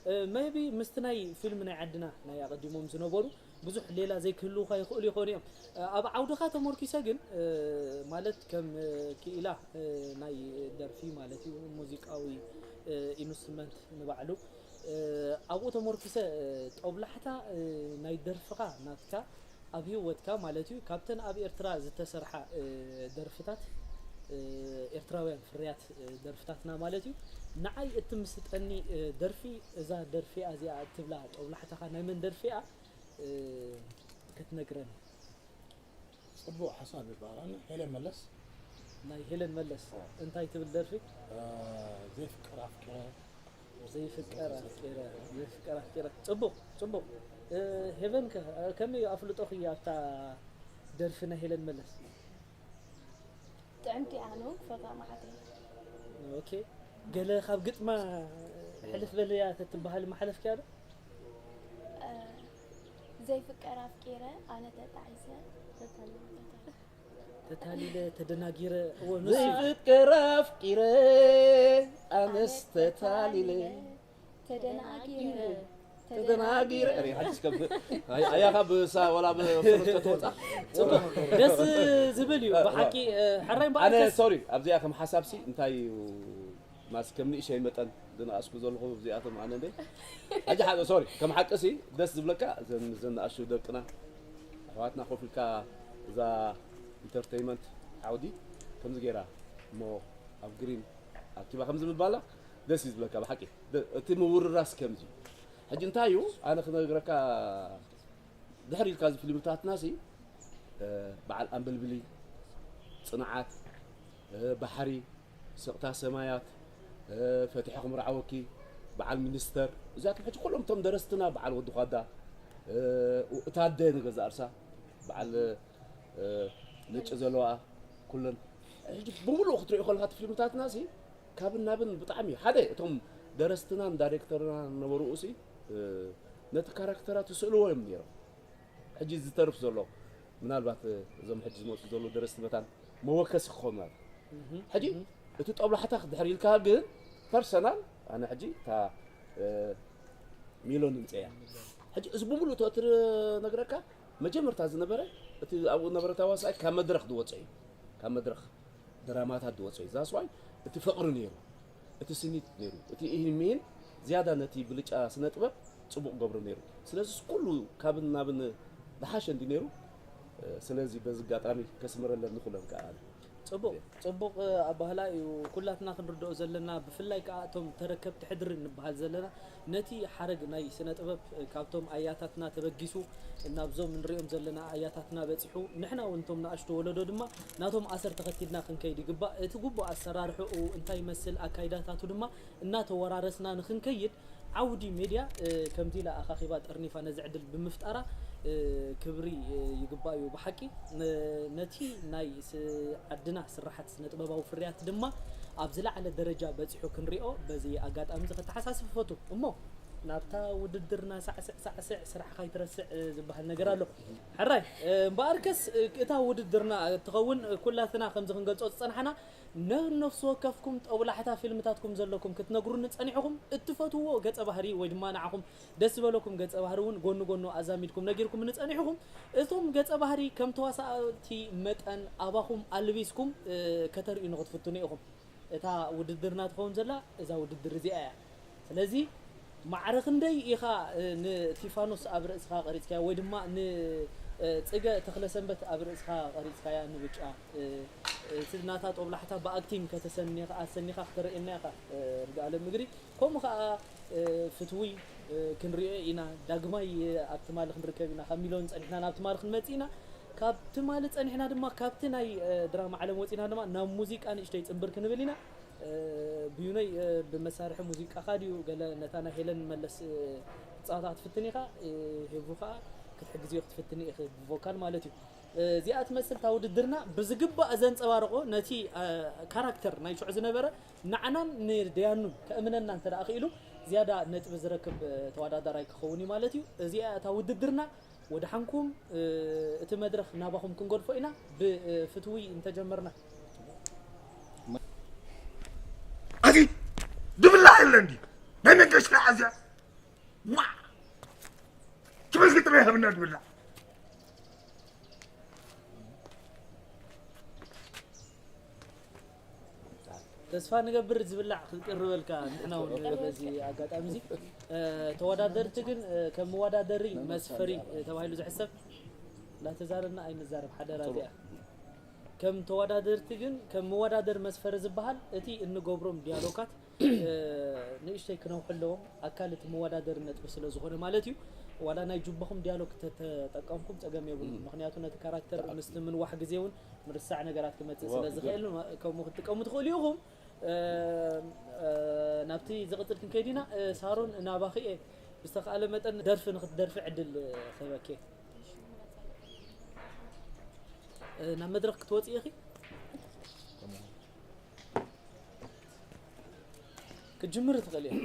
እ፣ maybe ምስቲ ናይ ፊልም ናይ ዓድና ናይ ኣቐዲሞም ዝነበሩ ብዙሕ ሌላ ዘይክህልውኻ ይኽእሉ ይኾኑ እዮም። እ፣ ኣብ ዓውድኻ ተመርኪሰ ግን፣ እ፣ ማለት ከም፣ እ፣ ክኢላ፣ እ፣ ናይ ደርፊ ማለት እዩ፣ ሙዚቃዊ፣ እ፣ ኢንስትሩመንት ንባዕሉ፣ እ፣ ኣብኡ ተመርኪሰ፣ እ፣ ጦብላሕታ፣ እ፣ ናይ ደርፍኻ ናትካ ኣብ ህይወትካ ማለት እዩ፣ ካብተን ኣብ ኤርትራ ዝተሰርሓ፣ እ፣ ደርፍታት፣ እ፣ ኤርትራውያን ፍርያት፣ እ፣ ደርፍታትና ማለት እዩ፣ ንዓይ እትምስጠኒ፣ እ፣ ደርፊ፣ እዛ ደርፊ እዚኣ እትብላ ጦብላሕታኻ ናይ መን ደርፊ እያ? እ፣ ክትነግረኒ። ጽቡቕ ሓሳብ ይበሃል። ኣነ ሄለን መለስ። ናይ ሄለን መለስ። እንታይ ትብል ደርፊ? እ፣ ዘይፍቀር ኣፍቂረ። ዘይፍቀር ኣፍቂረ፣ ዘይፍቀር ኣፍቂረ። ጽቡቕ፣ ጽቡቕ። እ፣ ሄቨን ከ፣ እ፣ ከመይ ኣፍልጦኺ ኣብታ ደርፊ ናይ ሄለን መለስ? ጥዕምቲ ኣኑ ክፈታ መዓት እየ። ኦኬ። ገለ ካብ ግጥማ ሕልፍ በለያ ተትበሃል መሓለፍኪያ ዶ? እ፣ ዘይፍቀር ኣፍቂረ ኣነ ተጣዒሰ ተታሊለ። ተታሊለ፣ ተደናጊረ። እዎ፣ ንሱ እዩ። ዘይፍቀር ኣፍቂረ ኣነስ ተታሊለ ተደናጊረ ተደናጊረ። ሪ ሓጅ ስከብ ኣያኻ ብሳ ወላ ብፈረስ ከተወጻ። ጽቡቕ፣ ደስ ዝብል እዩ ብሓቂ። እ፣ ሕራይ ኣነ በኣርከስ ሶሪ ኣብዚኣ ከም ሓሳብሲ እንታይ እዩ ማስ ከም ንእሸይ መጠን ዝነኣስኩ ዘለኹ እዚኣቶም ኣነ እንደ ሕጂ ሓደ ሶሪ ከም ሓቅሲ ደስ ዝብለካ ዘን ዘን ንኣሽቱ ደቅና ኣሕዋትና ኮፍ ኢልካ እዛ ኢንተርቴይመንት ዓውዲ ከምዚ ገይራ እሞ ኣብ ግሪን ኣኪባ ከምዚ ምባላ ደስ እዩ ዝብለካ ብሓቂ። ደ- እቲ ምውርራስ ከምዚ እዩ። ሕጂ እንታይ እዩ ኣነ ክነግረካ ድሕሪ ኢልካ እዚ ፊልምታትና ሲ እ፣ በዓል ኣንበልብሊ፣ ጽንዓት፣ እ፣ ባሕሪ፣ ስቕታ ሰማያት፣ እ፣ ፈቲሐ ክምርዓወኪ፣ በዓል ሚኒስተር፣ እዚኣቶም ሕጂ ኩሎም እቶም ደረስትና በዓል ወዲ ኳዳ፣ እ፣ እታ ኣደ ንገዛ እርሳ በዓል፣ እ፣ ነጭ ዘለዋ ኩለን ሕጂ ብምሉእ ክትሪኦ ከለካ እቲ ፊልምታትና ሲ ካብን ናብን ብጣዕሚ ሓደ እቶም ደረስትናን ዳይሬክተርና ነበሩ ሲ እ፣ ነቲ ካራክተራት ይስእልዎ እዮም ነይሮም። ሕጂ ዝተርፍ ዘሎ ምናልባት እዞም ሕጂ ዝመፁ ዘለዉ ደረስቲ መታን መወከሲ ክኾኑ ማለት እዩ። ሕጂ እቲ ጦብላሕታ ክድሕር ኢልካ ግን ፐርሰናል ኣነ ሕጂ እታ እ፣ ሚሎን ይምፀያ። ሕጂ እዚ ብምሉእ እቲ ነግረካ መጀመርታ ዝነበረ እቲ ኣብኡ ነበረ ተዋሳኣይ ካብ መድረኽ ዝወፀ እዩ። ካብ መድረኽ ድራማታት ዝወፀ እዩ። ዛስዋይ እቲ ፍቕሪ ነይሩ፣ እቲ ስኒት ነይሩ፣ እቲ ኢህን ሚህን ዝያዳ ነቲ ብልጫ ስነ ጥበብ ፅቡቕ ገብሮ ነይሩ። ስለዚ ኩሉ ካብን ናብን ዝሓሸ እንዲ ነይሩ። ስለዚ በዚ ኣጋጣሚ ከስምረለን ንኹለን ከዓ ጽቡቕ ጽቡቕ ኣባህላ እዩ። ኩላትና ክንርድኦ ዘለና ብፍላይ ከዓ እቶም ተረከብቲ ሕድሪ እንበሃል ዘለና ነቲ ሓረግ ናይ ስነ ጥበብ ካብቶም ኣያታትና ተበጊሱ ናብዞም እንሪኦም ዘለና ኣያታትና በፂሑ ንሕና እውን እቶም ንኣሽቱ ወለዶ ድማ ናቶም ኣሰር ተኸቲልና ክንከይድ ይግባእ። እቲ ግቡእ ኣሰራርሕኡ እንታይ ይመስል ኣካይዳታቱ ድማ እናተወራረስና ንክንከይድ ዓውዲ ሜድያ ከምዚ ኢላ ኣኻኺባ ጠርኒፋ ነዚ ዕድል ብምፍጣራ ክብሪ ይግባእ እዩ ብሓቂ። ነቲ ናይ ዓድና ስራሓት ስነ ጥበባዊ ፍርያት ድማ ኣብ ዝለዓለ ደረጃ በፂሑ ክንሪኦ በዚ ኣጋጣሚ እዚ ከተሓሳስብ ፈቱ እሞ ናብታ ውድድርና ሳዕስዕ ሳዕስዕ ስራሕኻ ኣይትረስዕ፣ እ፣ ዝበሃል ነገር ኣሎ። ሕራይ፣ እ፣ እምበኣርከስ፣ እ፣ እታ ውድድርና ትኸውን፣ እ፣ ኩላትና ከምዚ ክንገልጾ ዝጸናሕና ነንነፍሲ ወከፍኩም ጦብላሕታ ፊልምታትኩም ዘለኩም ክትነግሩኒ ጸኒሕኹም፣ እትፈትውዎ ገጸ ባህሪ ወይ ድማ ንዓኹም ደስ ዝበለኩም ገጸ ባህሪ እውን ጎኒ ጎኑ ኣዛሚድኩም ነጊርኩምኒ ጸኒሕኹም። እቶም ገጸ ባህሪ ከም ተዋሳእቲ መጠን ኣባኹም ኣልቢስኩም፣ እ፣ ከተርእዩኒ ክትፍትኑ ኢኹም። እታ ውድድርና ትኸውን ዘላ እዛ ውድድር እዚኣ እያ። ስለዚ ማዕረ ክንደይ ኢኻ፣ እ፣ ንቲፋኖስ ኣብ ርእስኻ ቀሪጽካያ ወይ ድማ ን፣ እ፣ ጽገ ተኽለሰንበት ኣብ ርእስኻ ቀሪጽካያ ንብጫ፣ እ፣ እቲ ናታ ጦብላሕታ ብኣክቲንግ ከተሰኒኻ፣ ኣሰኒኻ ክተርእየና ኢኻ፣ እ፣ ርግኣለም እግሪ። ከምኡ ኸኣ፣ እ፣ ፍትዊ፣ እ፣ ክንሪኦ ኢና። ዳግማይ፣ እ፣ ኣብ ትማሊ ክንርከብ ኢና። ካብ ሚልዮን ጸኒሕና ናብ ትማሊ ክንመጽእ ኢና። ካብ ትማሊ ጸኒሕና ድማ ካብቲ ናይ፣ እ፣ ድራማ ዓለም ወጺና ድማ ናብ ሙዚቃ ንእሽተይ ጽንብር ክንብል ኢና። እ፣ ብዩነይ፣ እ፣ ብመሳርሒ ሙዚቃኻ ድዩ ገለ ነታ ናይ ሄለን መለስ፣ እ፣ ክትጻወታ ክትፍትን ኢኻ። እ፣ ሄቡ ኸኣ ክትሕግዝዮ ክትፍትን ኢኺ ብቮካል ማለት እዩ። እ፣ እዚኣ ትመስል እታ ውድድርና ብዝግባእ ዘንጸባርቖ ነቲ፣ እ፣ ካራክተር ናይ ሽዑ ዝነበረ ንዓናን ንደያኑን ከእምነና እንተ ደኣ ክኢሉ ዝያዳ ነጥቢ ዝረክብ፣ እ፣ ተወዳዳራይ ክኸውን እዩ ማለት እዩ። እዚኣ እታ ውድድርና። ወደሓንኩም፣ እ፣ እቲ መድረኽ ናባኹም ክንገድፎ ኢና። ብ፣ እ፣ ፍትዊ እንተጀመርና። ኣቲ ድብላዕ የለ እንዲ ናይ መገሽካ ኣዝያ ዋ ትበዝጊ ጥበ ይህብና ድብላዕ ተስፋ ንገብር ዝብላዕ ክንቅርበልካ ንሕና እውን በዚ ኣጋጣሚ እዚ። እ፣ ተወዳደርቲ ግን፣ እ፣ ከም መወዳደሪ መስፈሪ፣ እ፣ ተባሂሉ ዝሕሰብ እንዳተዛረብና ኣይንዛረብ ሓደራ እዚኣ። ከም ተወዳደርቲ ግን ከም መወዳደሪ መስፈሪ ዝበሃል እቲ እንገብሮም ዲያሎጋት፣ እ፣ ንእሽተይ ክነውሑ ኣለዎም። ኣካል እቲ መወዳደሪ ነጥቢ ስለ ዝኾነ ማለት እዩ። ዋላ ናይ ጁባኹም ዲያሎግ ተተጠቀምኩም ጸገም የብሉን። ምኽንያቱ ነቲ ካራክተር ምስቲ ምንዋሕ ግዜ እውን ምርሳዕ ነገራት ክመጽእ ስለ ዝኽእል ከምኡ ክትጥቀሙ ትኽእሉ ኢኹም። እ፣ እ፣ ናብቲ ዝቕጽል ክንከይድ ኢና። እ፣ ሳሮን ናባኺ እየ ብዝተኻእለ መጠን ደርፊ ንኽትደርፊ ዕድል ክህበኪ እየ። እ፣ ናብ መድረኽ ክትወጺ ኢኺ። ክትጅምሪ ትኽእሊ ኢኺ።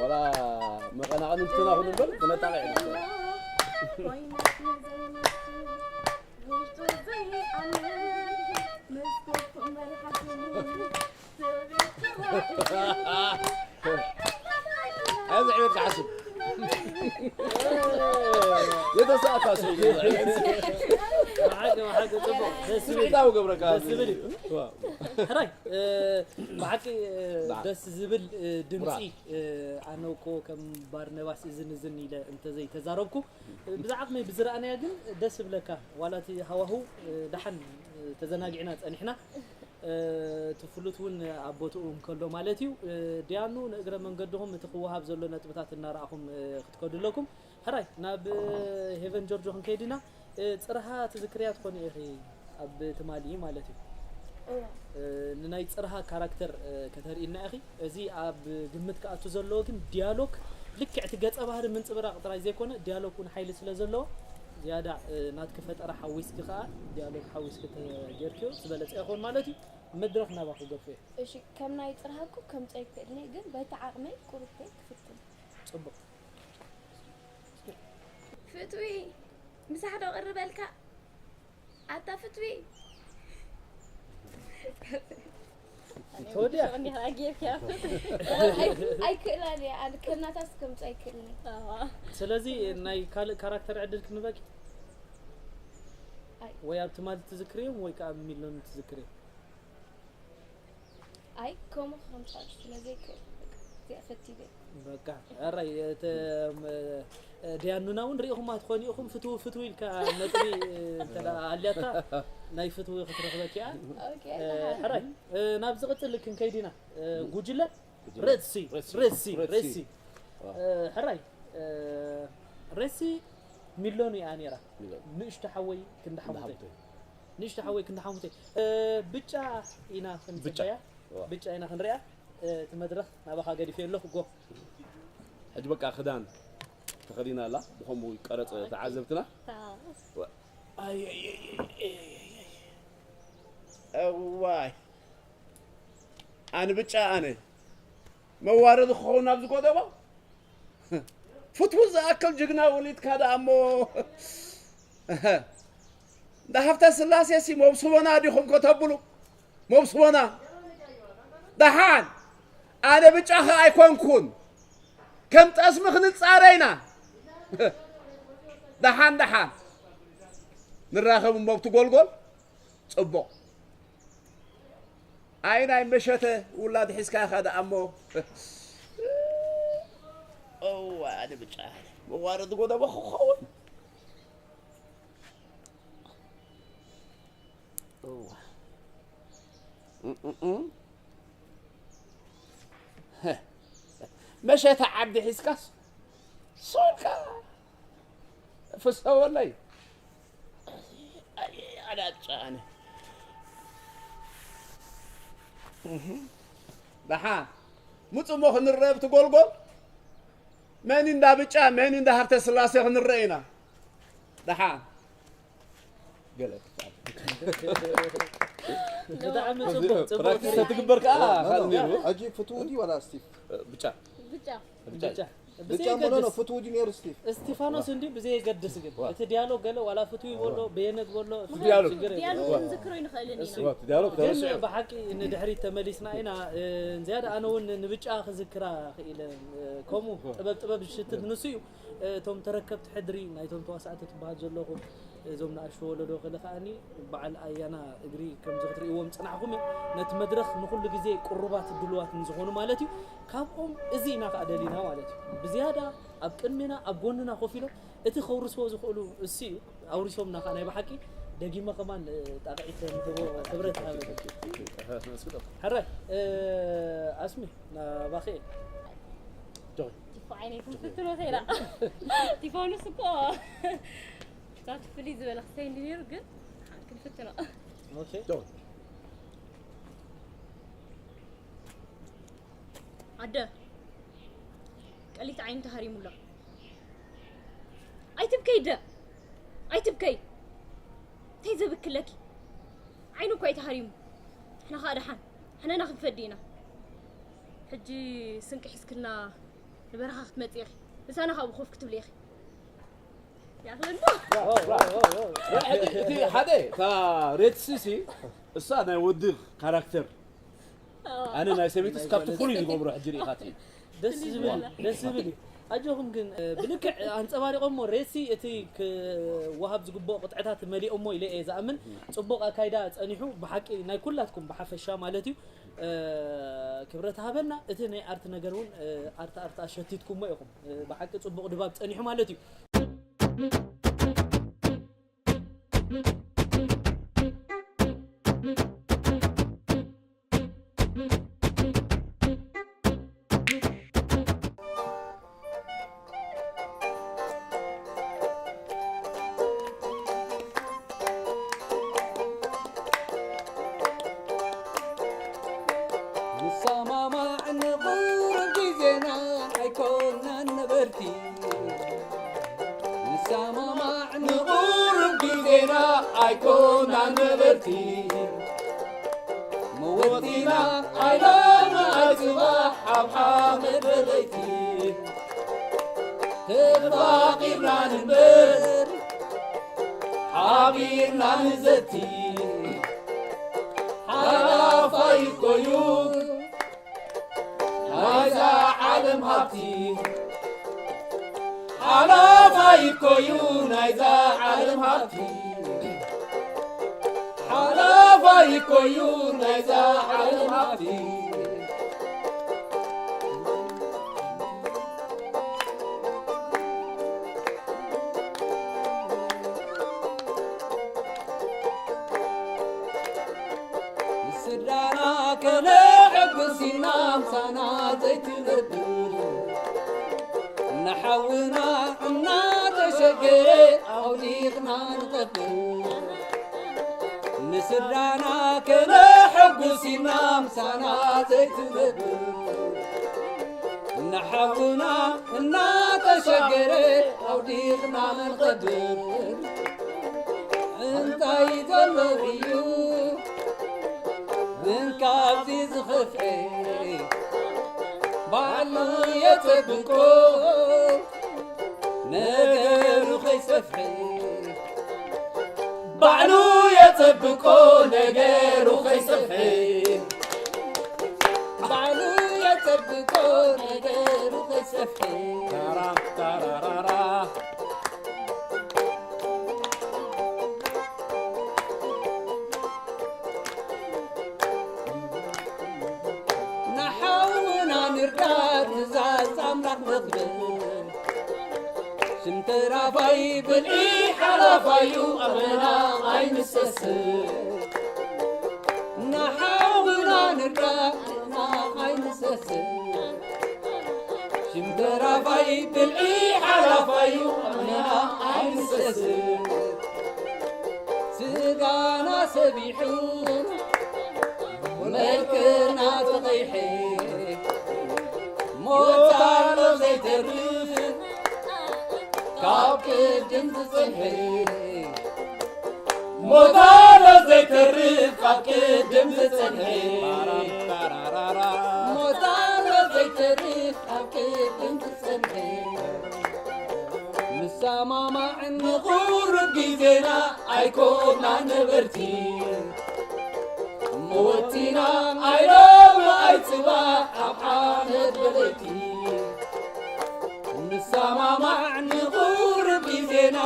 ወላ መቐናቕኒ እንትና ኩሉ እምበር ክነጣቕዕ ኢና። ኣዚ ዕቤት ክሓስብ የተሳእካ ሰው ብሓቂ ብሓቂ ጽቡቕ ደስ ዝብል ስምዒታዊ ገብረካ ደስ ዝብል እዩ። ሕራይ እ፣ ብሓቂ እ፣ ደስ ዝብል እ፣ ድምፂ እ፣ ኣነ እኮ ከም ባርነባስ እዝን እዝን ኢለ እንተዘይተዛረብኩ እ፣ ብዛዕባ ከመይ ብዝረኣናያ ግን ደስ ዝብለካ ዋላ እቲ ሃዋህው እ፣ ደሓን እ፣ ተዘናጊዕና ፀኒሕና እ፣ እቲ ፍሉት እውን ኣብ ቦትኡ እንከሎ ማለት እዩ እ፣ ድያኑ ንእግረ መንገድኹም እቲ ክወሃብ ዘሎ ነጥብታት እናረኣኹም እ፣ ክትከዱ ኣለኩም ሕራይ ናብ ሄቨን ጆርጆ ክንከይድ ኢና። ጽርሃ ትዝክርያ ትኾኒ ኢኺ ኣብ ትማሊ ማለት እዩ። ንናይ ጽርሃ ካራክተር ከተርእይና ኢኺ። እዚ ኣብ ግምት ክኣቱ ዘለዎ ግን ዲያሎግ ልክዕ እቲ ገጸ ባህሪ ምንጽብራቕ ጥራይ ዘይኮነ ዲያሎግ እውን ሓይሊ ስለ ዘለዎ ዝያዳ ናትኪ ፈጠራ ሓዊስኪ ከኣ ዲያሎግ ሓዊስኪ ተጌርክዮ ዝበለጸ ይኸውን ማለት እዩ። መድረኽ ናባኺ ገፎ እየ። እሺ ከም ናይ ጽርሃ እኮ ከምጾ ኣይክእልን እየ ግን በቲ ዓቕመይ ቁሩብ ክፍትን። ጽቡቕ። ፍትዊ ምሳሕ ዶ ቅርበልካ ኣታ ፍትዊ ተወዲያ ኣይክእላን እየ ኣነ ከናታስ ከምፁ ኣይክእልን እየ ስለዚ ናይ ካልእ ካራክተር ዕድል ክንበኪ ኣይ ወይ ኣብ ትማሊ ትዝክርዮም ወይ ከዓ ኣብ ሚሎን ትዝክርዮም? ኣይ ከምኡ ክኸምፃሉ ስለ ዘይክእል በቃ እዚኣ ፈቲበ። በቃ ሕራይ እተ ደያኑና እውን ርኢኹማ ትኾኑ ኢኹም። ፍትው ፍትው ኢልካ ነጥቢ እንተ ደኣ ኣልያታ ናይ ፍትው ክትረኽበኪ እያ። ኦኬ ሕራይ ናብ ዝቕፅል ክንከይድ ኢና። ጉጅለ ሬድሲ ሬድሲ ሬድሲ ሕራይ ሬድሲ ሚሎን እያ ነይራ። ንእሽቶ ሓወይ ክንዲ ሓሙተይ ንእሽቶ ሓወይ ክንዲ ሓሙተይ ብጫ ኢና ክንፅበያ። ብጫ ኢና ክንሪኣ። እቲ መድረኽ ናባኻ ገዲፈ ኣለኹ። ጎ ሕጂ በቃ ክዳን ተኸዲና ኣላ። ብኸምኡ ቀረፅ ተዓዘብትና። እዋይ ኣነ ብጫ ኣነ መዋረዲ ክኸውን ናብ ዝጎደቦ ፍትው ዝኣክል ጅግና ወሊድካ ደኣ እሞ እንዳ ሃብተ ስላሴ ሲ መብስቦና ዲኹም ከተብሉ መብስቦና ደሓን ኣነ ብጫ ኸ ኣይኮንኩን ከም ጠስሚ ክንጻረ ኢና ደሓን ደሓን ንራኸብ እሞ ኣብቲ ጎልጎል ጽቡቕ ኣይ ናይ መሸተ ውላድ ሒዝካ ኢኻ ደኣ እሞ እዋ ንብጫ መዋረዲ ጎደቦ ክኸውን እዋ መሸተ ዓዲ ሒዝካስ ሶልካ ፍሰወለይ ኣዳጫነ ደሓ ምፁ እሞ ክንረአ ብቲ ጎልጎል መን እንዳ ብጫ መን እንዳ ሃብተ ስላሴ ክንረአ ኢና ደሓ ገለ ብጣዕሚ ጽቡቅ ጽቡቅ ፕራክቲስ ትግበር ከዓ ሕጂ ፍትው ድዩ ዋላ ስቲፍ ብጫ ብጫ ብጫ ሞኖ ፍትው ድዩ ነይሩ ስቲፍ እስቲፋኖስ እንዲ ብዘየገድስ ግን እቲ ዲያሎግ ገለ ዋላ ፍትው ይበሎ በየነ ዝበሎ ዲያሎግ። ችግር የለውም። ዲያሎግ ክንዝክሮ ይንኽእል ኢና ዲያሎግ ግን ተረስዑ ብሓቂ ንድሕሪት ተመሊስና ኢና። ዝያዳ ኣነ እውን ንብጫ ክዝክራ ክኢለ። ከምኡ ጥበብ ጥበብ ዝሽትት ንሱ እዩ። እቶም ተረከብቲ ሕድሪ ናይቶም ተዋሳእቲ ትበሃል ዘለኹም እዞም ንኣሽቱ ወለዶ ክለ ከዓኒ በዓል ኣያና እግሪ ከምዚ ክትርእይዎም ዝፅናሕኹም እዩ። ነቲ መድረኽ ንኹሉ ግዜ ቅሩባት ድሉዋት ንዝኾኑ ማለት እዩ። ካብኦም እዚ ኢና ከዓ ደሊና ማለት እዩ። ብዝያዳ ኣብ ቅድሜና ኣብ ጎንና ኮፍ ኢሎም እቲ ከውርስዎ ዝኽእሉ እሱ እዩ። ኣውሪሶምና ከዓ ናይ ብሓቂ ደጊመ ከማን ጣቕዒት ንህቦ ክብረት ሃበ። ሕራይ ኣስሚ ናባኸ እየ። ቲፎ ዓይነይ ክንፍትኖ ተይራ ቲፎንስ እኮ ዛት ፍልይ ዝበለ ክሰይ እንዲ ነይሩ ግን ሓን ክንፍትኖ ኦኬ ኣደ ቀሊት ዓይኒ ተሃሪሙላ ኣይትብከይ ደ ኣይትብከይ እንታይ ዘብክለኪ ዓይኑ እኳ እዩ ተሃሪሙ ሕና ከዓ ደሓን ሕነና ክንፈዲ ኢና ሕጂ ስንቂ ሒዝክልና ንበረኻ ክትመፂ ኢኺ ምሳና ካብኡ ኮፍ ክትብሊ ኢኺ ይኣኽለና እቲ ሓደ እታ ሬትሲ ሲ እሳ ናይ ወዲ ካራክተር ኣነ ናይ ሰበይትስ ካብቲ ፍሉይ ዝገብሮ ሕጂ ርኢኻት እዩ ደስ ዝብል ደስ ዝብል እዩ። ኣጆኹም ግን ብልክዕ ኣንፀባሪቖሞ ሬሲ እቲ ክወሃብ ዝግብኦ ቅጥዕታት መሊኦሞ ኢለ እየ ዝኣምን። ፅቡቕ ኣካይዳ ፀኒሑ ብሓቂ ናይ ኩላትኩም ብሓፈሻ ማለት እዩ። ክብረት ሃበና እቲ ናይ ኣርት ነገር እውን ኣርት ኣርት ኣሸቲትኩሞ ኢኹም። ብሓቂ ፅቡቕ ድባብ ፀኒሑ ማለት እዩ። ንሰማማዕ ንቑርብ ግዜና ኣይኮናን ነበርቲ ንሰማማዕ ንቑርብ ግዜና ኣይኮናን ነበርቲ መወቲና ኣይለማ ኣይፅባሕ ኣብ ሓመድ በለይቲ ተፋቒርና ንንበር ሓቢርና ንዘቲ ሓላፋይ እኮዩ ናይዛ ዓለም ሃብቲ ሓላፋይ እኮዩ ናይዛ ዓለም ሃብቲ ኣይኮዩ ናይዛ ዓለም ሃብቲ። ንስድራና ከነሐጉስ ኢልና ምሳና ዘይትነብር፣ ንሓውና እናተሸገረ ኣውዲቕና ንቐብር። ንስድራና ከነሐጉስ ኢልና ምሳና ዘይትነብር፣ ንሓውና እናተሸገረ ኣውዲቕና ንቐብር። እንታይ ዘሎ እዩ ግን ካብዚ ዝኸፍኤ? ባዕሉ የጸብቆ ነገሩ ከይሰፍሐ። ባዕሉ የጸብቆ ነገሩ ከይሰፍሐ። ባዕሉ የጸብቆ ነገሩ ከይሰፍሐ። ታራ ታራራራ። ንሓውና ንርዳእ ትእዛዝ ኣምላኽ ነኽብር። ሽም ተራፋይ ብልዒ ሓላፋዩ ኣመና ኣይንሰስን። ንሓውና ንርዳእ ኣመና ኣይንሰስን። ሽም ተራፋይ ብልዒ ሓላፋዩ ኣመና ኣይንሰስን። ስጋና ሰቢሑ መልክና ተቐይሐ። ሞት ኣሎ ዘይተርፍ ካብ ቅድም ዝጸንሐ። ሞት ኣሎ ዘይተርፍ ካብ ቅድም ዝጸንሐ። ሞት ኣሎ ዘይተርፍ ካብ ቅድም ዝጸንሐ። ንሰማማዕ ንቑርብ ግዜና ኣይኮና ነበርቲ። ሞትና ኣይሎም ኣይጽባሕ ኣብ ሓመድ በለይቲ። ንሰማማዕ ንቑርብ ግዜና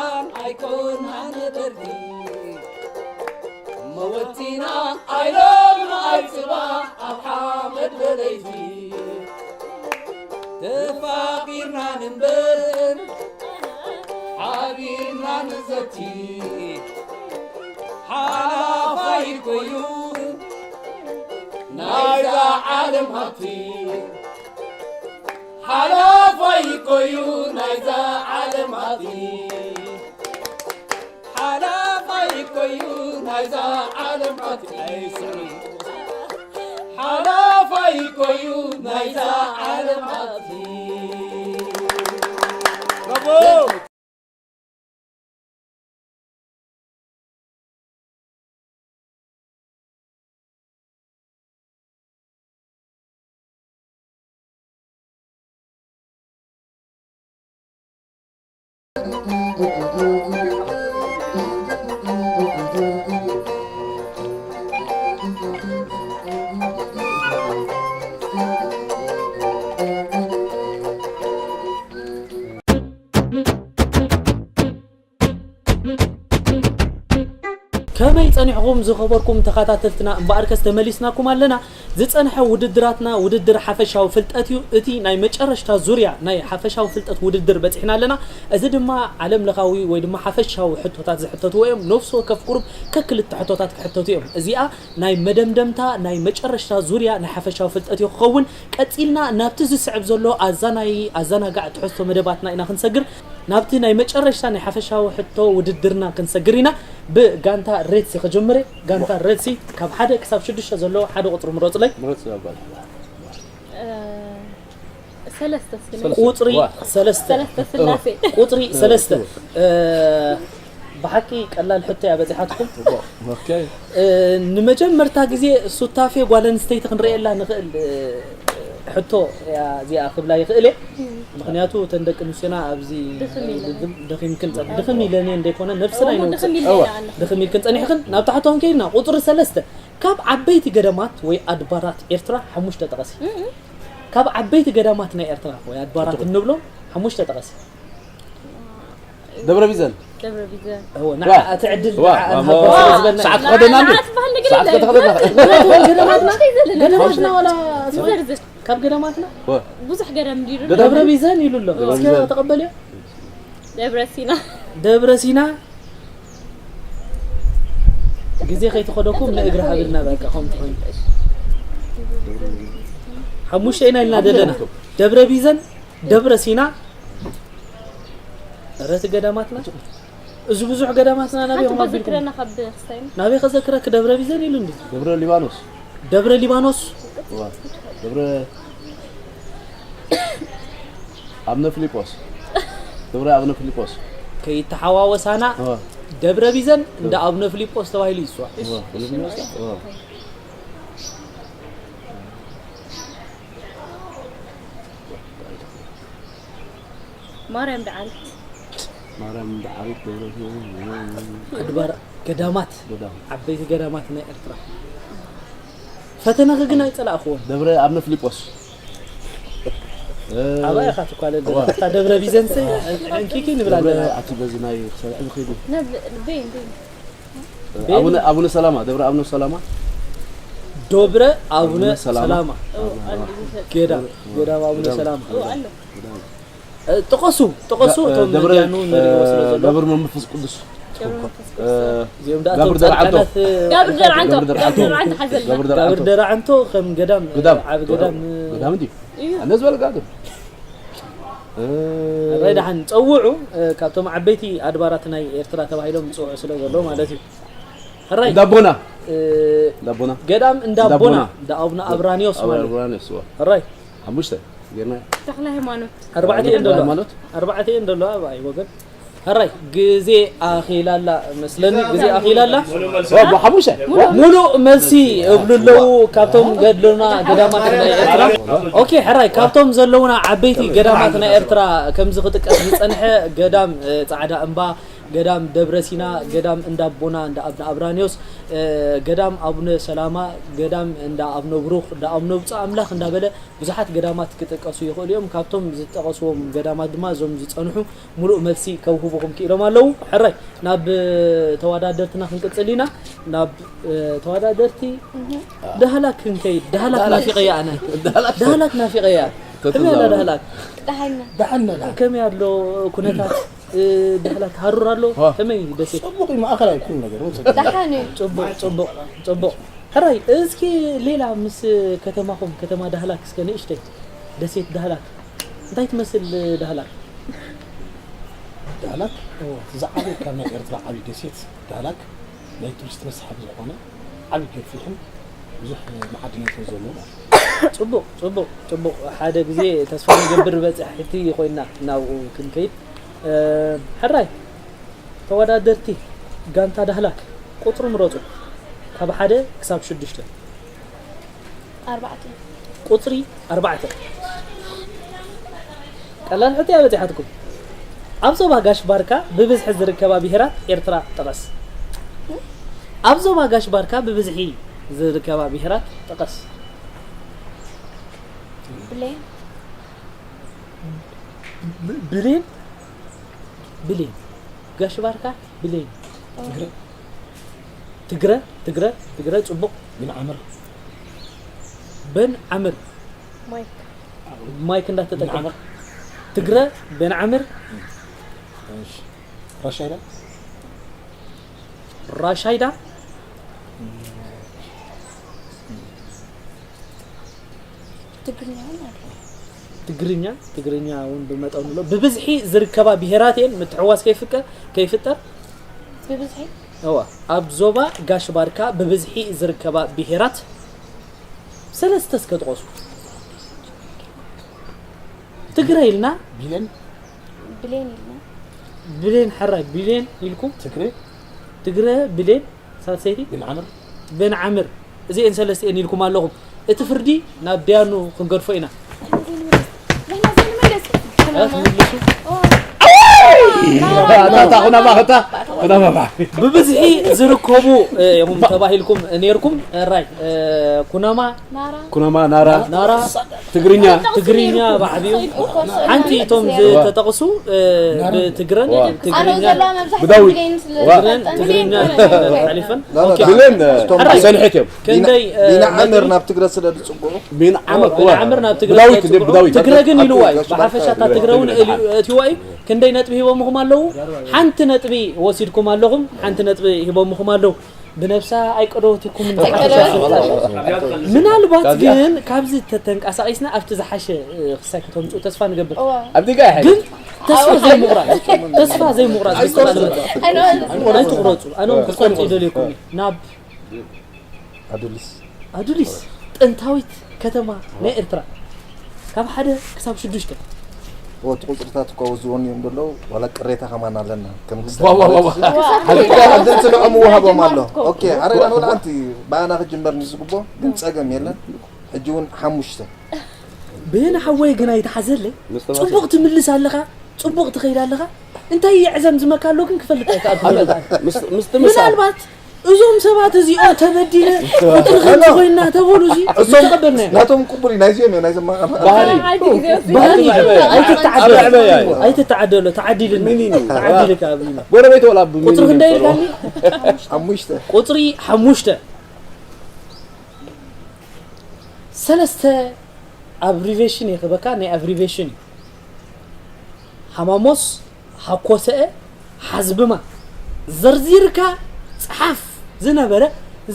ኣይኮና ነበርቲ። መወቲና ኣይሎም ኣይጽባሕ ኣብ ሓመድ በለይቲ። ተፋቒርና ንንበር ሓቢርና ንዘቲ። ሓላፋይ ኮዩ ናይዛ ዓለም ሃብቲ። ሓላፋይ ኮዩ ናይዛ ዓለም ሃብቲ። ሓላፋይ ኮዩ ናይዛ ዓለም ሃብቲ። ሓላፋይ ኮዩ ናይዛ ዓለም ሃብቲ። ብራቮ። ከመይ ጸኒሕኹም ዝኸበርኩም ተኸታተልትና? እምበኣርከስ ተመሊስናኩም ኣለና። ዝጸንሐ ውድድራትና ውድድር ሓፈሻዊ ፍልጠት እዩ። እቲ ናይ መጨረሽታ ዙርያ ናይ ሓፈሻዊ ፍልጠት ውድድር በጺሕና ኣለና። እዚ ድማ ዓለም ለኻዊ ወይ ድማ ሓፈሻዊ ሕቶታት ዝሕተትዎ እዮም። ነፍሲ ወከፍ ቁሩብ ከክልተ ሕቶታት ክሕተቱ እዮም። እዚኣ ናይ መደምደምታ ናይ መጨረሽታ ዙርያ ናይ ሓፈሻዊ ፍልጠት እዩ ክኸውን። ቀጺልና ናብቲ ዝስዕብ ዘሎ ኣዛናይ ኣዘናጋዕ ትሕዝቶ መደባትና ኢና ክንሰግር። ናብቲ ናይ መጨረሽታ ናይ ሓፈሻዊ ሕቶ ውድድርና ክንሰግር ኢና። ብጋንታ ሬድሲ ክጅምር እየ። ጋንታ ሬድሲ ካብ ሓደ ክሳብ ሽዱሽተ ዘሎ ሓደ ቁጽሪ ምረጹለይ። ምረጽ ኣባል። እ፣ ሰለስተ እስኪ ሰለስተ። ቁጽሪ ዋ። ሰለስተ። ሰለስተ ስላሴ። ቁጽሪ እ፣ ሰለስተ። እ። እ፣ ብሓቂ ቀላል ሕቶ እያ በጺሓትኩም። ኦኬ። እ፣ ንመጀመርታ ግዜ ሱታፌ ጓል ኣንስተይቲ ክንርእየላ ንኽእል፣ እ፣ ሕቶ እያ እዚኣ ክብላ ይኽእል እየ። ምኽንያቱ እተን ደቂ ኣንስትዮና ኣብዚ ድኽም ኢለን። ደኺምክን ጸ-፣ ድኽም ኢለን እየን ዘይኮነ ነፍስና እሞ ይነውጽእ። ድኽም ኢለን እዋ። እያ ኣለኹ። ድኽም ኢልክን ጸኒሕክን። ናብታ ሕቶ ክንከይድ ኢና። ቁጽሪ ሰለስተ። ካብ ዓበይቲ ገዳማት ወይ ኣድባራት ኤርትራ ሓሙሽተ ጠቐሲ። እም። ካብ ዓበይቲ ገዳማት ናይ ኤርትራ ወይ ኣድባራት እንብሎም ሓሙሽተ ጠቐሲ። ደብረ ቢዘን። ደብረ ቢዘን። እወ፣ ንዓ እቲ ዕድል ንዓ ንሃቦ ስለ ዝበልና። ሰዓት ክኸደና እንዲ። ሰዓት ከተኸደና። ገዳማትና? ገዳማትና ዋላ ኣስመራ? ካብ ገዳማትና? ብዙሕ ገዳም እንዲሩ። ደብረ ቢዘን ኢሉ ኣሎ። እስኪ ተቐበልዮ። ደብረ ሲና። ደብረ ሲና። ግዜ ከይትኸደኩም ንእግሪ ሃብልና በቃ ከም ትኾን። ሓሙሽተ ኢና ኢልና ደለና። ደብረ ቢዘን፣ ደብረ ሲና። ረቲ ገዳማትና። እዚ ብዙሕ ገዳማትና ናበይ ሓንቲ ኸም ኣቢልኩም? ከዘክረና ካብ ክስታይና። ናበይ ከዘክረክ ደብረ ቢዘን ኢሉ እንዲ? ደብረ ሊባኖስ። ደብረ ሊባኖስ። ዋ፣ ደብረ ኣብነ ፊሊጶስ። ደብረ ኣብነ ፊሊጶስ። ከይተሓዋወሳና ዋ። ደብረ ቢዘን እንደ ኣብነ ፊሊጶስ ተባሂሉ ይስዋ። ዋ፣ ዋ። ማርያም ደዓሪት። ማርያም ደዓሪት ደብረ ኣድባር ገዳማት ገዳም። ዓበይቲ ገዳማት ናይ ኤርትራ ፈተነኺ ግን ኣይጸላእኽዎን። ደብረ ኣብነ ፊሊጶስ። ኣባይ ኢኻ ትኳለል እዋ። እታ ደብረ ቢዘንስ ዕንኪኪ ንብላ ደብረ ኣለና። ኣቲ በዚ ናይ ክሳብ ዕዚ ኸይዱ። ናብ ቤን ቤን። ኣቡነ ኣቡነ ሰላማ ደብረ ኣቡነ ሰላማ። ዶብረ ኣቡነ ኣቡነ ሰላማ። ሰላማ። ኦ፣ ኣሉ ይፈጥ። ገዳም ገዳም ኣቡነ ገዳም። ሰላማ። ኦ፣ ኣሎ። እ፣ ጥቐሱ ጥቐሱ እ፣ እቶም ደብረ መድያኑ ንሪእዎ ስለ ዘሎ። ደብር መንፈስ ቅዱስ። ደብረ መንፈስ እ፣ ቅዱስ። እዚኦም ደኣ ጋብር እቶም ደርዓንቶ። ጻድቃናት፣ እ፣ ጋብር ደርዓንቶ ጋብር ደርዓንቶ። ጋብር ደርዓንቶ ሓዘልና። ጋብር ጋብር ደርዓንቶ። ደርዓንቶ ከም ገዳም እ፣ ገዳም። ዓቢ ገዳም እ፣ ገዳም እንዲ። እዩ። ኣነ ዝበለ ጋግር። እ፣ ሕራይ ደሓን ጸውዑ እ፣ ካብቶም ዓበይቲ ኣድባራት ናይ ኤርትራ ተባሂሎም ዝጽውዑ ስለ ዘሎ ማለት እዩ። ሕራይ እንዳቦና። እ፣ እንዳቦና። ገዳም እንዳቦና እንዳቦና። እንዳ ኣቡነ ኣብራኒዮስ ማለት እዩ። ኣብራኒዮስ። ዋ። ሕራይ ሓሙሽተ። ጌርና። ተክለ ሃይማኖት። ኣርባዕተ እየን ደለዋ ሃይማኖት? ኣርባዕተ እየን ደለዋ ብኣይ ወገን። ሕራይ ግዜ ኣኺላላ መስለኒ ግዜ ኣኺላላ። ዋ፣ ሓሙሽተ። ሙሉእ መልሲ እብሉ ኣለዉ ካብቶም ገድልና ገዳማት ናይ ኤርትራ። ኦኬ ሕራይ ካብቶም ዘለውና ዓበይቲ ገዳማት ናይ ኤርትራ ከምዚ ክጥቀስ ዝጸንሐ ገዳም እ፣ ጻዕዳ እምባ፣ ገዳም ደብረ ሲና፣ ገዳም እንዳ ኣቦና እንዳ ኣብነ ኣብራኒዮስ፣ እ፣ ገዳም ኣቡነ ሰላማ፣ ገዳም እንዳ ኣብነ ብሩኽ፣ እንዳ ኣብነ ብፁዕ ኣምላኽ እንዳበለ ብዙሓት ገዳማት ክጥቀሱ ይኽእሉ እዮም። ካብቶም ዝጠቐስዎም ገዳማት ድማ እዞም ዝጸንሑ ሙሉእ መልሲ ከውህቡኹም ክኢሎም ኣለዉ። ሕራይ ናብ ተወዳደርትና ክንቅጽል ኢና። ናብ እ፣ ተወዳደርቲ ዳህላክ ክንከይድ ዳህላክ ናፊቐያ ኣነ ዳህላክ ናፊቐያ ከመይ ኣላ ዳህላክ ደሓና። ደሓን ነዳ ከመይ ኣሎ ኩነታት እ፣ ዳህላክ ሃሩር ኣሎ ከመይ ደሴት ጽቡቕ እዩ። ማእኸላይ ኩሉ ነገር እውን ጽቡቕ። ደሓን እዩ። ጽቡቕ ጽቡቕ ጽቡቕ ሕራይ እስኪ ሌላ ምስ ከተማኹም ከተማ ዳህላክ እስከ ንእሽተይ ደሴት ዳህላክ እንታይ ትመስል ዳህላክ ዳህላክ ዝዓበየ ካብ ናይ ኤርትራ ዓብዪ ደሴት ዳህላክ ናይ ቱሪስት መስሓብ ዝኾነ ዓብዪ ገፊሕን ብዙሕ መዓድናትን ዘለዎ ማለት እዩ። ጽቡቕ ጽቡቕ ጽቡቕ ሓደ ግዜ ተስፋ ንገብር በጻሕቲ ኮይና ናብኡ ክንከይድ እ፣ ሕራይ ተወዳደርቲ ጋንታ ዳህላክ ቁጽሪ ምረጹ ካብ ሓደ ክሳብ ሽዱሽተ ኣርባዕተ። ቁጽሪ ኣርባዕተ ቀላል ሕቶ እያ በጺሓትኩም ኣብ ዞባ ጋሽ ባርካ ብብዝሒ ዝርከባ ብሄራት ኤርትራ ጥቐስ ኣብ ዞባ ጋሽ ባርካ ብብዝሒ ዝርከባ ብሄራት ጥቐስ ብሌን። ብ- ብሌን ብሌን ጋሽ ባርካ ብሌን ትግረ ትግረ ትግረ ጽቡቕ ቢን ዓምር በን ዓምር ማይክ። ማይክ እንዳተጠቀም ትግረ በን ዓምር ራሻይዳ ራሻይዳ ትግርኛ እውን ኣሎ። ትግርኛ ትግርኛ እውን ብመጠኑ ኣሎ ብብዝሒ ዝርከባ ብሄራት እየን ምትሕዋስ ከይፍቀ ከይፍጠር ብብዝሒ እዋ ኣብ ዞባ ጋሽ ባርካ ብብዝሒ ዝርከባ ብሄራት ሰለስተ እስከ ጥቐሱ ትግረ ኢልና ቢለን ብሌን ኢልና። ብሌን ሕራይ ብሌን ኢልኩም ትግረ ትግረ ብሌን ሳልሰይቲ ቢን ዓምር በን ዓምር እዚኤን ሰለስቲኤን ኢልኩም ኣለኹም እቲ ፍርዲ ናብ ደያኑ ክንገድፎ ኢና ንሕና ዘይንመለስ። ትምልሱ እታ ኩናማ፣ እታ ኩናማ። ብብዝሒ ዝርከቡ ኢኹም ተባሂልኩም ነይርኩም። ራይ ኩናማ፣ ኩናማ፣ ናራ፣ ናራ፣ ትግርኛ፣ ትግርኛ ብዓቢኡ። ሓንቲ እቶም ዝተጠቕሱ ብትግረን ትግርኛ፣ ብዳዊት፣ ትግረን ትግርኛ ሓሊፈን። ብለን ሰንሒት እዮም። ክንደይ ቢና ዓምር ናብ ትግረ ስለ ዝፅጉዑ ቢና ዓምር ዓምር ናብ ትግረ ብዳዊት፣ ዝፅጉዑ። ብዳዊት። ትግረ ግን ኢልዋ እዩ። ብሓፈሻ እታ ትግረ እውን እትይዋ እዩ። ክንደይ ነጥቢ ሂቦምኹም ኣለዉ? ሓንቲ ነጥቢ ወሲድኩም ኣለኹም። ሓንቲ ነጥቢ ሂቦምኹም ኣለዉ። ብነብሳ ኣይቀደወትኩም። ምናልባት ግን ካብዚ ተተንቀሳቒስና ኣብቲ ዝሓሸ ክሳይ ከተምፅኡ ተስፋ ንገብር። ኣብቲ ጋር ግን ተስፋ ዘይምቑራፅ፣ ተስፋ ዘይምቑራፅ። ኣይትቑረፁ። ኣነ እውን ክፀምፅ ይደልየኩም እዩ። ናብ ኣዱሊስ ኣዱሊስ ጥንታዊት ከተማ ናይ ኤርትራ ካብ ሓደ ክሳብ ሽዱሽተ። ወቲ ቁፅርታት እኮ ዝወን እዮም ዘለዉ። ዋላ ቅሬታ ከማን ኣለና ከም ክስታንትንስልዖም ውሃቦም ኣሎ። ኦኬ፣ ኣረ ንብላ ኣንቲ ብኣና ክጅመር ንዝግቦ ግን ፀገም የለን። ሕጂ እውን ሓሙሽተ ብየነ ሓወይ ግን ኣይትሓዘለይ። ፅቡቕ ትምልስ ኣለኻ፣ ፅቡቕ ትኸይድ ኣለኻ። እንታይ የዕዘም ዝመካ ኣሎ ግን ክፈልጥ ኣይከኣልኩ። ምስ ምስ ትምሳ ምናልባት እዞም ሰባት እዚኦም ተበዲለ ቁጥሪ ከምዚ ኮይና ተበሉ እዚ እሶም ተቐበልና ኢና። ናቶም ቅቡል እዩ። ናይዚኦም እዮም ናይዞም ማቐና ባህሪ ባህሪ ኣበያ። ኣይትተዓደሎ ኣበያ እዩ። ኣይትተዓደሎ። ተዓዲልና ሚኒኒ። ተዓዲልካ ኣብልና። ጎረቤት ወላ ብ ቁፅሪ ክንደይ ኢልካኒ? ሓሙሽተ ቁፅሪ ሓሙሽተ ሰለስተ ኣብሪቬሽን የኽበካ። ናይ ኣብሪቬሽን እዩ። ሃማሞስ፣ ሃኮሰአ፣ ሓዝብማ። ዘርዚርካ ፀሓፍ ዝነበረ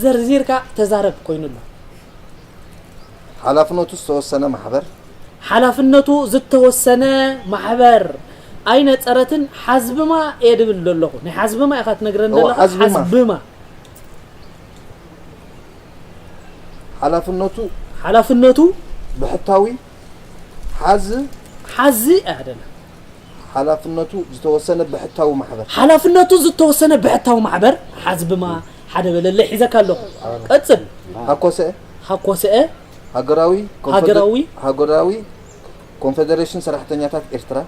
ዘርዚርካ ተዛረብ ኮይኑ ኣሎ። ሓላፍነቱ ዝተወሰነ ማሕበር ሓላፍነቱ ዝተወሰነ ማሕበር ኣይነፀረትን። ሓዝብማ እየ ድብል ዘለኹ። ናይ ሓዝብማ ኢኻ ትነግረን እወ፣ ዘለኻ። ሓዝብማ። ሓዝብማ ሓላፍነቱ ሓላፍነቱ ብሕታዊ ሓዝ ሓዚ ኣይደለ ሓላፍነቱ ዝተወሰነ ብሕታዊ ማሕበር ሓላፍነቱ ዝተወሰነ ብሕታዊ ማሕበር ሓዝብማ ሓደ በለለ ሒዘካ ኣለኹ። ቀፅል። ሃኮሰ ሃኮሰአ ሃገራዊ ኮንፈደ- ሃገራዊ ሃገራዊ ኮንፌዴሬሽን ሰራሕተኛታት ኤርትራ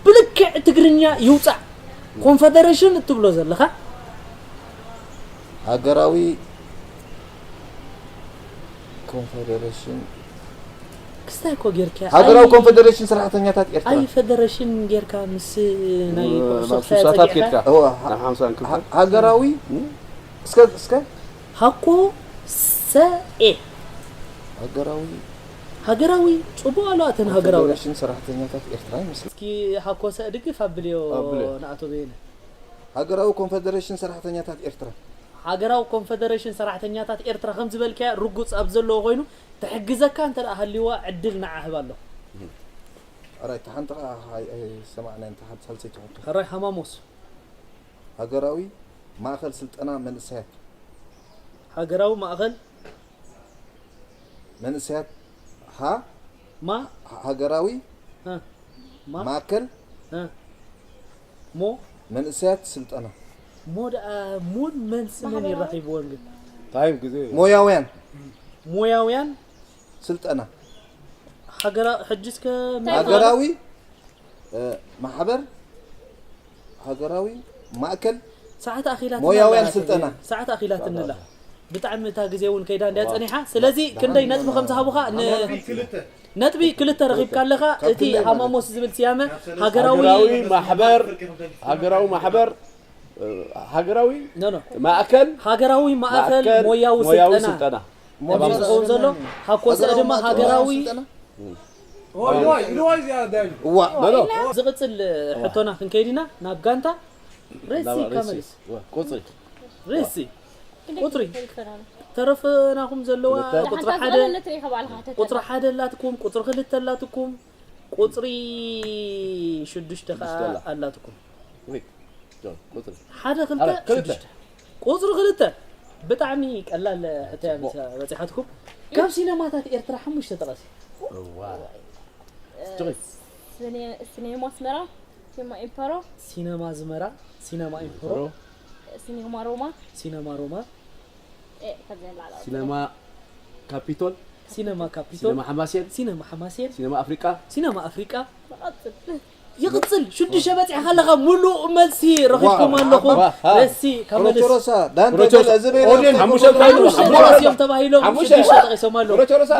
ብልክዕ ትግርኛ ይውፃዕ። ኮንፈደሬሽን እትብሎ ዘለኻ ሃገራዊ ኮንፌዴሬሽን ክስታይ እኮ ጌርካ ሃገራዊ ኣይ- ኮንፌዴሬሽን ሰራሕተኛታት ኤርትራ ኣይ ፌደሬሽን ጌርካ ምስ ናይ ኩዕሶ ናብ ክሳይ ሱሳታት ጸጊዕካ ኬድካ እወ፣ ናብ ሓምሳን ክልተ ሃ- ሃገራዊ እስከ እስከ ሃኮ ሰኤ ሃገራዊ ሃገራዊ ጽቡቕ ኣሎ። ኣተን ሃገራዊ ኮንፌዴሬሽን ሰራሕተኛታት ኤርትራ ይመስል እስኪ ሃኮ ሰ ድግፍ ኣብልዮ ኣብልዮ። ንኣቶ በየነ። ሃገራዊ ኮንፌዴሬሽን ሰራሕተኛታት ኤርትራ ሃገራዊ ኮንፌደሬሽን ሰራሕተኛታት ኤርትራ ከም ዝበልካያ ርጉጽ ኣብ ዘለዎ ኮይኑ ትሕግዘካ እንተ ደኣ ሃልይዋ ዕድል ንዓ ህብ ኣለኹ። ኣራይ ተሓንቲ ከዓ ኣይሰማዕናን ተሓንቲ ሳልሰይቲ ሕቶ ሕራይ ሃማሞስ ሃገራዊ ማእኸል ስልጠና መንእሰያት ሃገራዊ ማእኸል መንእሰያት ሃ ማ ሃገራዊ እ፣ ማ ማእከል እ፣ ሞ መንእሰያት ስልጠና ሞ ደኣ ሙን መንስ መን ይራኺብዎም ግን ታይም ግዜ ሞያውያን ሞያውያን ስልጠና ሃገራ ሕጂ እስከ ሃገራዊ እ፣ ማሕበር ሃገራዊ ማእከል ሰዓት ኣኺላት ሞያውያን ስልጠና ሰዓት ኣኺላትንላ ብጣዕሚ እታ ግዜ እውን ከይዳ እንድያ ጸኒሓ። ስለዚ ክንደይ ነጥቢ ከም ዝሃቡኻ ን- ነጥቢ ክልተ ረኺብካ ኣለኻ። እቲ ሃማሞስ ዝብል ስያመ ሃገራዊ ሃገራዊ ማሕበር ሃገራዊ ማሕበር እ፣ ሃገራዊ ኖ ኖ ማእከል ሃገራዊ ማእከል ማእከል ሞያዊ ሞያዊ ስልጠና ስልጠና እዩ ዝኸውን ዘሎ። ሃኮሰ ድማ ሃገራዊ እዋ ዝቕጽል ሕቶና ክንከይድ ኢና ናብ ጋንታ ሬሲ ናብ ሬሲ ካመልስ ቁፅሪ ሬሲ ቁፅሪ ተረፈናኹም ዘለዋ ክልተ። ቁፅሪ ሓደ ቁፅሪ ሓደ ኣላትኩም፣ ቁፅሪ ክልተ ኣላትኩም፣ ቁፅሪ ሽዱሽተ ከዓ ኣላትኩም። ዊት ጆን ቁፅሪ ሓደ ክልተ ሓደ ክልተ። ሽዱሽተ። ቁፅሪ ክልተ ብጣዕሚ ቀላል ሕቶያ ምስ በፂሓትኩም ካብ ሲነማታት ኤርትራ ሓሙሽተ ጠቐሲ። ጆን ሲኔማ ኣስመራ፣ ሲኔማ ኢምፐሮ፣ ሲነማ ኣስመራ፣ ሲነማ ኢምፐሮ፣ ሲኔማ ሮማ፣ ሲነማ ሮማ፣ ኤ፣ ከዚኣ ንላዕሊ ሲነማ ካፒቶል ሲነማ ካፒቶል፣ ሲነማ ሓማሴን ሲነማ ሓማሴን፣ ሲነማ ኣፍሪቃ ሲነማ ኣፍሪቃ፣ ንቐጽል። ይቕጽል። ሽዱሽተ በጺሕካ ኣለኻ። ሙሉእ መልሲ ረኺብኩም ኣለኹም። ዋ። ረሲ ካብ መልስ ሮቸሮሳ ዳንተ ሮቸሮሳ። ገለ ዝብል ኦድየን ሓሙሽተ ሓሙሽተ ሓሙሽተ መለስ እዮም ተባሂሎም ሓሙሽተ ሽዱሽተ ጠቒሶም ኣለዉ። ሮቸሮሳ።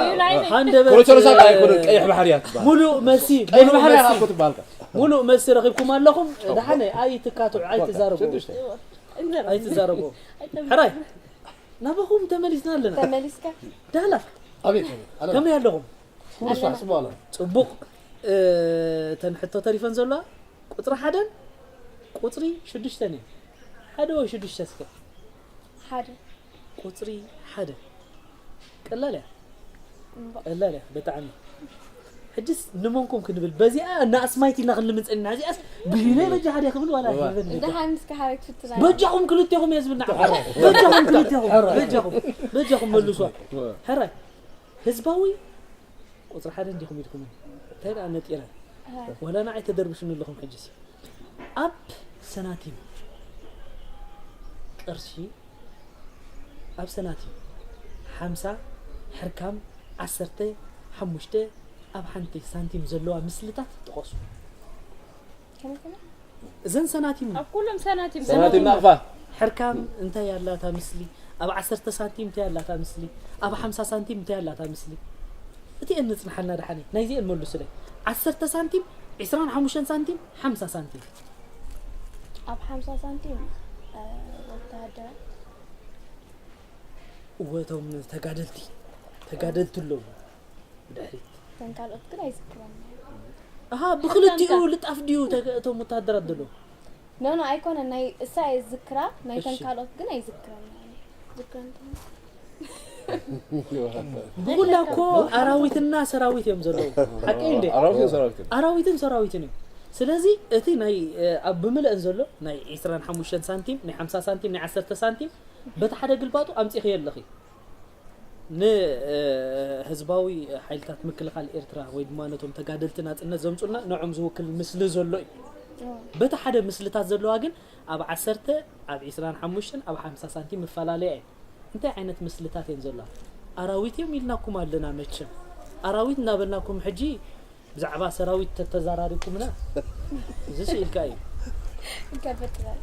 ሃንደበት ሮቸሮሳ እንታይ ኣይኮነን፣ ቀይሕ ባሕሪ እያ ትበሃል። ሙሉእ መልሲ ቀይሕ ሙሉእ ባሕሪ እያ መልሲ እኮ ትበሃል። ሙሉእ መልሲ ረኺብኩም ኣለኹም። ደሓነ ኣይትካትዑ ኣይትዛረቡ። ሽዱሽተ። ኣይትዛረቡ። ሕራይ ናባኹም ተመሊስና ኣለና። ተመሊስካ ዳህላክ ኣቤት ኣቤት ኣለ ከመይ ኣለኹም? ኩሉ ስራሕ ጽቡቕ ኣለ ጽቡቕ። እተን ሕቶ ተሪፈን ዘለዋ ቁፅሪ ሓደን ቁፅሪ ሽዱሽተን እየን። ሓደ ወይ ሽዱሽተ እስከ? ሓደ ቁፅሪ ሓደ ቀላል እያ። ቀላል እያ ብጣዕሚ። ሕጅስ ንመንኩም ክንብል በዚኣ እና ኣስማይት ኢልና ክንልምን ጸኒና። እዚኣስ ብዩነይ በጃ ሓደ ክብል ዋላ ሄቨን በጃ። ደሓን እስከ ሓደ ክትፍትና በጃኹም ክልቴኹም እየ ዝብል ንዓኹም። በጃኹም ክልቴኹም በጃኹም በጃኹም መልሷ። ሕራይ ህዝባዊ ቁፅሪ ሓደ እንዲኹም ኢልኩም እንታይ ደኣ ነጢረ ወላ ንዓይ ተደርብሹኒ ኣለኹም። ሕጅስ ኣብ ሰናቲም ቅርሺ ኣብ ሰናቲም ሓምሳ ሕርካም ዓሰርተ ሓሙሽተ ኣብ ሓንቲ ሳንቲም ዘለዋ ምስልታት ጥቐሱ። ከመይ ከመይ እዘን ሰናቲም ኣብ ኩሎም ሰናቲም ሰናቲም ናቕፋ። ሕርካም እንታይ ኣላታ ምስሊ? ኣብ ዓሰርተ ሳንቲም እንታይ ኣላታ ምስሊ? ኣብ ሓምሳ ሳንቲም እንታይ ኣላታ ምስሊ? እቲአን ንጽንሓና ደሓነ ናይዚአን መሉስለይ። ዓሰርተ ሳንቲም፣ ዕስራን ሓሙሽተን ሳንቲም፣ ሓምሳ ሳንቲም። ኣብ ሓምሳ ሳንቲም እ፣ ወተሃደራት እወ እቶም ተጋደልቲ ተጋደልቲ ኣለዉ ብድሕሪት። እተን ካልኦት ግን ኣይዝክሮም። ኣሃ ብክልቲኡ ልጣፍ ድዩ ተ- እቶም ወተሃደራት ዘለዉ? ኖ ኖ ኣይኮነን ናይ እሳ እየ ዝዝክራ ናይተን እሺ። ካልኦት ግን ኣይዝክረን። ዝክረን ብኹላ እኮ ኣራዊትና ሰራዊት እዮም ዘለዉ። ሓቂ እንዴ? ኣራዊትን ሰራዊትን። ኣራዊትን ሰራዊትን እዮም። ስለዚ እቲ ናይ እ፣ ኣብ ብምልአን ዘሎ ናይ ዕስራን ሓሙሽተን ሳንቲም ናይ ሓምሳ ሳንቲም ናይ ዓሰርተ ሳንቲም በቲ ሓደ ግልባጡ ኣምፂኽዮ ኣለኺ። ንህዝባዊ ሓይልታት ምክልኻል ኤርትራ ወይ ድማ ነቶም ተጋደልቲ ናጽነት ዘምጹልና ንዖም ዝውክል ምስሊ ዘሎ እዩ። በቲ ሓደ ምስልታት ዘለዋ ግን ኣብ ዓሰርተ ኣብ ዕስራን ሓሙሽተን ኣብ ሓምሳ ሳንቲም ምፈላለያ እዩ። እንታይ ዓይነት ምስልታት እየን ዘለዋ? ኣራዊት እዮም ኢልናኩም ኣለና። መቸም ኣራዊት እናበልናኩም ሕጂ ብዛዕባ ሰራዊት ተተዛራሪኩምና እዚ ስኢልካ እዩ። ይከብድ ትበል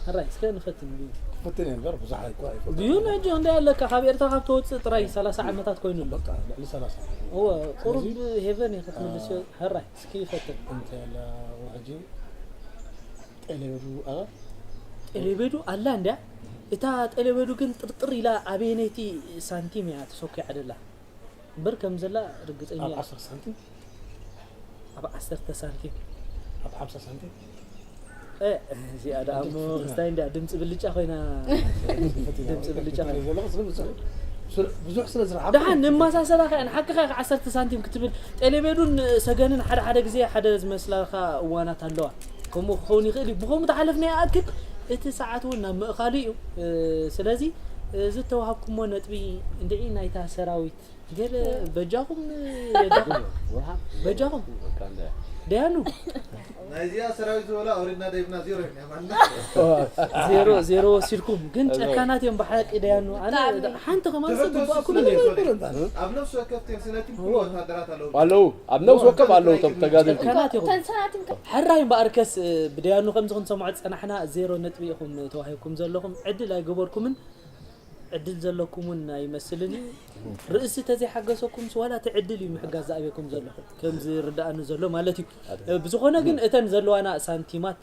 ሕራይ እስከ ንፈትን ብዩ ፈትን እየ እምበር ብዙሕ ኣይኮ ኣይፈልጥ ብዩ ንሕጂ ክንደይ ኣለካ? ካብ ኤርትራ ካብ ተወፅእ ጥራይ ሰላሳ ዓመታት ኮይኑ ኣሎ። በቃ ልዕሊ ሰላሳ እወ ቁሩብ ሄቨን እዩ ክትምልስ። ሕራይ እስኪ ይፈትን እንታይ ኣላ ሕጂ ጤሌበዱ ኣላ ጤሌቤዱ ኣላ እንድያ። እታ ጤሌቤዱ ግን ጥርጥር ኢላ ኣበየነይቲ ሳንቲም እያ ተሰኪዓ ደላ እምበር ከም ዘላ ርግፀኛ ኣብ እየ። ዓሰርተ ሳንቲም ኣብ ዓሰርተ ሳንቲም ኣብ ሓምሳ ሳንቲም እ፣ እዚኣ ደኣ እሞ ክስታይ እንድያ ድምፂ ብልጫ ኮይና። ድምፂ ብልጫ ኮይና። ዘለኹ ስለ ብዙሕ- ስለ- ብዙሕ ስለ ዝረሓብ ደሓን ንመሳሰላ ከ ንሓቅኻ ኢኻ ዓሰርተ ሳንቲም ክትብል ጤሌቤዱን ሰገንን ሓደ ሓደ ግዜ ሓደ ዝመስላኻ እዋናት ኣለዋ። ከምኡ ክኸውን ይኽእል እዩ። ብኸምኡ ተሓለፍና ይኣክል እቲ ሰዓት እውን ናብ ምእኻሉ እዩ። እ፣ ስለዚ እዚ እተዋሃብኩሞ ነጥቢ እንድዒ ናይታ ሰራዊት ገለ በጃኹም በጃኹም በጃኹም ደያኑ ናይዚኣ ሰራዊት ዝበላ ኣውሪድና ደይብና ዜሮ ኢና ማና ዜሮ ዜሮ ወሲድኩም ግን ጨካናት እዮም ብሓቂ ደያኑ። ኣነ ሓንቲ ከማን ሰብ ግባእኩም እዩ። ኣብ ነፍሲ ወከፍ ቴንስነቲም ኩሉ ወታደራት ኣለዉ ኣለዉ ኣብ ነፍሲ ወከፍ ኣለዉ እቶም ተጋደልቲ ጨካናት ኢኹም። ተንሰናቲም ከ ሕራይ እምበኣርከስ ብደያኑ ከም ዝኹን ሰምዖ ዝጸናሕና ዜሮ ነጥቢ ኢኹም ተዋሂብኩም ዘለኹም። ዕድል ኣይገበርኩምን። ዕድል ዘለኩም እውን ኣይመስልን እዩ። ርእሲ ተዘይሓገሰኩምስ ዋላ እቲ ዕድል እዩ ምሕጋዝ ዝኣብየኩም ዘሎ ከም ዝርዳእኒ ዘሎ ማለት እዩ። ብዝኾነ ግን እተን ዘለዋና ሳንቲማት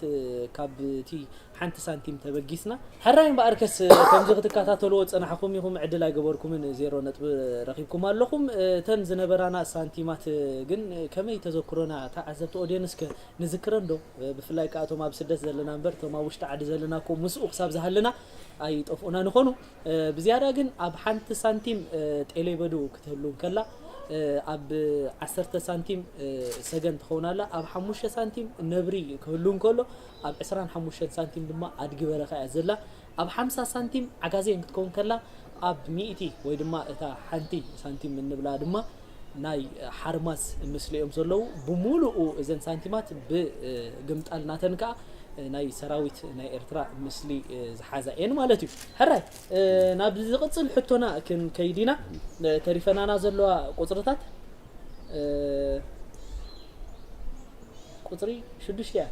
ካብ እቲ ሓንቲ ሳንቲም ተበጊስና ሕራይ እምበኣርከስ ከምዚ ክትከታተልዎ ዝጸናሕኩም ኢኹም። ዕድል ኣይገበርኩምን ዜሮ ነጥቢ ረኺብኩም ኣለኹም። እተን ዝነበራና ሳንቲማት ግን ከመይ ተዘክሮና ተዓዘብቲ ኦድየንስ ከ ንዝክረን ዶ? ብፍላይ ከኣ እቶም ኣብ ስደት ዘለና እምበር እቶም ኣብ ውሽጢ ዓዲ ዘለና እኮ ምስኡ ክሳብ ዝሃለና ኣይጠፍኡና ንኾኑ። ብዝያዳ ግን ኣብ ሓንቲ ሳንቲም ጤሌበዱ ክትህሉ እንከላ ኣብ ዓሰርተ ሳንቲም ሰገን ትኸውን ኣላ፣ ኣብ ሓሙሽተ ሳንቲም ነብሪ ክህሉ እንከሎ ኣብ ዕስራን ሓሙሽተን ሳንቲም ድማ ኣድጊ በረኻ እያ ዘላ። ኣብ ሓምሳ ሳንቲም ዓጋዜን ክትከውን ከላ ኣብ ሚእቲ ወይ ድማ እታ ሓንቲ ሳንቲም እንብላ ድማ ናይ ሓርማዝ ምስሊኦም ዘለዉ ብምሉኡ እዘን ሳንቲማት ብግምጣል ናተን ከኣ ናይ ሰራዊት ናይ ኤርትራ ምስሊ ዝሓዛ እየን ማለት እዩ። ሕራይ ናብ ዝቕጽል ሕቶና ክንከይድ ኢና። ተሪፈናና ዘለዋ ቁጽርታት እ፣ ቁፅሪ ሽዱሽተ እያ።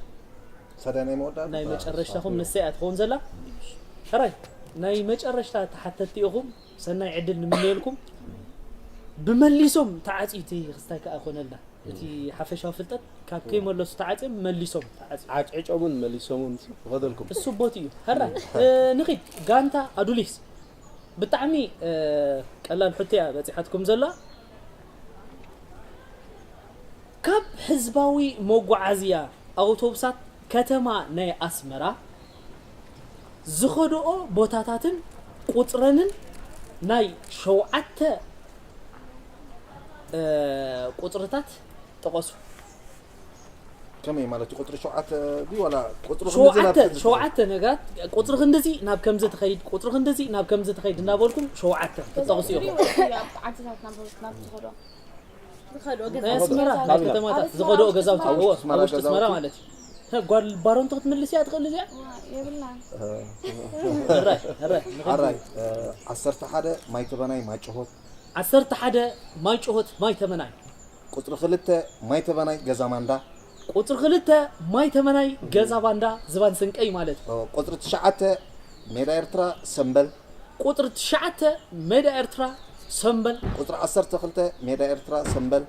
ሳዳ ናይ መወዳእታ ናይ መጨረሽታኹም ንሳ እያ ትኸውን ዘላ። ሕራይ ናይ መጨረሽታ ተሓተትቲ ኢኹም። ሰናይ ዕድል ንምነየልኩም። ብመሊሶም ተዓፅዩ እቲ ክስታይ ከዓ ኮነልና። እቲ ሓፈሻዊ ፍልጠት ካብ ከይመለሱ ተዓፅዮም መሊሶም ተዓፅዩ። ዓጭዕጮምን መሊሶምን ይኸደልኩም። እሱ ቦት እዩ። ሕራይ ንኺድ ጋንታ ኣዱሊስ። ብጣዕሚ ቀላል ሕቶ እያ በፂሓትኩም ዘላ። ካብ ህዝባዊ መጓዓዝያ ኣውቶቡሳት ከተማ ናይ ኣስመራ ዝኸድኦ ቦታታትን ቁፅረንን ናይ ሸውዓተ ቁፅርታት ጥቐሱ። ከመይ ማለት እዩ? ቁፅሪ ሸውዓተ ድዩ ዋላ ቁፅሪ ሸውዓተ ሸውዓተ ነገራት ቁፅሪ ክንድዚ ናብ ከምዚ ትኸይድ፣ ቁፅሪ ክንድዚ ናብ ከምዚ ትኸይድ እናበልኩም ሸውዓተ ትጠቕሱ ኢኹም። ዓድታት ናብ ናብ ዝኸዶ ናይ ኣስመራ ናይ ከተማታት ዝኸድኦ ገዛውቲ እዎ ኣብ ውሽጢ ኣስመራ ማለት እዩ። ጓል ባሮንቶ ክትምልስ እያ ትኽእል እዚኣ። የብልናን። ሕራይ ሕራይ ኣራይ ዓሰርተ ሓደ ማይተበናይ ማጭሆት ዓሰርተ ሓደ ማይጭሆት ማይተመናይ ቁፅሪ ክልተ ማይተበናይ ገዛ ማንዳ ቁፅሪ ክልተ ማይተመናይ ገዛ ባንዳ ዝባን ስንቀይ ማለት እዩ። ቁፅሪ ትሽዓተ ሜዳ ኤርትራ ሰምበል ቁፅሪ ትሽዓተ ሜዳ ኤርትራ ሰምበል ቁፅሪ ዓሰርተ ክልተ ሜዳ ኤርትራ ሰምበል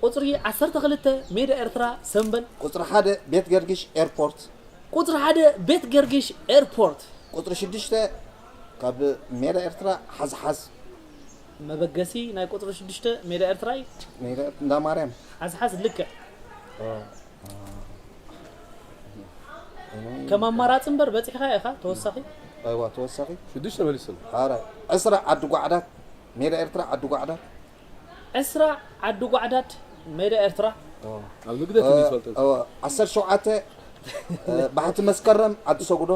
ቁፅሪ ዓሰርተ ክልተ ሜዳ ኤርትራ ሰምበል ቁፅሪ ሓደ ቤት ገርግሽ ኤርፖርት ቁፅሪ ሓደ ቤት ገርግሽ ኤርፖርት ቁፅሪ ሽዱሽተ ካብ ሜዳ ኤርትራ ሓዝሓዝ መበገሲ ናይ ቁፅሪ ሽዱሽተ ሜዳ ኤርትራ እዩ። ሜዳ እንዳ ማርያም ሓዝሓዝ ልክዕ ከም ኣማራፂ እምበር በፂሕካ ኢኻ ተወሳኺ ኣይዋ ተወሳኺ ሽዱሽተ መሊሱ ኧረ ዕስራ ዓዲ ጓዕዳት ሜዳ ኤርትራ ዓዲ ጓዕዳት ዕስራ ዓዲ ጓዕዳት ሜዳ ኤርትራ ኣብ ንግደት እዩ ዝፈልጦ ዓሰርተ ሸውዓተ ባሕቲ መስከረም ዓዲ ሰጉዶ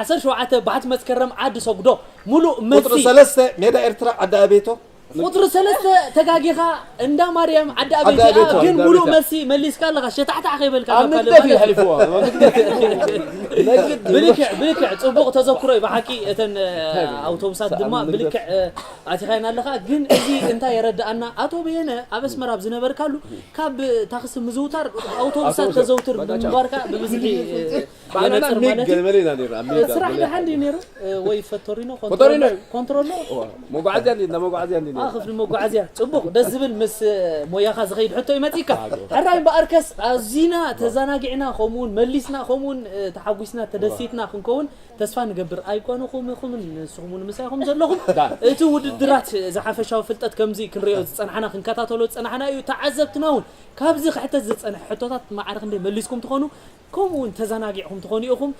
ዓሰርተ ሸውዓተ ባሕቲ መስከረም ዓዲ ሰጉዶ ሙሉእ መልሲ ቁፅሪ ሰለስተ ሜዳ ኤርትራ ዓዲ ኣቤቶ ቁፅሪ ሰለስተ ተጋጊኻ እንዳ ማርያም ዓዲ ኣቤት ኣቤት ግን እንዳ ሙሉእ ኣቤት። መልሲ መሊስካ ኣለኻ ሸታሕታሕ ከይበልካ ኣብ ናብ ካልእ ንግደት እዩ ማለት እዩ። ሓሊፍዎ ኣብ ንግደት ብልክዕ ብልክዕ ፅቡቕ ተዘክሮ እዩ ብሓቂ እተን ኣውቶቡሳት ድማ ብልክዕ ኣቲኻይና ኣለኻ ግን እዚ እንታይ የረድኣና ኣቶ በየነ ኣብ ኣስመራ ኣብ ዝነበርካሉ ካብ ታክሲ ምዝውታር ኣውቶቡሳት ኣውቶቡሳት ተዘውትር ባጃጃት። ብምንባርካ ብብዝሒ ባዕልና የነፅር ሚግ ማለት እዩ ገለመለ ኢና ነይሩ ኣብ ሜዳ ስራሕ ደሓ እንዲ ነይሩ ወይ ፈቶሪኖ ፈቶሪኖ እዩ። ኮንትሮሎ መጓዓዝያ እንዲ እንዳ መጓዓዝያ እንዲ ነይሩ ክፍሊ መጓዓዝያ ፅቡቕ ደስ ዝብል ምስ ሞያኻ ዝኸይድ ሕቶ ይመፅካ ሕራይ እምበኣርከስ ኣዚና ተዘናጊዕና ከምኡውን መሊስና ከምኡውን ተሓጒስና ተደሲትና ክንከውን ተስፋ ንገብር ኣይኮንኹምኹምን ንስኹም እውን ምሳይኹም ዘለኹም እቲ ውድድራት ዝሓፈሻዊ ፍልጠት ከምዚ ክንሪኦ ዝፀናሕና ክንከታተሎ ዝፀናሕና እዩ ተዓዘብትና እውን ካብዚ ክሕተት ዝፀንሐ ሕቶታት ማዕረ ክንደይ መሊስኩም ትኾኑ ከምኡ እውን ተዘናጊዕኹም ትኾኑ ኢኹም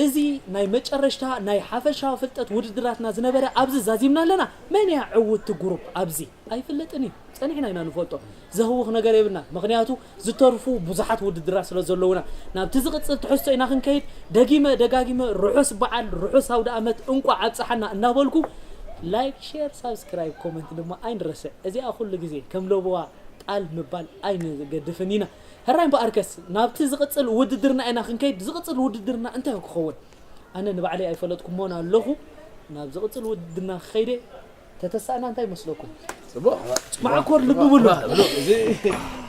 እዚ ናይ መጨረሽታ ናይ ሓፈሻዊ ፍልጠት ውድድራትና ዝነበረ ኣብዚ ዛዚምና ኣለና መን እያ ዕውቲ ጉሩፕ ኣብዚ ኣይፍለጥን እዩ ጸኒሕና ኢና ንፈልጦ ዘህውኽ ነገር የብልና ምኽንያቱ ዝተርፉ ብዙሓት ውድድራት ስለ ዘለውና ናብቲ ዝቕጽል ትሕዝቶ ኢና ክንከይድ ደጊመ ደጋጊመ ርሑስ በዓል ርሑስ ኣውደ ኣመት እንቋዕ ኣብጽሓና እናበልኩ ላይክ ሼር ሳብስክራይብ ኮመንት ድማ ኣይንረስዕ እዚኣ ኩሉ ግዜ ከም ለበዋ ጣል ምባል ኣይንገድፍን ኢና ሕራይ እምበኣርከስ ናብቲ ዝቕጽል ውድድርና ኢና ክንከይድ ዝቕጽል ውድድርና እንታይ ክኸውን ኣነ ንባዕለይ ኣይፈለጥኩሞን ኣለኹ ናብ ዝቕጽል ውድድርና ክኸይደ ተተሳእና እንታይ ይመስለኩም ጽቡቕ ማዕኮር ልቢ ብሉ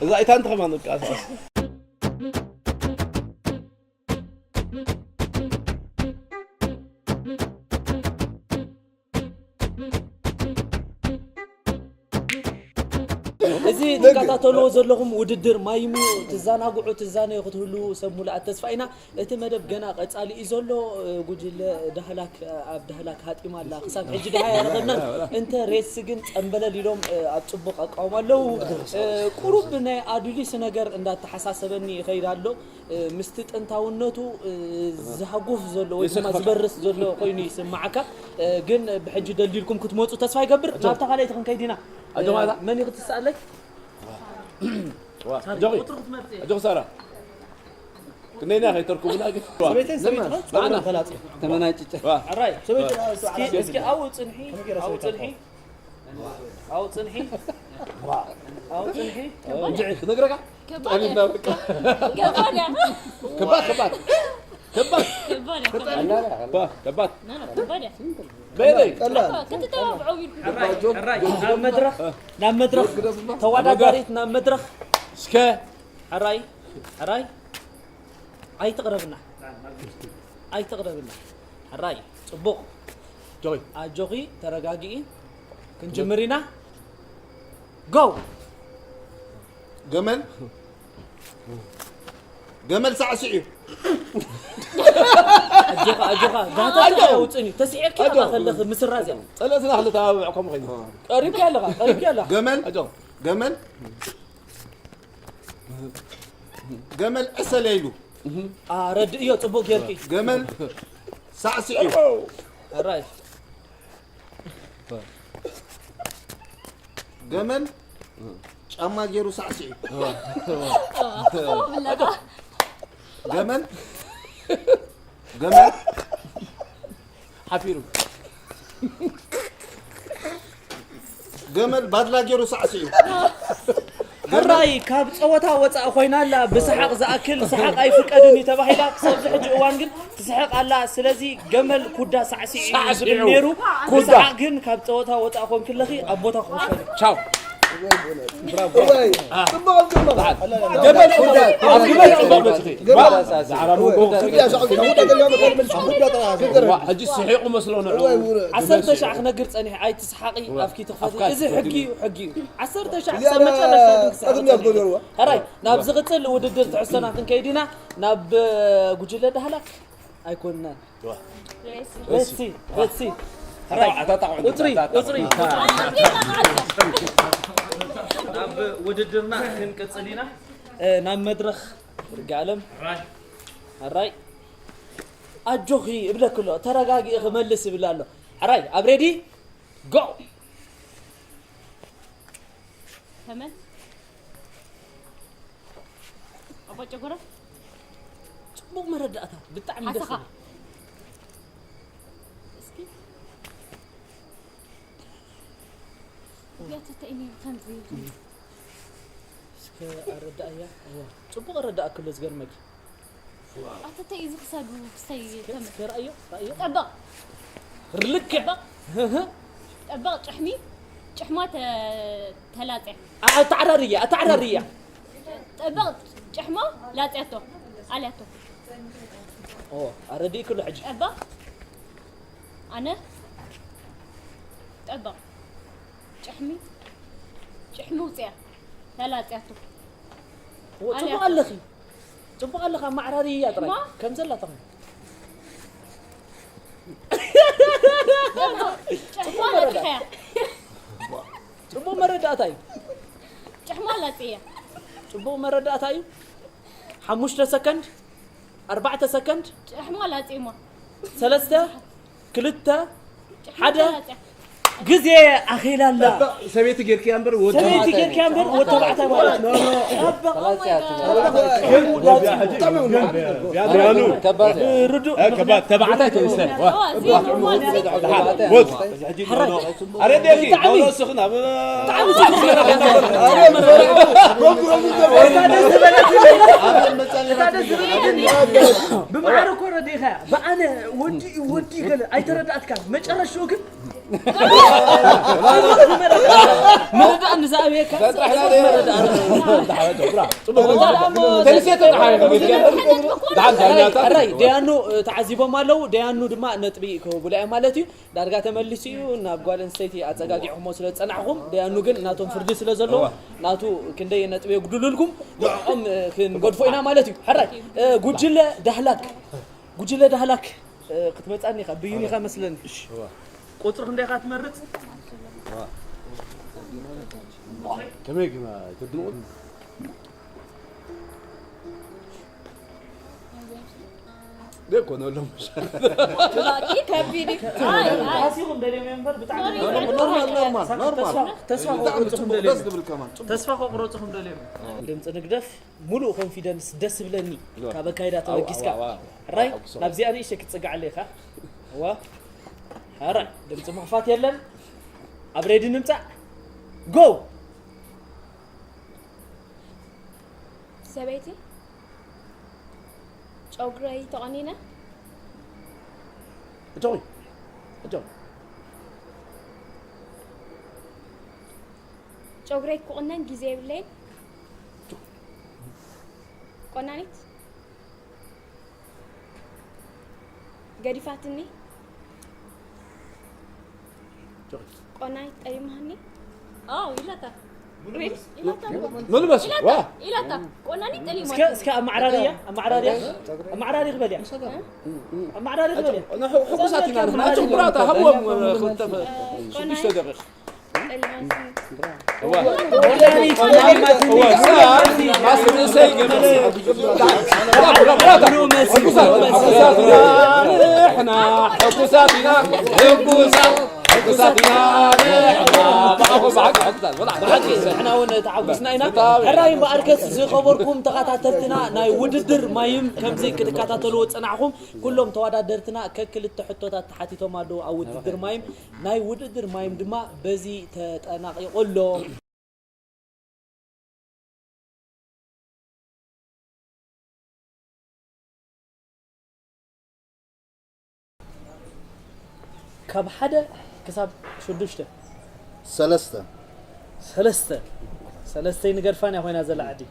እዛ ኢታንቲ ከማን ንቃሳስ እዚ ትከታተልዎ ዘለኹም ውድድር ማይሙ ትዘናግዑ ትዛነዩ ክትህልዉ ሰብ ሙሉኣት ተስፋ ኢና እቲ መደብ ገና ቀጻሊ እዩ ዘሎ ጉጅለ ዳህላክ ኣብ ዳህላክ ሃጢማ ኣላ ክሳብ ሕጂ ድሃ ያረኸብና እንተ ሬስ ግን ጸንበለል ኢሎም ኣብ ጽቡቕ ኣቃውም ኣለዉ ቁሩብ ናይ ኣዱሊስ ነገር እንዳተሓሳሰበኒ ይኸይድ ኣሎ ምስቲ ጥንታውነቱ ዝሃጉፍ ዘሎ ወይ ድማ ዝበርስ ዘሎ ኮይኑ ይስማዓካ ግን ብሕጂ ደልዲልኩም ክትመፁ ተስፋ ይገብር ናብታ ካልኣይቲ ክንከይድ ኢና መን እዩ ክትስኣለይ ኣጆኺ ኣጆኺ ሳራ ክንደይና ከይተርኩብና ግን ሰበይተን ሰበይትኻ ጸጉረን ተላጽ ተመናጭጨ ሕራይ እስኪ ኣብኡ ፅንሒ ኣብኡ ፅንሒ ኣብኡ ፅንሒ ኣብኡ ፅንሒ ክነግረካ ከባድ ጠሊና በቃ ከባድ እያ ከባድ ከባድ ከባድ ከባድ እያ ከባድ ባ- ከባድ ናና ከባድ እያ በይነይ ክትተባብዐው ኢልኩ ሕራይ ናብ መድረኽ ናብ መድረኽ ተወዳዳሪት ናብ መድረኽ እስከ ሕራይ ሕራይ ኣይትቕረብና። ኣይትቕረብና። ሕራይ፣ ጽቡቕ። ጆይ። ኣጆኺ፣ ተረጋግኢ። ክንጅምር ኢና። ጎ! ገመል፣ ገመል ሳዕስዒ እዩ። ኣጆኻ፣ ኣጆኻ። ጋህታ ኣጆ። ውጽኒ። ተስዒርኪ ኣጆ። ኢኻ ከለኺ ምስራ እዚኣ። ጸለእትና ክልተ ኣባብዕ ከምኡ ኸይኑ። ቀሪብኪ ኣለኻ፣ ቀሪብኪ ኣለኻ። ገመል፣ ኣጆ። ገመል፣ ገመል ዕሰለ ኢሉ። ኣረድእዮ፣ ጽቡቕ ጌርኪ። ገመል ሳዕስዒ እዩ። ሕራይ። ገመል ጫማ ገይሩ ሳዕስዒ። ገመል፣ ገመል ሓፊሩ። ገመል ባድላ ገይሩ ሳዕስዒ። ሕራይ ካብ ጸወታ ወጻእ ኮይና ኣላ፣ ብሰሓቕ ዝኣክል ሰሓቕ ኣይፍቀድን እዩ ተባሂላ። ክሳብ እዚ ሕጂ እዋን ግን ትስሕቕ ኣላ። ስለዚ ገመል ኩዳ ሳዕስዒ እዩ ዝብል ሳዕስዒ። ነይሩ። ኩዳ። ብሰሓቕ ግን ካብ ጸወታ ወጻእ ኮንክለኺ ኣብ ቦታ ክኸፈል። ቻው። እዋይ፣ ጽቡቕ፣ ጽቡቕ። ገመል ኩዳ። ኣብ ግመል ጽቡቕ በጽኺ። ገመል። ዛዕባ መንጎ። ሕጂ ስሒቑ መስሎ ንዑ። እዋይ፣ ውረ። ዓሰርተ ሻዕ ክነግር ጸኒሐ፣ ኣይትስሓቒ፣ እዋ። ኣፍኪ ትኽፈቲ። ኣፍካ እዚ ትኽፈቲ። ሕጊ እዩ፣ ሕጊ እዩ። ዓሰርተ ሻዕ ክሳብ መጨረሻ ግን ክሳብ ኣግምያ ትኽፈቲ። ትጎደልዋ። ሕራይ፣ ናብ ዝቕጽል ውድድር ትሕዝቶና ክንከይድ ኢና። ናብ፣ እ፣ ጉጅለ ዳህላክ ኣይኮንናን። እዋ። ሬሲ፣ ሬሲ። ሕራይ፣ ኣታ፣ ኣታ፣ ቁጽሪ፣ ኣታ፣ ኣታ። ቁጽሪ። ናብ ውድድርና ክንቅጽል ኢና። እ፣ ናብ መድረኽ ይርጋለም። ሕራይ። ኣጆኺ እብለኪ ኣሎ፣ ተረጋጊእኺ መልስ ይብል ኣሎ። ሕራይ፣ ኣብ ሬዲ፣ ጎ! ተመን። ኣባ ጨጎራ። ጽቡቕ መረዳእታ፣ ብጣዕሚ ደስ ዓሳኻ። ይብል። እስኪ። እዚኣ ተተኢኒ ከምዚ። እስከ ኣረዳእያ። እዋ፣ ጽቡቕ ኣረዳእክሎ ዝገርመኪ። ኣተተ እዩ ዝኽሰዱ ክሰይ እስከ፣ ተመ-፣ እስከ ርኣዮ፣ ርኣዮ። ጠበቕ። ርልክ። ጠበቕ። ህህ። ጠበቕ ጭሕሚ፣ ጭሕማ ተ-፣ ተላጽያ። ኣ-፣ ኣተዓራርያ፣ ኣተዓራርያ። ጠበቕ ጭሕማ ላጽያቶ፣ ኣልያቶ። ኦ፣ ኣረዲእክሎ ሕጂ። ጠበቕ። ኣነ። ጠበቕ። ጭሕሚ። ጭሕሚ ውጽያ። ተላጽያቶ። ኦ፣ ጽቡቕ ኣልያቶ። ኣለኺ። ጽቡቕ ኣለኻ፣ ማዕራርያ ጥራይ። እማ? ከም ዘላ ተኾይኑ። ጭሕማ ለቂኸያ። ጽቡቕ መረዳእታ እዩ። ጭሕማ ላጽያ። ጽቡቕ መረዳእታ እዩ። ሓሙሽተ ሰከንድ፣ ኣርባዕተ ሰከንድ፣ ጭሕማ ላጽማ። ሰለስተ፣ ክልተ፣ ሓደ። ግዜ ኣኺላ ኣላ። ሰበይቲ ጌርክያ እምበር ወዲ ሰበይቲ ጌርክያ እምበር ወዲ ተባዕታይ ማለት ነው። ኖ፣ ኖ። ኖ፣ ኖ። ጌሩ ላጽ-፣ ቢያኑ። ርዱእ እ፣ ከባድ ተባዕታይ ተንስተ። ዋ። ዋ፣ እዚኦም እሞ ወድ። ሕራይ። ኣረ ደጊ፣ ብጣዕሚ፣ ኖ፣ ኖ፣ ስኽና፣ ብ-፣ ብጣዕሚ ጽቡቕ ገይራ። እታ ደስ ዝበለትኒ፣ እታ ደስ ዝበለትኒ፣ ብማዕረ እኮ ረዲእኻያ። ብኣነ ወዲ፣ ወዲ ገለ ኣይተረዳእትካን። መጨረሽኡ ግን ምርዳእ ንዝኣብየካ ጽቡቕ መረዳእታ። ጽቡቕ። ተንስተ ተሓየኸ፣ ደያኑ ተዓዚቦም ኣለዉ። ደያኑ ድማ ነጥቢ ክህቡላ እዮም ማለት እዩ። ዳርጋ ተመሊሱ እዩ። ናብ ጓል ኣንስተይቲ ኣጸጋጊዕኹሞ ስለ ዝጸናሕኹም፣ ደያኑ ግን ናቶም ፍርዲ ስለ ዘለዎ፣ እዋ። ናቱ ክንደይ ነጥቢ የጉድሉልኩም፣ ንዕኦም፣ እ፣ ክንገድፎ ኢና ማለት እዩ። ሕራይ፣ እ፣ ጉጅለ ዳህላክ፣ ጉጅለ ዳህላክ፣ እ፣ ክትመጻኒ ኢኻ፣ ብይን ኢኻ መስለኒ። እዋ። ቁጽሪ ክንደይ ኢኻ ትመርጽ? ከመይ ግን ኣይተድንቑን? ደኮነሎም። ብጣዕሚ ከቢድ እዩ። ኣይ፣ ኣይ። ሃሲኹም ደልዮም እዮም እምበር ብጣዕሚ ኖርማል፣ ኖርማል፣ ኖርማል፣ ኖርማል። ተስፋ፣ ተስፋ ብጣዕሚ ከቑርጽኹም ጽቡቕ፣ ደልዮም። ደስ ዝብል ከማን፣ ጽቡቕ። ተስፋ ከቑርጽኹም ደልዮም። ድምጺ ንግደፍ፣ ሙሉእ ኮንፊደንስ ደስ ዝብለኒ፣ እ። ካብ ኣካይዳ ዋ፣ ተበጊስካ። ዋ፣ ዋ። ሕራይ፣ ኣጉሶ። ናብዚኣ ንእሽተይ ክትጽጋዕ ኣለኻ። ዋ። ሕራይ፣ ድምጺ ምኽፋት የለን። ኣብ ሬዲ ንምጻእ። ጎ! ሰበይቲ፣ ጨጉረይ ተቖኒነ። እቶይ፣ እቶይ። ጨጉረይ ክቑነን ግዜ የብለይን። ቆናኒት። ገዲፋትኒ። ቆናይ ጠሊማኒ። ኣዎ ኢላታ። ሪል ኢላታ እኮ። ምልበስ ኢላታ ዋ ኢላታ። ቆናኒ ጠሊማ። እስከ እስከ ኣመዓራርያ ኣመዓራርያ ኣመዓራሪ ክበልያ ኣመዓራሪ ክበልያ ሕጉሳት ኢና ንሕና ኣጭም ብራታ ሃብዎም ክልተ ሽዱሽተ ደቂቕ ጠሊማኒ። እዋ እዋ እሳ ማስ ርእሰይ ገመስ ሕጉሳት ሕጉሳት ኢና ንሕና ሕጉሳት ኢና ሕጉሳት ሕጉሳት ኢና ንሕና ብኣኹም ብሓቂ ሕጉሳት ወላ ብሓቂ ንሕና እውን ተዓጉስና ኢና። ሕራይ እምበኣርከስ ዝኸበርኩም ተኸታተልትና ናይ ውድድር ማይም ከምዚ ክትከታተልዎ ዝጸናሕኩም ኩሎም ተወዳደርትና ከክልተ ሕቶታት ተሓቲቶም ኣለዉ ኣብ ውድድር ማይም። ናይ ውድድር ማይም ድማ በዚ ተጠናቒቑ ኣሎ። ካብ ሓደ ክሳብ ሽዱሽተ ሰለስተ ሰለስተ ሰለስተይ ንገድፋን እያ ኮይና ዘላ ዓዲ።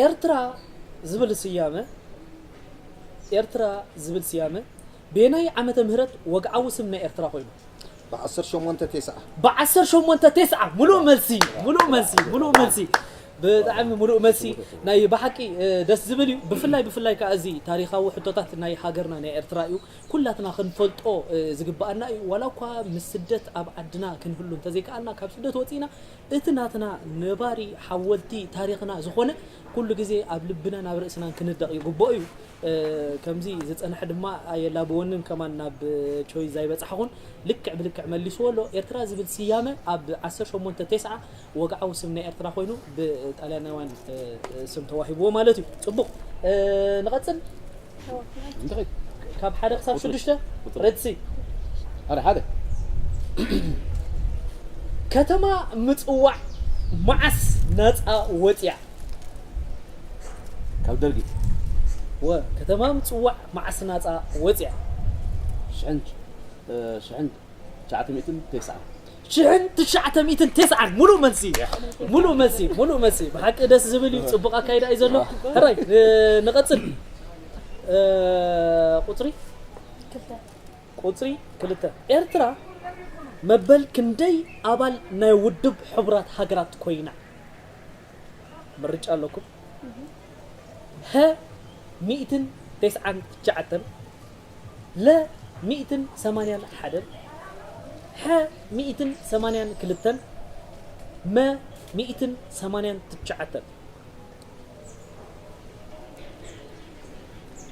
ኤርትራ ዝብል ስያመ ኤርትራ ዝብል ስያመ በየናይ ዓመተ ምህረት ወግዓዊ ስም ናይ ኤርትራ ኮይኑ? ብዓሰርተ ሸሞንተ ቴስዓ ብዓሰርተ ሸሞንተ ቴስዓ ሙሉእ መልሲ ሙሉእ መልሲ ሙሉእ መልሲ ብጣዕሚ ሙሉእ መልሲ ናይ ብሓቂ ደስ ዝብል እዩ። ብፍላይ ብፍላይ ከዓ እዚ ታሪኻዊ ሕቶታት ናይ ሃገርና ናይ ኤርትራ እዩ ኩላትና ክንፈልጦ ዝግበኣና እዩ። ዋላ እኳ ምስ ስደት ኣብ ዓድና ክንህሉ እንተዘይከኣልና ካብ ስደት ወፂና እቲ ናትና ነባሪ ሓወልቲ ታሪኽና ዝኾነ ኩሉ ግዜ ኣብ ልብናን ኣብ ርእስናን ክንደቕ ይግብኦ እዩ። ከምዚ ዝጸንሐ ድማ ኣየላበወንን ከማን ናብ ቾይዝ ኣይበጻሕኹን። ልክዕ ብልክዕ መሊስዎ ኣሎ። ኤርትራ ዝብል ስያመ ኣብ ዓሰርተ ሸሞንተ ቴስዓ ወግዓዊ ስም ናይ ኤርትራ ኮይኑ ብጣልያናውያን ስም ተዋሂብዎ ማለት እዩ። ጽቡቕ ንቐጽል። ካብ ሓደ ክሳብ ሽዱሽተ ሬድሲ ሓደ ሓደ ከተማ ምጽዋዕ መዓስ ናጻ ወጽያ? ካብ ደርጊ ወ ከተማ ምጽዋዕ መዓስ ናጻ ወጽያ? ሽሕን ሽሕን ትሽዓተ ሚእትን ተስዓን ሽሕን ትሽዓተ ሚእትን ተስዓን ሙሉእ መልሲ ሙሉእ መልሲ ሙሉእ መልሲ ብሓቂ ደስ ዝብል እዩ። ጽቡቕ ኣካይዳ እዩ ዘሎ። ሕራይ ንቐጽል። ቁጽሪ ቁጽሪ ክልተ ኤርትራ መበል ክንደይ ኣባል ናይ ውድብ ሕቡራት ሃገራት ኮይና? ምርጫ ኣለኩም። ሀ ሚእትን ተስዓን ትሽዓተን፣ ለ ሚእትን ሰማንያን ሓደን፣ ሐ ሚእትን ሰማንያን ክልተን፣ መ ሚእትን ሰማንያን ትሽዓተን።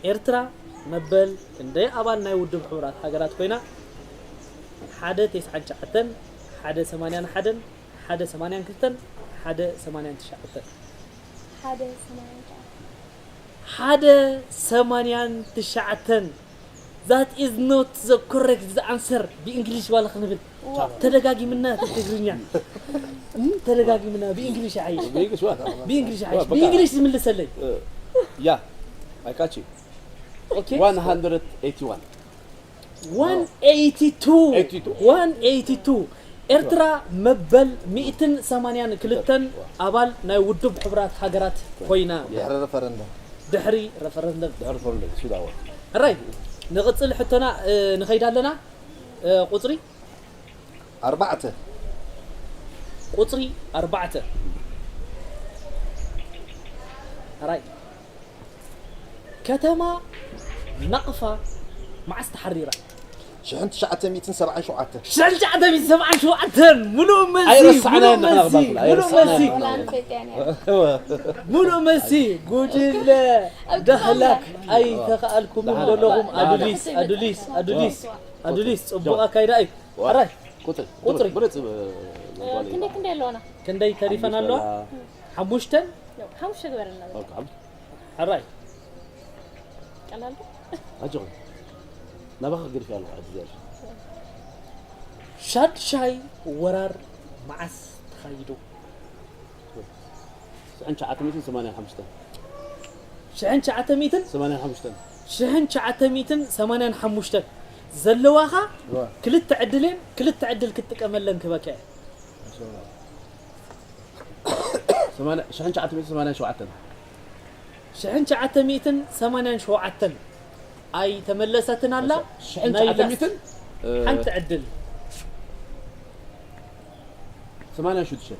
ኤርትራ መበል ክንደይ ኣባል ናይ ውድብ ሕቡራት ሃገራት ኮይና? ሓደ ተስዓን ትሽዓተን፣ ሓደ ሰማንያን ሓደን፣ ሓደ ሰማንያን ክልተን፣ ሓደ ሰማንያን ትሽዓተን። ሓደ ሰማንያን ትሽዓተን። ሓደ ሰማንያን ትሽዓተን። That is not the correct answer። ብእንግሊሽ ዋላ ክንብል ተደጋጊምና እቲ ትግርኛ እም፣ ተደጋጊምና ብእንግሊሽ ዓይ ብእንግሊሽ ዓይ ብእንግሊሽ ዝምልሰለይ ያ I catch you okay 181 182 182 ኤርትራ መበል ሚእትን ሰማንያን ክልተን ኣባል ናይ ውድብ ሕቡራት ሃገራት ኮይና ድሕሪ referendum ድሕሪ referendum ድሕሪ ፈረንደ ሱዳዋ ሕራይ ንቕጽል ሕቶና ንኸይድ ኣለና። ቁጽሪ ኣርባዕተ ቁጽሪ ኣርባዕተ ሕራይ ከተማ ናቕፋ መዓስ ተሓሪራ? ሽሕን ትሽዓተ ሚእትን ሰብዓን ሸውዓተን ሽሕን ትሽዓተ ሚእትን ሰብዓን ሸውዓተን። ሙሉእ መልሲ ኣይረሳዕናዮን ሙሉእ መልሲ ንሕና ሙሉእ መልሲ ኣይረሳዕናዮን። ወላ ንፈልጥያ ነይራ። ሙሉእ መልሲ ጉጅለ ዳህላክ ኣይተኸኣልኩምን ዘለኹም። ኣዱሊስ ኣዱሊስ ኣዱሊስ ኣዱሊስ ጽቡቕ ኣካይዳ እዩ። ሕራይ ቁጥሪ ቁጥሪ። ብርጽ ክንደይ ክንደይ ኣለዋና? ክንደይ ተሪፈን ኣለዋ? ሓሙሽተን ሓሙሽተ ግበረልና። ሕራይ ቀላል ዶ? ኣጆኹም ናባኻ ገዲፈ ኣለኹ ሕጂ ዘር ሻድሻይ ወራር መዓስ ተኻይዱ? ሽሕን ትሽዓተ ሚእትን ሰማንያን ሓሙሽተን ሽሕን ትሽዓተ ሚእትን ሰማንያን ሓሙሽተን ሽሕን ትሽዓተ ሚእትን ሰማንያን ሓሙሽተን ዘለዋኻ ክልተ ዕድልን ክልተ ዕድል ክትጥቀመለን ክበካ እየ። ሰማንያ- ሽሕን ትሽዓተ ሚእትን ሰማንያን ሸውዓተን ሽሕን ትሽዓተ ሚእትን ሰማንያን ሸውዓተን ኣይተመለሰትን ኣላ። ሽሕን ትሽዓተ ሚእትን ሓንቲ ዕድል። ሰማንያን ሽዱሽተን።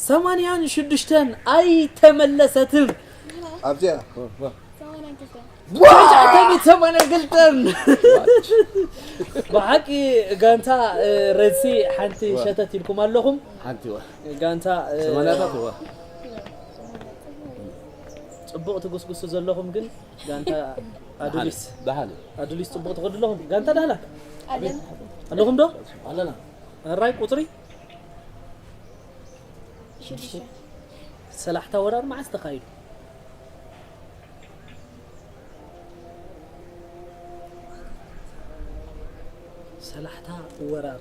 ሰማንያን ሽዱሽተን ኣይተመለሰትን። ኣብዚኣ። ሰማንያን ክልተን። ትሽዓተ ሚእትን ሰማንያን ክልተን። ብሓቂ ጋንታ፣ እ፣ ረድሲ ሓንቲ ሸተት ኢልኩም ኣለኹም። ሓንቲ ዋ። ጋንታ፣ እ፣ ሰማንያታት ዋ። ጽቡቕ ትጉስጉሱ ዘለኹም ግን ጋንታ ኣዱሊስ። ደሓን። ኣዱሊስ ጽቡቕ ትኸዱ ኣለኹም። ጋንታ ዳህላ? ኣለና። ኣለኹም ዶ? ኣለና። ኣራይ ቁጽሪ? ሽዱሽተ። ሰላሕታ ወራር መዓስ ተኻይዱ? ሰላሕታ ወራር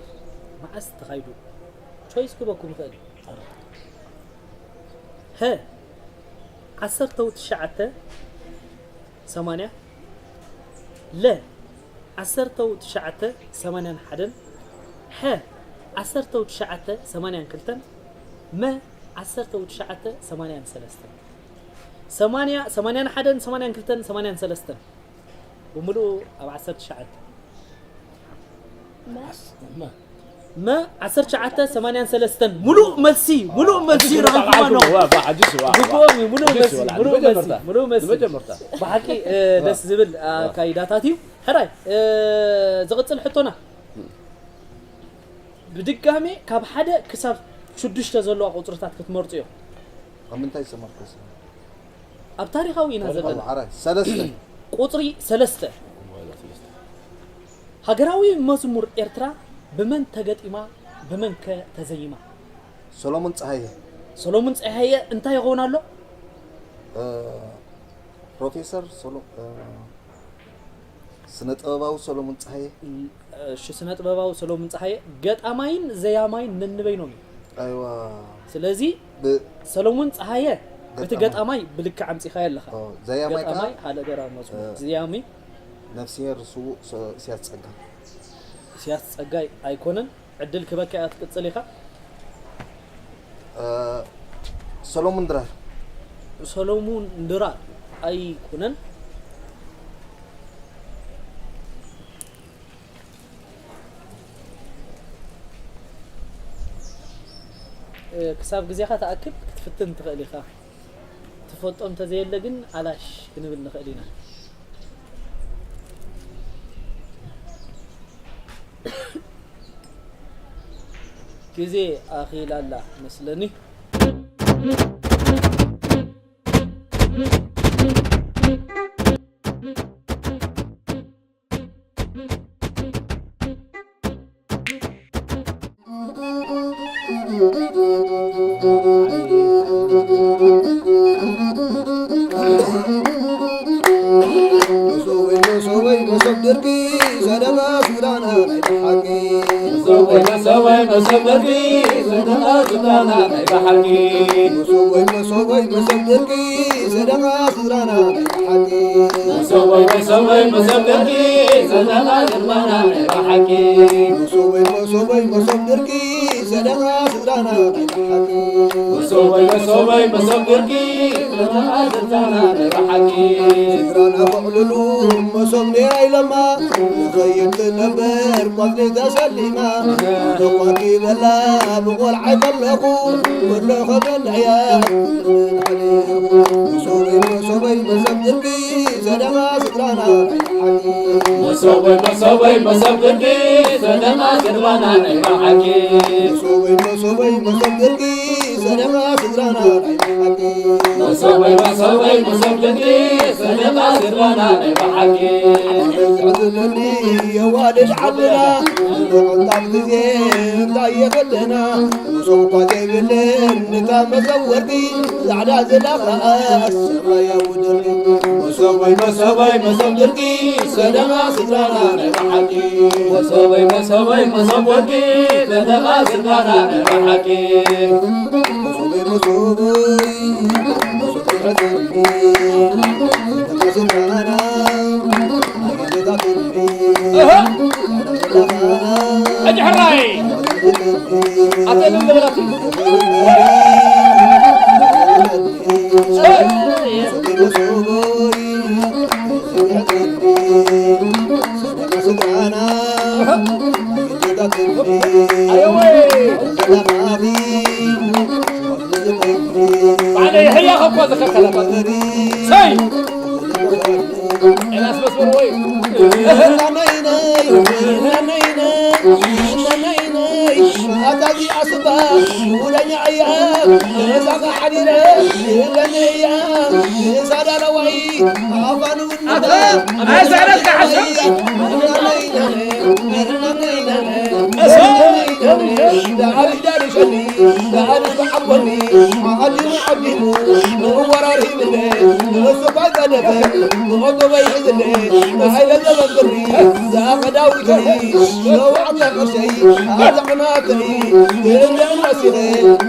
መዓስ ተኻይዱ? ቾይስ ክበኩም ይኽእል። ሀ፣ ዓሰርተው ትሽዓተ ሰማንያ፣ ለ፣ ዓሰርተው ትሽዓተ ሰማንያን ሓደን፣ ሐ፣ ዓሰርተው ትሽዓተ ሰማንያን ክልተን፣ መ፣ ዓሰርተው ትሽዓተ ሰማንያን ሰለስተን። ሰማንያ፣ ሰማንያን ሓደን፣ ሰማንያን ክልተን፣ ሰማንያን ሰለስተን። ብምሉኡ ኣብ ዓሰርተ ትሽዓተ። መ። መ ዓሰርተ ትሽዓተ ሰማንያን ሰለስተን። ሙሉእ መልሲ፣ ሙሉእ መልሲ ረኺብኩም ኣለኹም። ዋ፣ ዋ፣ ሓጅስ፣ ዋ፣ ዋ። ግቡኦም እዩ፣ ሙሉእ ሓጅስ፣ መልሲ፣ ወላ፣ ሙሉእ መልሲ፣ ንመጀመርታ፣ ሙሉእ መልሲ። ንመጀመርታ። ብሓቂ፣ እ፣ ዋ። ደስ ዝብል፣ ዋ። ኣካይዳታት እዩ። ሕራይ፣ እ፣ ዝቕጽል ሕቶና። ብድጋሜ ካብ ሓደ ክሳብ ሽዱሽተ ዘለዋ ቁጽርታት ክትመርጹ እዮም። ኣብ ምንታይ ዝተመርኮሰ? ኣብ ታሪኻዊ ኢና ዘለና። ታሪኻዊ፣ ዓራይ፣ ሰለስተ። ቁጽሪ ሰለስተ። ሃገራዊ መዝሙር ኤርትራ ብመን ተገጢማ፣ ብመን ከ ተዘይማ? ሰሎሙን ጸሃየ። ሰሎሙን ጸሃየ እንታይ ይኸውን ኣሎ? እ፣ ፕሮፌሰር ሶሎ-፣ እ፣ ስነ ጥበባዊ ሰሎሙን ጸሃየ። እሺ፣ ስነ ጥበባዊ ሰሎሙን ጸሃየ ገጣማይን ዘያማይን ነንበይኖም እዩ። ኣይዋ። ስለዚ ብ-፣ ሰሎሙን ጸሃየ እቲ ገጣማይ። ገጣማይ ብልክዕ ኣምጺኻዮ ኣለኻ። ኦ፣ ዘያማይ ከኣ? ገጣማይ ሓደ ገራዊ መዝሙር። እ፣ ዘያሚ? ነፍስሄር ስዉእ ሰ-፣ ኢሳያስ ጸጋይ። ኢሳያስ ጸጋይ ኣይኮነን። ዕድል ክበካ እያ፣ ትቅጽል ኢኻ። እ፣ ሰሎሙን ድራር። ሰሎሙን ድራር ኣይኮነን። እ፣ ክሳብ ግዜኻ ትኣክል ክትፍትን ትኽእል ኢኻ። ትፈልጦ እንተዘየለ ግን ኣላሽ ክንብል ንኽእል ኢና። ግዜ ኣኺላ ኣላ መስለኒ። መሶበይ መሶበይ መሶብ ድርቂ ሰደቓ ሱዳና ናይ ብሓቂ። መሶበይ መሶበይ መሶብ ድርቂ ሰደቓ ሱዳና ናይ ብሓቂ። መሶበይ መሶበይ መሶብ ድርቂ ሰደቓ ሱዳና ናይ ብሓቂ። መሶበይ መሶበይ መሶብ ድርቂ ሰደቓ ሱዳና ናይ ብሓቂ። መሶበይ መሶበይ መሶብ ድርቂ ሰደቓ ሱዳና ናይ ብሓቂ። መሶበይ መሶበይ መሶብ ድርቂ ሰደቓ ሱዳና ናይ ብሓቂ። ስድራና ከዕልሉ መሶብ ኔራ ኢሎማ ንኸይድ ትነብር ቆጽሊ ተሰሊማ። ተቋኪበላ ብቆልዓ ከለኹ ወሎ ከበልዕያ። መሶበይ መሶበይ መሶብ ድርቂ ሰደቓ ስድራና ናይ ብሓቂ። መሶበይ መሶበይ መሶብ ድርቂ ሰደቓ ስድራና ናይ ብሓቂ። መሶበይ መሶበይ መሶብ ድርቂ ሰደቓ ስድራና ናይ ብሓቂ። መሶበይ መሶበይ መሶብ ድርቂ ሰደቓ ስድራና ናይ ብሓቂ። ኣነ ዘሕዝነኒ የዋልድ ዓድና ንምዕንጣፍ ግዜ እንታይ የኽለና? መሶብ እኳ ዘይብለን ንታ መሶብ ወርቂ ጻዕዳ ዝለኽዓ ሰማያዊ ድርቂ። መሶበይ መሶበይ መሶብ ድርቂ ሰደቓ ስድራና ናይ ብሓቂ። መሶበይ መሶበይ መሶብ ወርቂ ሰደቓ ስድራና ናይ ብሓቂ። መሶበይ መሶበይ መሶብ ድርቂ ሰደቓ ስድራና ናይ ብሓቂ። ሕጂ ሕራይ ኣተ እልል በላቲ። ሰይ! ኤልያስ መስመር ወይ! ኣታ እዚኣ ስባ ውለኛ እያ፣ እዛ ሓዲረ ይብለኒ እያ፣ እዛ ዳለዋይ ኣፋኑ ኣታ ኣይ ዘዕረፍካ ሓሰብ!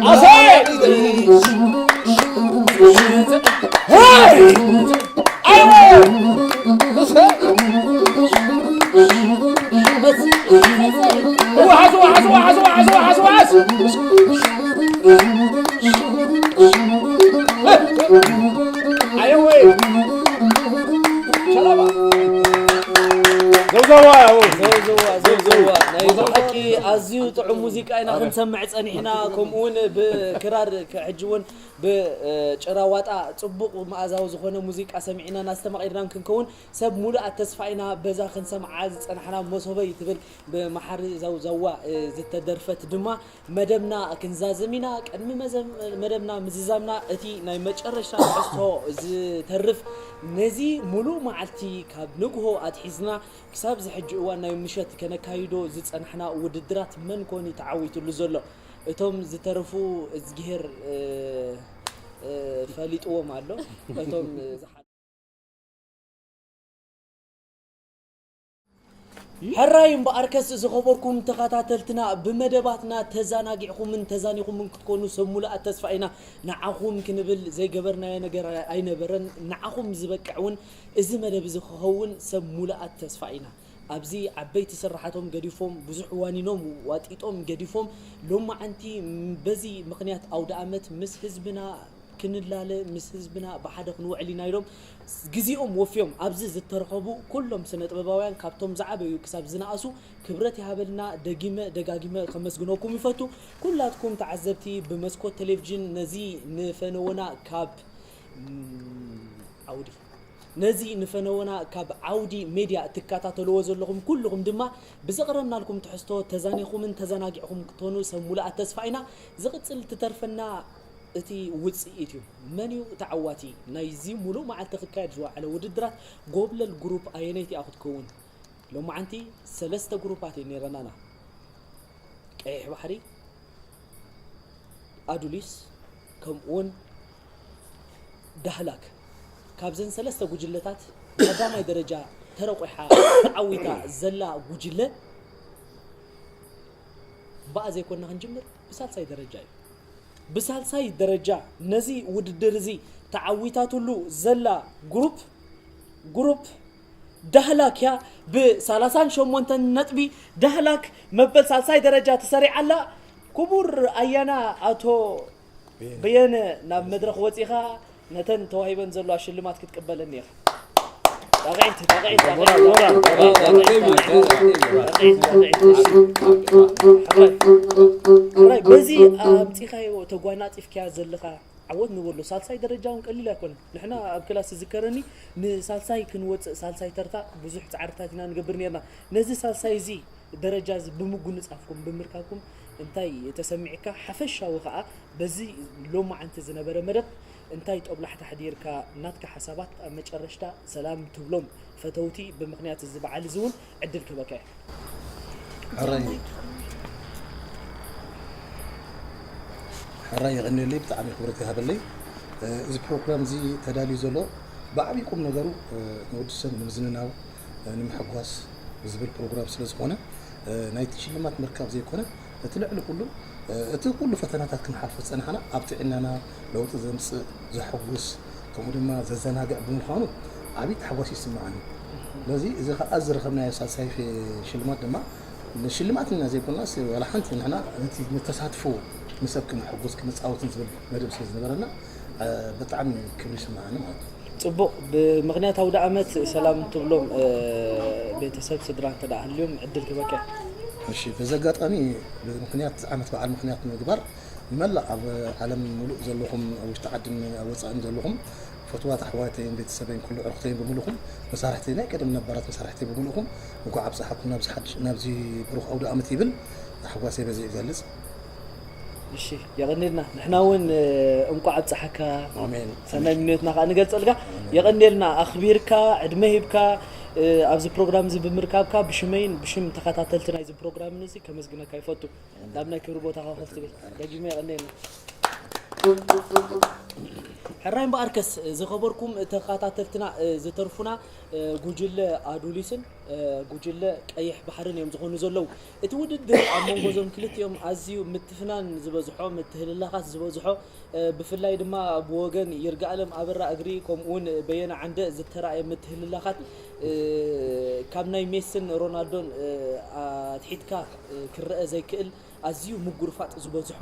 ኣሰይ! ሄይ! ኣይወ! ዋዓስ፣ ዋዓስ፣ ዋዓስ። ኣየወ! ሸላባ! ዘውዘዋ፣ ያው። ዘውዘዋ፣ ዘውዘዋ። ናይ ብሓቂ ኣዝዩ ጥዑም ሙዚቃ ኢና ክንሰምዕ ጸኒሕና፣ ከምኡ እውን ብክራር፣ ሕጂ እውን ብጭራ ዋጣ ጽቡቕ መኣዛዊ ዝኾነ ሙዚቃ ሰሚዕና እናስተማቒርናን ክንከውን ሰብ ሙሉኣት ተስፋ ኢና። በዛ ክንሰምዓ ዝጸናሕና መሶበይ ትብል ብመሓሪ ዘውዘዋ ዝተደርፈት ድማ መደብና ክንዛዝም ኢና። ቅድሚ መዘም-፣ መደብና ምዝዛምና እቲ ናይ መጨረሻ ትሕዝቶ ዝተርፍ ነዚ ሙሉእ መዓልቲ ካብ ንግሆ ኣትሒዝና ክሳብ ዝሕጂ እዋን ናይ ምሸት ከነካይዶ ዝጸናሕና ውድድራት መን ኮን እዩ ተዓዊቱሉ ዘሎ? እቶም ዝተረፉ እዝግሄር፣ እ፣ እ፣ ፈሊጥዎም ኣሎ። እቶም ዝሓ-፣ ሕራይ እምበኣርከስ ዝኸበርኩም ተኸታተልትና ብመደባትና ተዘናጊዕኩምን ተዛኒኹምን ክትኮኑ ሰብ ሙሉኣት ተስፋ ኢና። ንዓኹም ክንብል ዘይገበርናዮ ነገር ኣይነበረን። ንዓኹም ዝበቅዕ እውን እዚ መደብ እዚ ክኸውን ሰብ ሙሉኣት ተስፋ ኢና። ኣብዚ ዓበይቲ ስራሓቶም ገዲፎም፣ ብዙሕ ዋኒኖም ዋጢጦም ገዲፎም፣ ሎማዓንቲ በዚ ምኽንያት ኣውደ ኣመት ምስ ህዝብና ክንላለ፣ ምስ ህዝብና ብሓደ ክንውዕል ኢና ኢሎም ግዜኦም ወፍዮም ኣብዚ ዝተረኸቡ ኩሎም ስነ ጥበባውያን ካብቶም ዝዓበዩ ክሳብ ዝነኣሱ ክብረት ይሃበልና። ደጊመ ደጋጊመ ከመስግነኩም ይፈቱ። ኩላትኩም ተዓዘብቲ ብመስኮት ቴሌቪዥን ነዚ ንፈነወና ካብ፣ ም፣ ዓውዲ ነዚ ንፈነወና ካብ ዓውዲ ሜድያ እትከታተልዎ ዘለኹም ኩልኹም ድማ ብዘቕረብናልኩም ትሕዝቶ ተዛኒኹምን ተዘናጊዕኹም ክትኮኑ ሰብ ሙሉኣት ተስፋ ኢና። ዝቕጽል ትተርፈና እቲ ውጽኢት እዩ። መን እዩ ተዓዋቲ ናይዚ ሙሉእ መዓልቲ ክካየድ ዝወዓለ ውድድራት? ጎብለል ግሩፕ ኣየነይቲ እያ ክትከውን? ሎማዓንቲ ሰለስተ ግሩፓት እዩ ነይረናና። ቀይሕ ባሕሪ፣ ኣዱሊስ፣ ከምኡውን ዳህላክ። ካብዘን ሰለስተ ጉጅለታት ቀዳማይ ደረጃ ተረቑሓ ተዓዊታ ዘላ ጉጅለ ብኣ ዘይኮንና ክንጅምር ብሳልሳይ ደረጃ እዩ። ብሳልሳይ ደረጃ ነዚ ውድድር እዚ ተዓዊታትሉ ዘላ ግሩፕ፣ ግሩፕ ዳህላክ እያ። ብሰላሳን ሸሞንተን ነጥቢ ዳህላክ መበል ሳልሳይ ደረጃ ተሰሪዓ ኣላ። ክቡር ኣያና ኣቶ በየነ፣ ናብ መድረኽ ወጺኻ ነተን ተዋሂበን ዘለዋ ሽልማት ክትቅበለኒ ኢኻ። ጣቕዒት፣ ጣቕዒት፣ ጣቕዒት፣ ሞራል፣ ሞራል፣ ጣቕዒት፣ ሞራል፣ ጣቕዒት፣ ሞራል፣ ጣቕዒት፣ ሞራል። ጣቕዒት፣ ጣቕዒት፣ እሺ። ሕራይ፣ ሕራይ፣ በዚ ኣምጺኻዮ ተጓናጺፍካያ ዘለኻ ዓወት ንበሎ። ሳልሳይ ደረጃ እውን ቀሊል ኣይኮነን። ንሕና ኣብ ክላስ ዝዝከረኒ ንሳልሳይ ክንወጽእ፣ ሳልሳይ ተርታ ብዙሕ ጻዕርታት ኢና ንገብር ነርና። ነዚ ሳልሳይ እዚ ደረጃ እዚ ብምጉንጻፍኩም፣ ብምርካብኩም እንታይ ተሰሚዕካ? ሓፈሻዊ ከኣ በዚ ሎማዓንቲ ዝነበረ መደብ እንታይ ጦብላሕታ ኣሕዲርካ? ናትካ ሓሳባት ኣብ መጨረሽታ ሰላም ትብሎም ፈተውቲ ብምኽንያት እዚ በዓል እዚ እውን ዕድል ክህበካ እየ። ሕራይ፣ ሕራይ የቐንየለይ፣ ብጣዕሚ ክብረት ይሃበለይ። እ፣ እዚ ፕሮግራም እዚ ተዳልዩ ዘሎ ብዓብዪ ቁም ነገሩ፣ እ፣ ንወዲ ሰብ ንምዝንናው፣ እ፣ ንምሕጓስ ዝብል ፕሮግራም ስለ ዝኾነ፣ እ፣ ናይቲ ሽልማት ምርካብ ዘይኮነ፣ እቲ ልዕሊ ኩሉ፣ እ፣ እቲ ኩሉ ፈተናታት ክንሓልፎ ዝጸናሕና ኣብ ጥዕናና ለውጢ ዘምጽእ፣ ዘሐጉስ፣ ከምኡ ድማ ዘዘናግዕ ብምዃኑ ዓብዪ ታሕጓስ ይስምዓኒ። ስለዚ እዚ ኸኣ ዝረኸብናዮ ሳልሳይ ፌ-፣ ሽልማት ድማ ንሽልማት ኢና ዘይኮንናስ፣ ዋላ ሓንቲ ንሕና ነቲ ንተሳትፎ ንሰብ ክነሐጉስ ክነጻወትን ዝብል መደብ ስለ ዝነበረና፣ እ፣ ብጣዕሚ ክብሪ ይስምዓኒ ማለት እዩ። ጽቡቕ፣ ብምኽንያት ኣውደ ኣመት ሰላም ትብሎም፣ እ፣ ቤተሰብ ስድራ እንተ ደኣ ሃልዮም ዕድል ክህበካ። እሺ፣ በዚ ኣጋጣሚ ብምኽንያት ዓመት በዓል ምኽንያት ምግባር ንመላእ ኣብ ዓለም ሙሉእ ዘለኹም፣ ኣብ ውሽጢ ዓድን ኣብ ወፃእን ዘለኹም ፈትዋት ኣሕዋተይን ቤተሰበይን ኩሉ ዕርኽተይን ብምሉኹም መሳርሕተይ ናይ ቀደም ነባራት መሳርሕተይ ብምሉኹም እንኳዕ ኣብፀሓኩም ናብዚ ሓድሽ ናብዚ ብሩኽ ኣውደ ዓመት ይብል። ታሕጓሰይ በዚ ይገልፅ። እሺ፣ የቐንየልና። ንሕና እውን እንኳዕ ኣብፀሓካ ኣሜን። ሰናይ ምንዮትና ከዓ ንገልፀልካ። የቐንየልና ኣኽቢርካ ዕድመ ሂብካ ኣብዚ ፕሮግራም እዚ ብምርካብካ ብሽመይን ብሽም ተኸታተልቲ ናይዚ ፕሮግራምን እዚ ከመስግነካ ይፈቱ። ናብ ናይ ክብሪ ቦታኻ ኮፍ ትብል። ደጊመ የቐንየልና። ሕራይ እምበኣርከስ ዝኸበርኩም ተኸታተልትና፣ ዝተርፉና ጉጅለ ኣዱሊስን ጉጅለ ቀይሕ ባሕርን እዮም ዝኾኑ ዘለዉ። እቲ ውድድር ኣብ መንጎ እዞም ክልቲኦም ኣዝዩ ምትፍናን ዝበዝሖ፣ ምትህልላኻት ዝበዝሖ፣ ብፍላይ ድማ ብወገን ይርጋኣለም ኣበራ እግሪ ከምኡውን በየነ ዓንደ ዝተራእየ ምትህልላኻት፣ ካብ ናይ ሜስን ሮናልዶን ኣትሒትካ ክረአ ዘይክእል ኣዝዩ ምጉርፋጥ ዝበዝሖ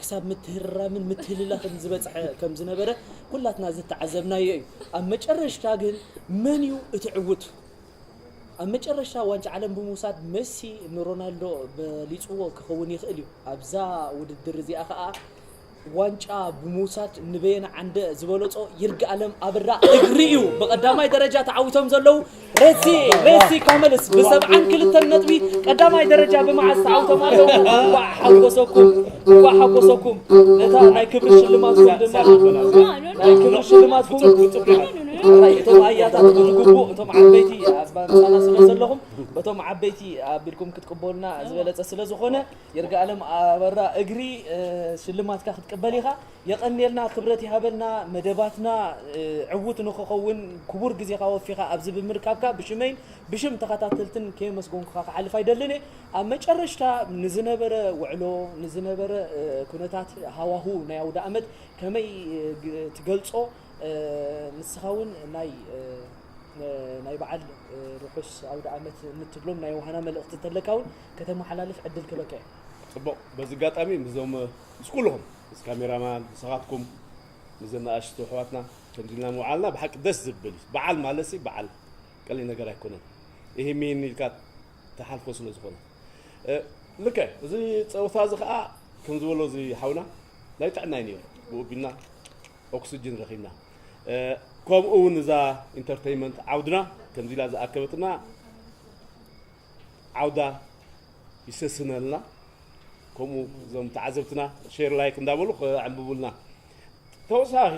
ክሳብ ምትህርራምን ምትህልላኽን ዝበፅሐ ከም ዝነበረ ኩላትና ዝተዓዘብናዮ እዩ። ኣብ መጨረሽታ ግን መን እዩ እቲ ዕውት? ኣብ መጨረሽታ ዋንጫ ዓለም ብምውሳድ መሲ ንሮናልዶ በሊፅዎ ክኸውን ይኽእል እዩ። ኣብዛ ውድድር እዚኣ ከዓ ዋንጫ ብምውሳድ ንበየነ ዓንደ ዝበለፆ ይርጋኣለም ኣበራ እግሪ እዩ ብቐዳማይ ደረጃ ተዓዊቶም ዘለዉ። ሬሲ ሬሲ ካመልስ ብሰብዓን ክልተን ነጥቢ ቀዳማይ ደረጃ ብምሓዝ ተዓዊቶም ኣለዉ። እንኳዕ ሓጎሰኩም፣ እንኳዕ ሓጎሰኩም። ነታ ናይ ክብሪ ሽልማትኩም ድማ ናይ ክብሪ ሽልማትኩም እቶም ኣያታት ብዝግቡእ እቶም ዓበይቲ ኣብ ምሳና ስለ ዘለኹም በቶም ዓበይቲ ኣቢልኩም ክትቅበሉና ዝበለፀ ስለ ዝኾነ ይርጋኣለም ኣበራ እግሪ ሽልማትካ ክትቅበል ኢኻ። የቐንየልና፣ ክብረት ይሃበልና። መደባትና ዕዉት ንክኸውን ክቡር ግዜኻ ወፊኻ ኣብዚ ብምርካብካ ብሽመይን ብሽም ተኸታተልትን ከየመስገንኩኻ ክሓልፍ ኣይደልን እየ። ኣብ መጨረሽታ ንዝነበረ ውዕሎ ንዝነበረ ኩነታት ሃዋሁ ናይ ኣውደ ኣመት ከመይ ትገልጾ? ንስኻ እውን ናይ ናይ በዓል ርሑስ ኣውደ ኣመት እንትብሎም ናይ ውሃና መልእኽቲ እንተለካ እውን ከተመሓላልፍ ዕድል ክበካ እየ። ፅቡቕ። በዚ ኣጋጣሚ ምስዞም ምስ ኩልኹም ምስ ካሜራማን ንስኻትኩም ምስ ዘናኣሽቱ ኣሕዋትና ከምዚ ኢልና ምውዓልና ብሓቂ ደስ ዝብል እዩ። በዓል ማለት ሲ በዓል ቀሊል ነገር ኣይኮነን። ይህ ሚን ኢልካ ተሓልፎ ስለ ዝኾነ ልከ እዚ ፀወታ እዚ ከዓ ከም ዝበሎ እዚ ሓውና ናይ ጥዕና እዩ ነይሩ። ብኡ ቢልና ኦክስጅን ረኺብና። ከምኡ እውን እዛ ኢንተርተይመንት ዓውድና ከምዚ ኢላ ዝኣከበትና ዓውዳ ይሰስነልና። ከምኡ እዞም ተዓዘብትና ሼር ላይክ እንዳበሉ ከዕንብቡልና። ተወሳኺ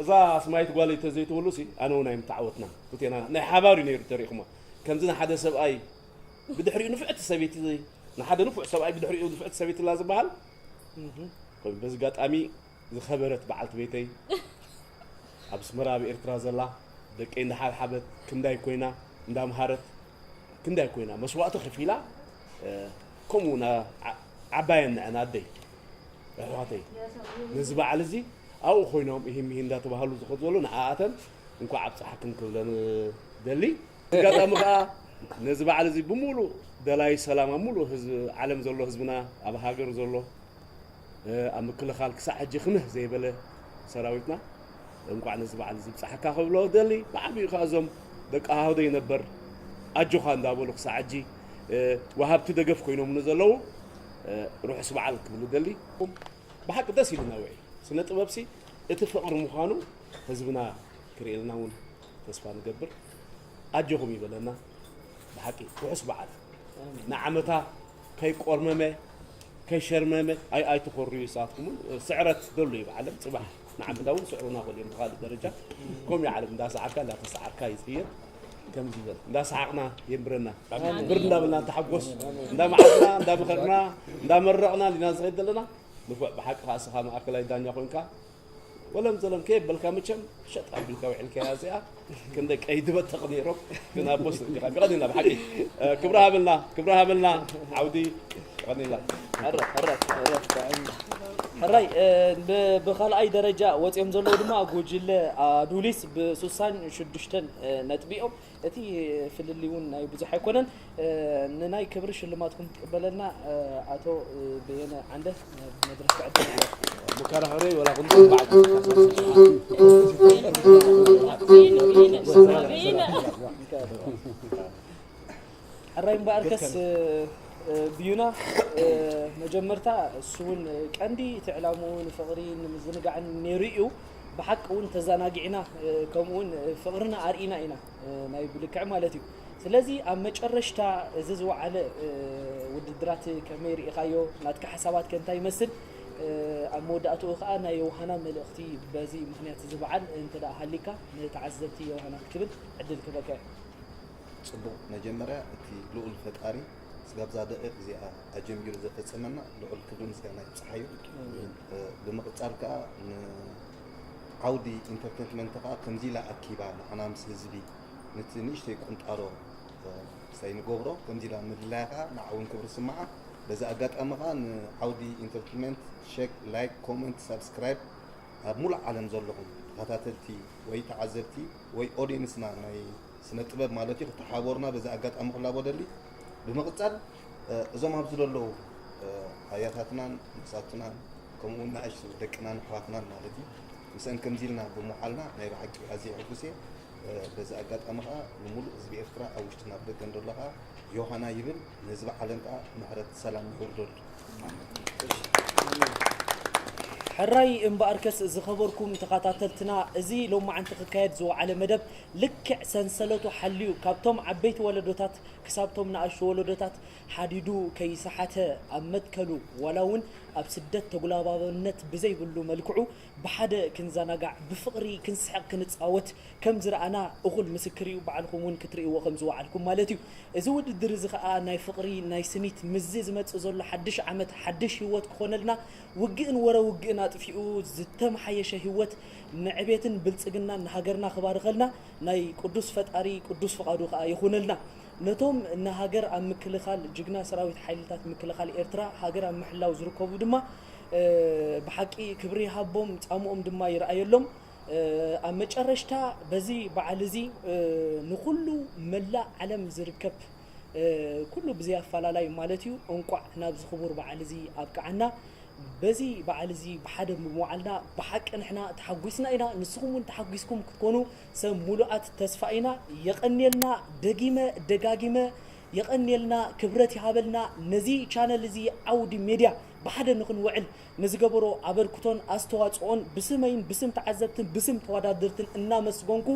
እዛ ስማይት ጓለይ ተዘይትህሉ ሲ ኣነ እውን ኣይምተዓወትና። ክልቴና ናይ ሓባር እዩ ነይሩ ተሪእኹሞ። ከምዚ ንሓደ ሰብኣይ ብድሕሪኡ ንፍዕቲ ሰበይቲ ንሓደ ንፉዕ ሰብኣይ ብድሕሪኡ ንፍዕቲ ሰበይቲ ላ ዝበሃል ኮይኑ በዚ ኣጋጣሚ ዝኸበረት በዓልቲ ቤተይ ኣብ ኣስመራ ኣብ ኤርትራ ዘላ ደቀይ እንዳሓብሓበት ክንዳይ ኮይና እንዳምሃረት ክንዳይ ኮይና መስዋእቲ ከፊላ ከምኡ እውን ዓባየን ንዐን ኣደይ ኣሕዋተይ ነዚ በዓል እዚ ኣብኡ ኮይኖም ይህም ይህ እንዳተባሃሉ ዝኸዱ ዘሎ ንዓኣተን እንኳዕ ኣብፀሓክን ክብለን ደሊ ኣጋጣሚ ከዓ ነዚ በዓል እዚ ብሙሉእ ደላይ ሰላም ኣብ ሙሉእ ህዝቢ ዓለም ዘሎ ህዝብና ኣብ ሃገር ዘሎ ኣብ ምክልኻል ክሳዕ ሕጂ ክምህ ዘይበለ ሰራዊትና እንኳዕ ነዚ በዓል እዚ ብፃሕካ ክብሎ ደሊ ብዓብኡ ከዓ እዞም ደቂ ሃውደይ ነበር ኣጆኻ እንዳበሉ ክሳዕ ሕጂ ወሃብቲ ደገፍ ኮይኖም ንዘለዉ ርሑስ በዓል ክብሉ ደሊ ብሓቂ ደስ ኢሉና ውዒ ስነ ጥበብሲ እቲ ፍቕሪ ምዃኑ ህዝብና ክርእየልና እውን ተስፋ ንገብር ኣጆኹም ይበለና ብሓቂ ርሑስ በዓል ንዓመታ ከይቆርመመ ከይሸርመመ ኣይ ኣይትኾርዩ ንስኻትኩም እውን ስዕረት ደሎ እዩ ብዓለም ፅባሕ ንዓመታ እውን ስዕሩና ክእል እዮም ብካልእ ደረጃ ከምኡ ዓለም እንዳሰዓርካ እንዳተሰዓርካ ይፅየር ከምዚ ይበል እንዳሰሓቕና የንብረና ብር እንዳበልና እንተሓጎስ እንዳመዓትና እንዳመኸርና እንዳመረቕና ሊና ዝኸይድ ዘለና ንፉዕ ብሓቂ ከዓ እስኻ ማእከላይ ዳኛ ኮይንካ ወለም ዘለም ከየበልካ መቸም ሸጥ ኣቢልካ ውዒልካያ እዚኣ ከም ደቀይ ድበተቕ ነይሮም ግን ኣቦስ ርኢኻ ብቐዲና ብሓቂ ክብሪ ሃበልና ክብሪ ሃበልና ዓውዲ ቀኒላ ሕራይ ብካልኣይ ደረጃ ወፂኦም ዘለዉ ድማ ጉጅለ ኣዱሊስ ብሱሳን ሽዱሽተን ነጥቢኦም እቲ ፍልልይ እውን ናይ ብዙሕ ኣይኮነን። ንናይ ክብሪ ሽልማትኩም ትቅበለልና ኣቶ በየነ ዓንደ መድረክ ክዕድል ኣለዎ። መከራኸሪ ወላ ክንጽባዕ ሕራይ እምበኣርከስ ብዩና መጀመርታ እሱ እውን ቀንዲ እቲ ዕላምኡ ንፍቕሪ ንምዝንጋዕን ነይሩ እዩ። ብሓቂ እውን ተዘናጊዕና ከምኡውን ፍቕርና ኣርኢና ኢና ናይ ብልክዕ ማለት እዩ። ስለዚ ኣብ መጨረሽታ እዚ ዝወዓለ ውድድራት ከመይ ርኢኻዮ? ናትካ ሓሳባት ከ እንታይ ይመስል? ኣብ መወዳእትኡ ከዓ ናይ ዮሃና መልእኽቲ በዚ ምክንያት እዚ በዓል እንተ ደኣ ሃሊካ ንተዓዘብቲ ዮሃና ክትብል ዕድል ክህበካ እዩ። ጽቡቕ፣ መጀመርያ እቲ ልኡል ፈጣሪ ስጋብ እዛ ደቂቕ እዚኣ ኣጀሚሩ ዘፈጸመና ልዑል ክብሪ ምስጋና ይብጽሓዮ። ብምቕጻል ከኣ ንዓውዲ ኢንተርቴንመንት ከኣ ከምዚ ኢላ ኣኪባ ንዓና ምስ ህዝቢ ነቲ ንእሽተይ ቁንጣሮ ሳይ ንገብሮ ከምዚ ኢላ ምልላያ ከኣ ንዓ እውን ክብሪ ስምዓ። በዚ ኣጋጣሚ ከኣ ንዓውዲ ኢንተርቴንመንት ሸክ፣ ላይክ፣ ኮመንት፣ ሳብስክራይብ ኣብ ሙሉእ ዓለም ዘለኹም ተኸታተልቲ ወይ ተዓዘብቲ ወይ ኦድየንስና ናይ ስነ ጥበብ ማለት እዩ ክተሓባበሩና በዚ ኣጋጣሚ ክላቦ ደሊ። ብምቕጻል እዞም ኣብዚ ዘለዉ ኣያታትናን ንእሳቱናን ከምኡ እውን ንኣሽቱ ደቅናን ኣሕዋትናን ማለት እዩ ምስአን ከምዚ ኢልና ብምውዓልና ናይ ብሓቂ ኣዝየ ሕጉስ እየ። በዚ ኣጋጣሚ ከዓ ንምሉእ ህዝቢ ኤርትራ ኣብ ውሽጥን ኣብ ደገን ዘሎ ከዓ ዮሃና ይብል፣ ንህዝቢ ዓለም ከዓ ምሕረት ሰላም የውርደሉ። ሕራይ እምበኣርከስ ዝኸበርኩም ተኸታተልትና፣ እዚ ሎማዓንቲ ክካየድ ዝወዓለ መደብ ልክዕ ሰንሰለቱ ሓልዩ ካብቶም ዓበይቲ ወለዶታት ክሳብቶም ንኣሽቱ ወለዶታት ሓዲዱ ከይሰሓተ ኣብ መትከሉ ዋላ እውን ኣብ ስደት ተጉላባብነት ብዘይብሉ መልክዑ ብሓደ ክንዘናጋዕ ብፍቕሪ ክንስሕቕ ክንጻወት ከም ዝረኣና እኹል ምስክር እዩ። ባዕልኹም እውን ክትርእይዎ ከም ዝወዓልኩም ማለት እዩ። እዚ ውድድር እዚ ኸኣ ናይ ፍቕሪ ናይ ስኒት ምስዚ ዝመጽእ ዘሎ ሓድሽ ዓመት ሓድሽ ህይወት ክኾነልና ውግእን ወረ ውግእን ኣጥፊኡ ዝተመሓየሸ ህይወት ንዕቤትን ብልጽግናን ንሃገርና ክባርኸልና ናይ ቅዱስ ፈጣሪ ቅዱስ ፍቓዱ ኸኣ ይኹነልና። ነቶም ንሃገር ኣብ ምክልኻል ጅግና ሰራዊት ሓይልታት ምክልኻል ኤርትራ ሃገር ኣብ ምሕላው ዝርከቡ ድማ ብሓቂ ክብሪ ይሃቦም ጻምኦም ድማ ይረኣየሎም። ኣብ መጨረሽታ በዚ በዓል እዚ ንኹሉ መላእ ዓለም ዝርከብ ኩሉ ብዘይ ኣፈላላይ ማለት እዩ እንቋዕ ናብዚ ክቡር በዓል እዚ ኣብቅዓና። በዚ በዓል እዚ ብሓደ ብምውዓልና ብሓቂ ንሕና ተሓጒስና ኢና፣ ንስኹም እውን ተሓጒስኩም ክትኮኑ ሰብ ሙሉኣት ተስፋ ኢና። የቐንየልና፣ ደጊመ ደጋጊመ የቐንየልና፣ ክብረት ይሃበልና። ነዚ ቻነል እዚ ዓውዲ ሜድያ ብሓደ ንኽንውዕል ንዝገበሮ ኣበርክቶን ኣስተዋፅኦን ብስመይን ብስም ተዓዘብትን ብስም ተወዳደርትን እናመስገንኩ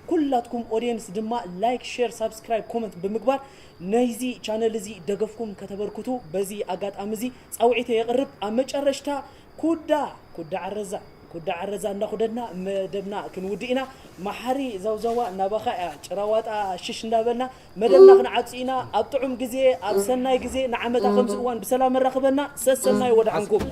ኩላትኩም ኦድየንስ ድማ ላይክ፣ ሼር፣ ሳብስክራይብ፣ ኮመንት ብምግባር ናይዚ ቻነል እዚ ደገፍኩም ከተበርክቱ በዚ ኣጋጣሚ እዚ ፃውዒተ የቕርብ። ኣብ መጨረሽታ ኩዳ ኩዳ ዓረዛ ኩዳ ዓረዛ እንዳኹደድና መደብና ክንውድእ ኢና። መሓሪ ዘውዘዋ እናባኻ እያ ጭራዋጣ ሽሽ እንዳበልና መደብና ክንዓጹ ኢና። ኣብ ጥዑም ግዜ ኣብ ሰናይ ግዜ ንዓመታ ከምዚ እዋን ብሰላም ኣራኽበና። ሰሰናይ ወድዓንኩም።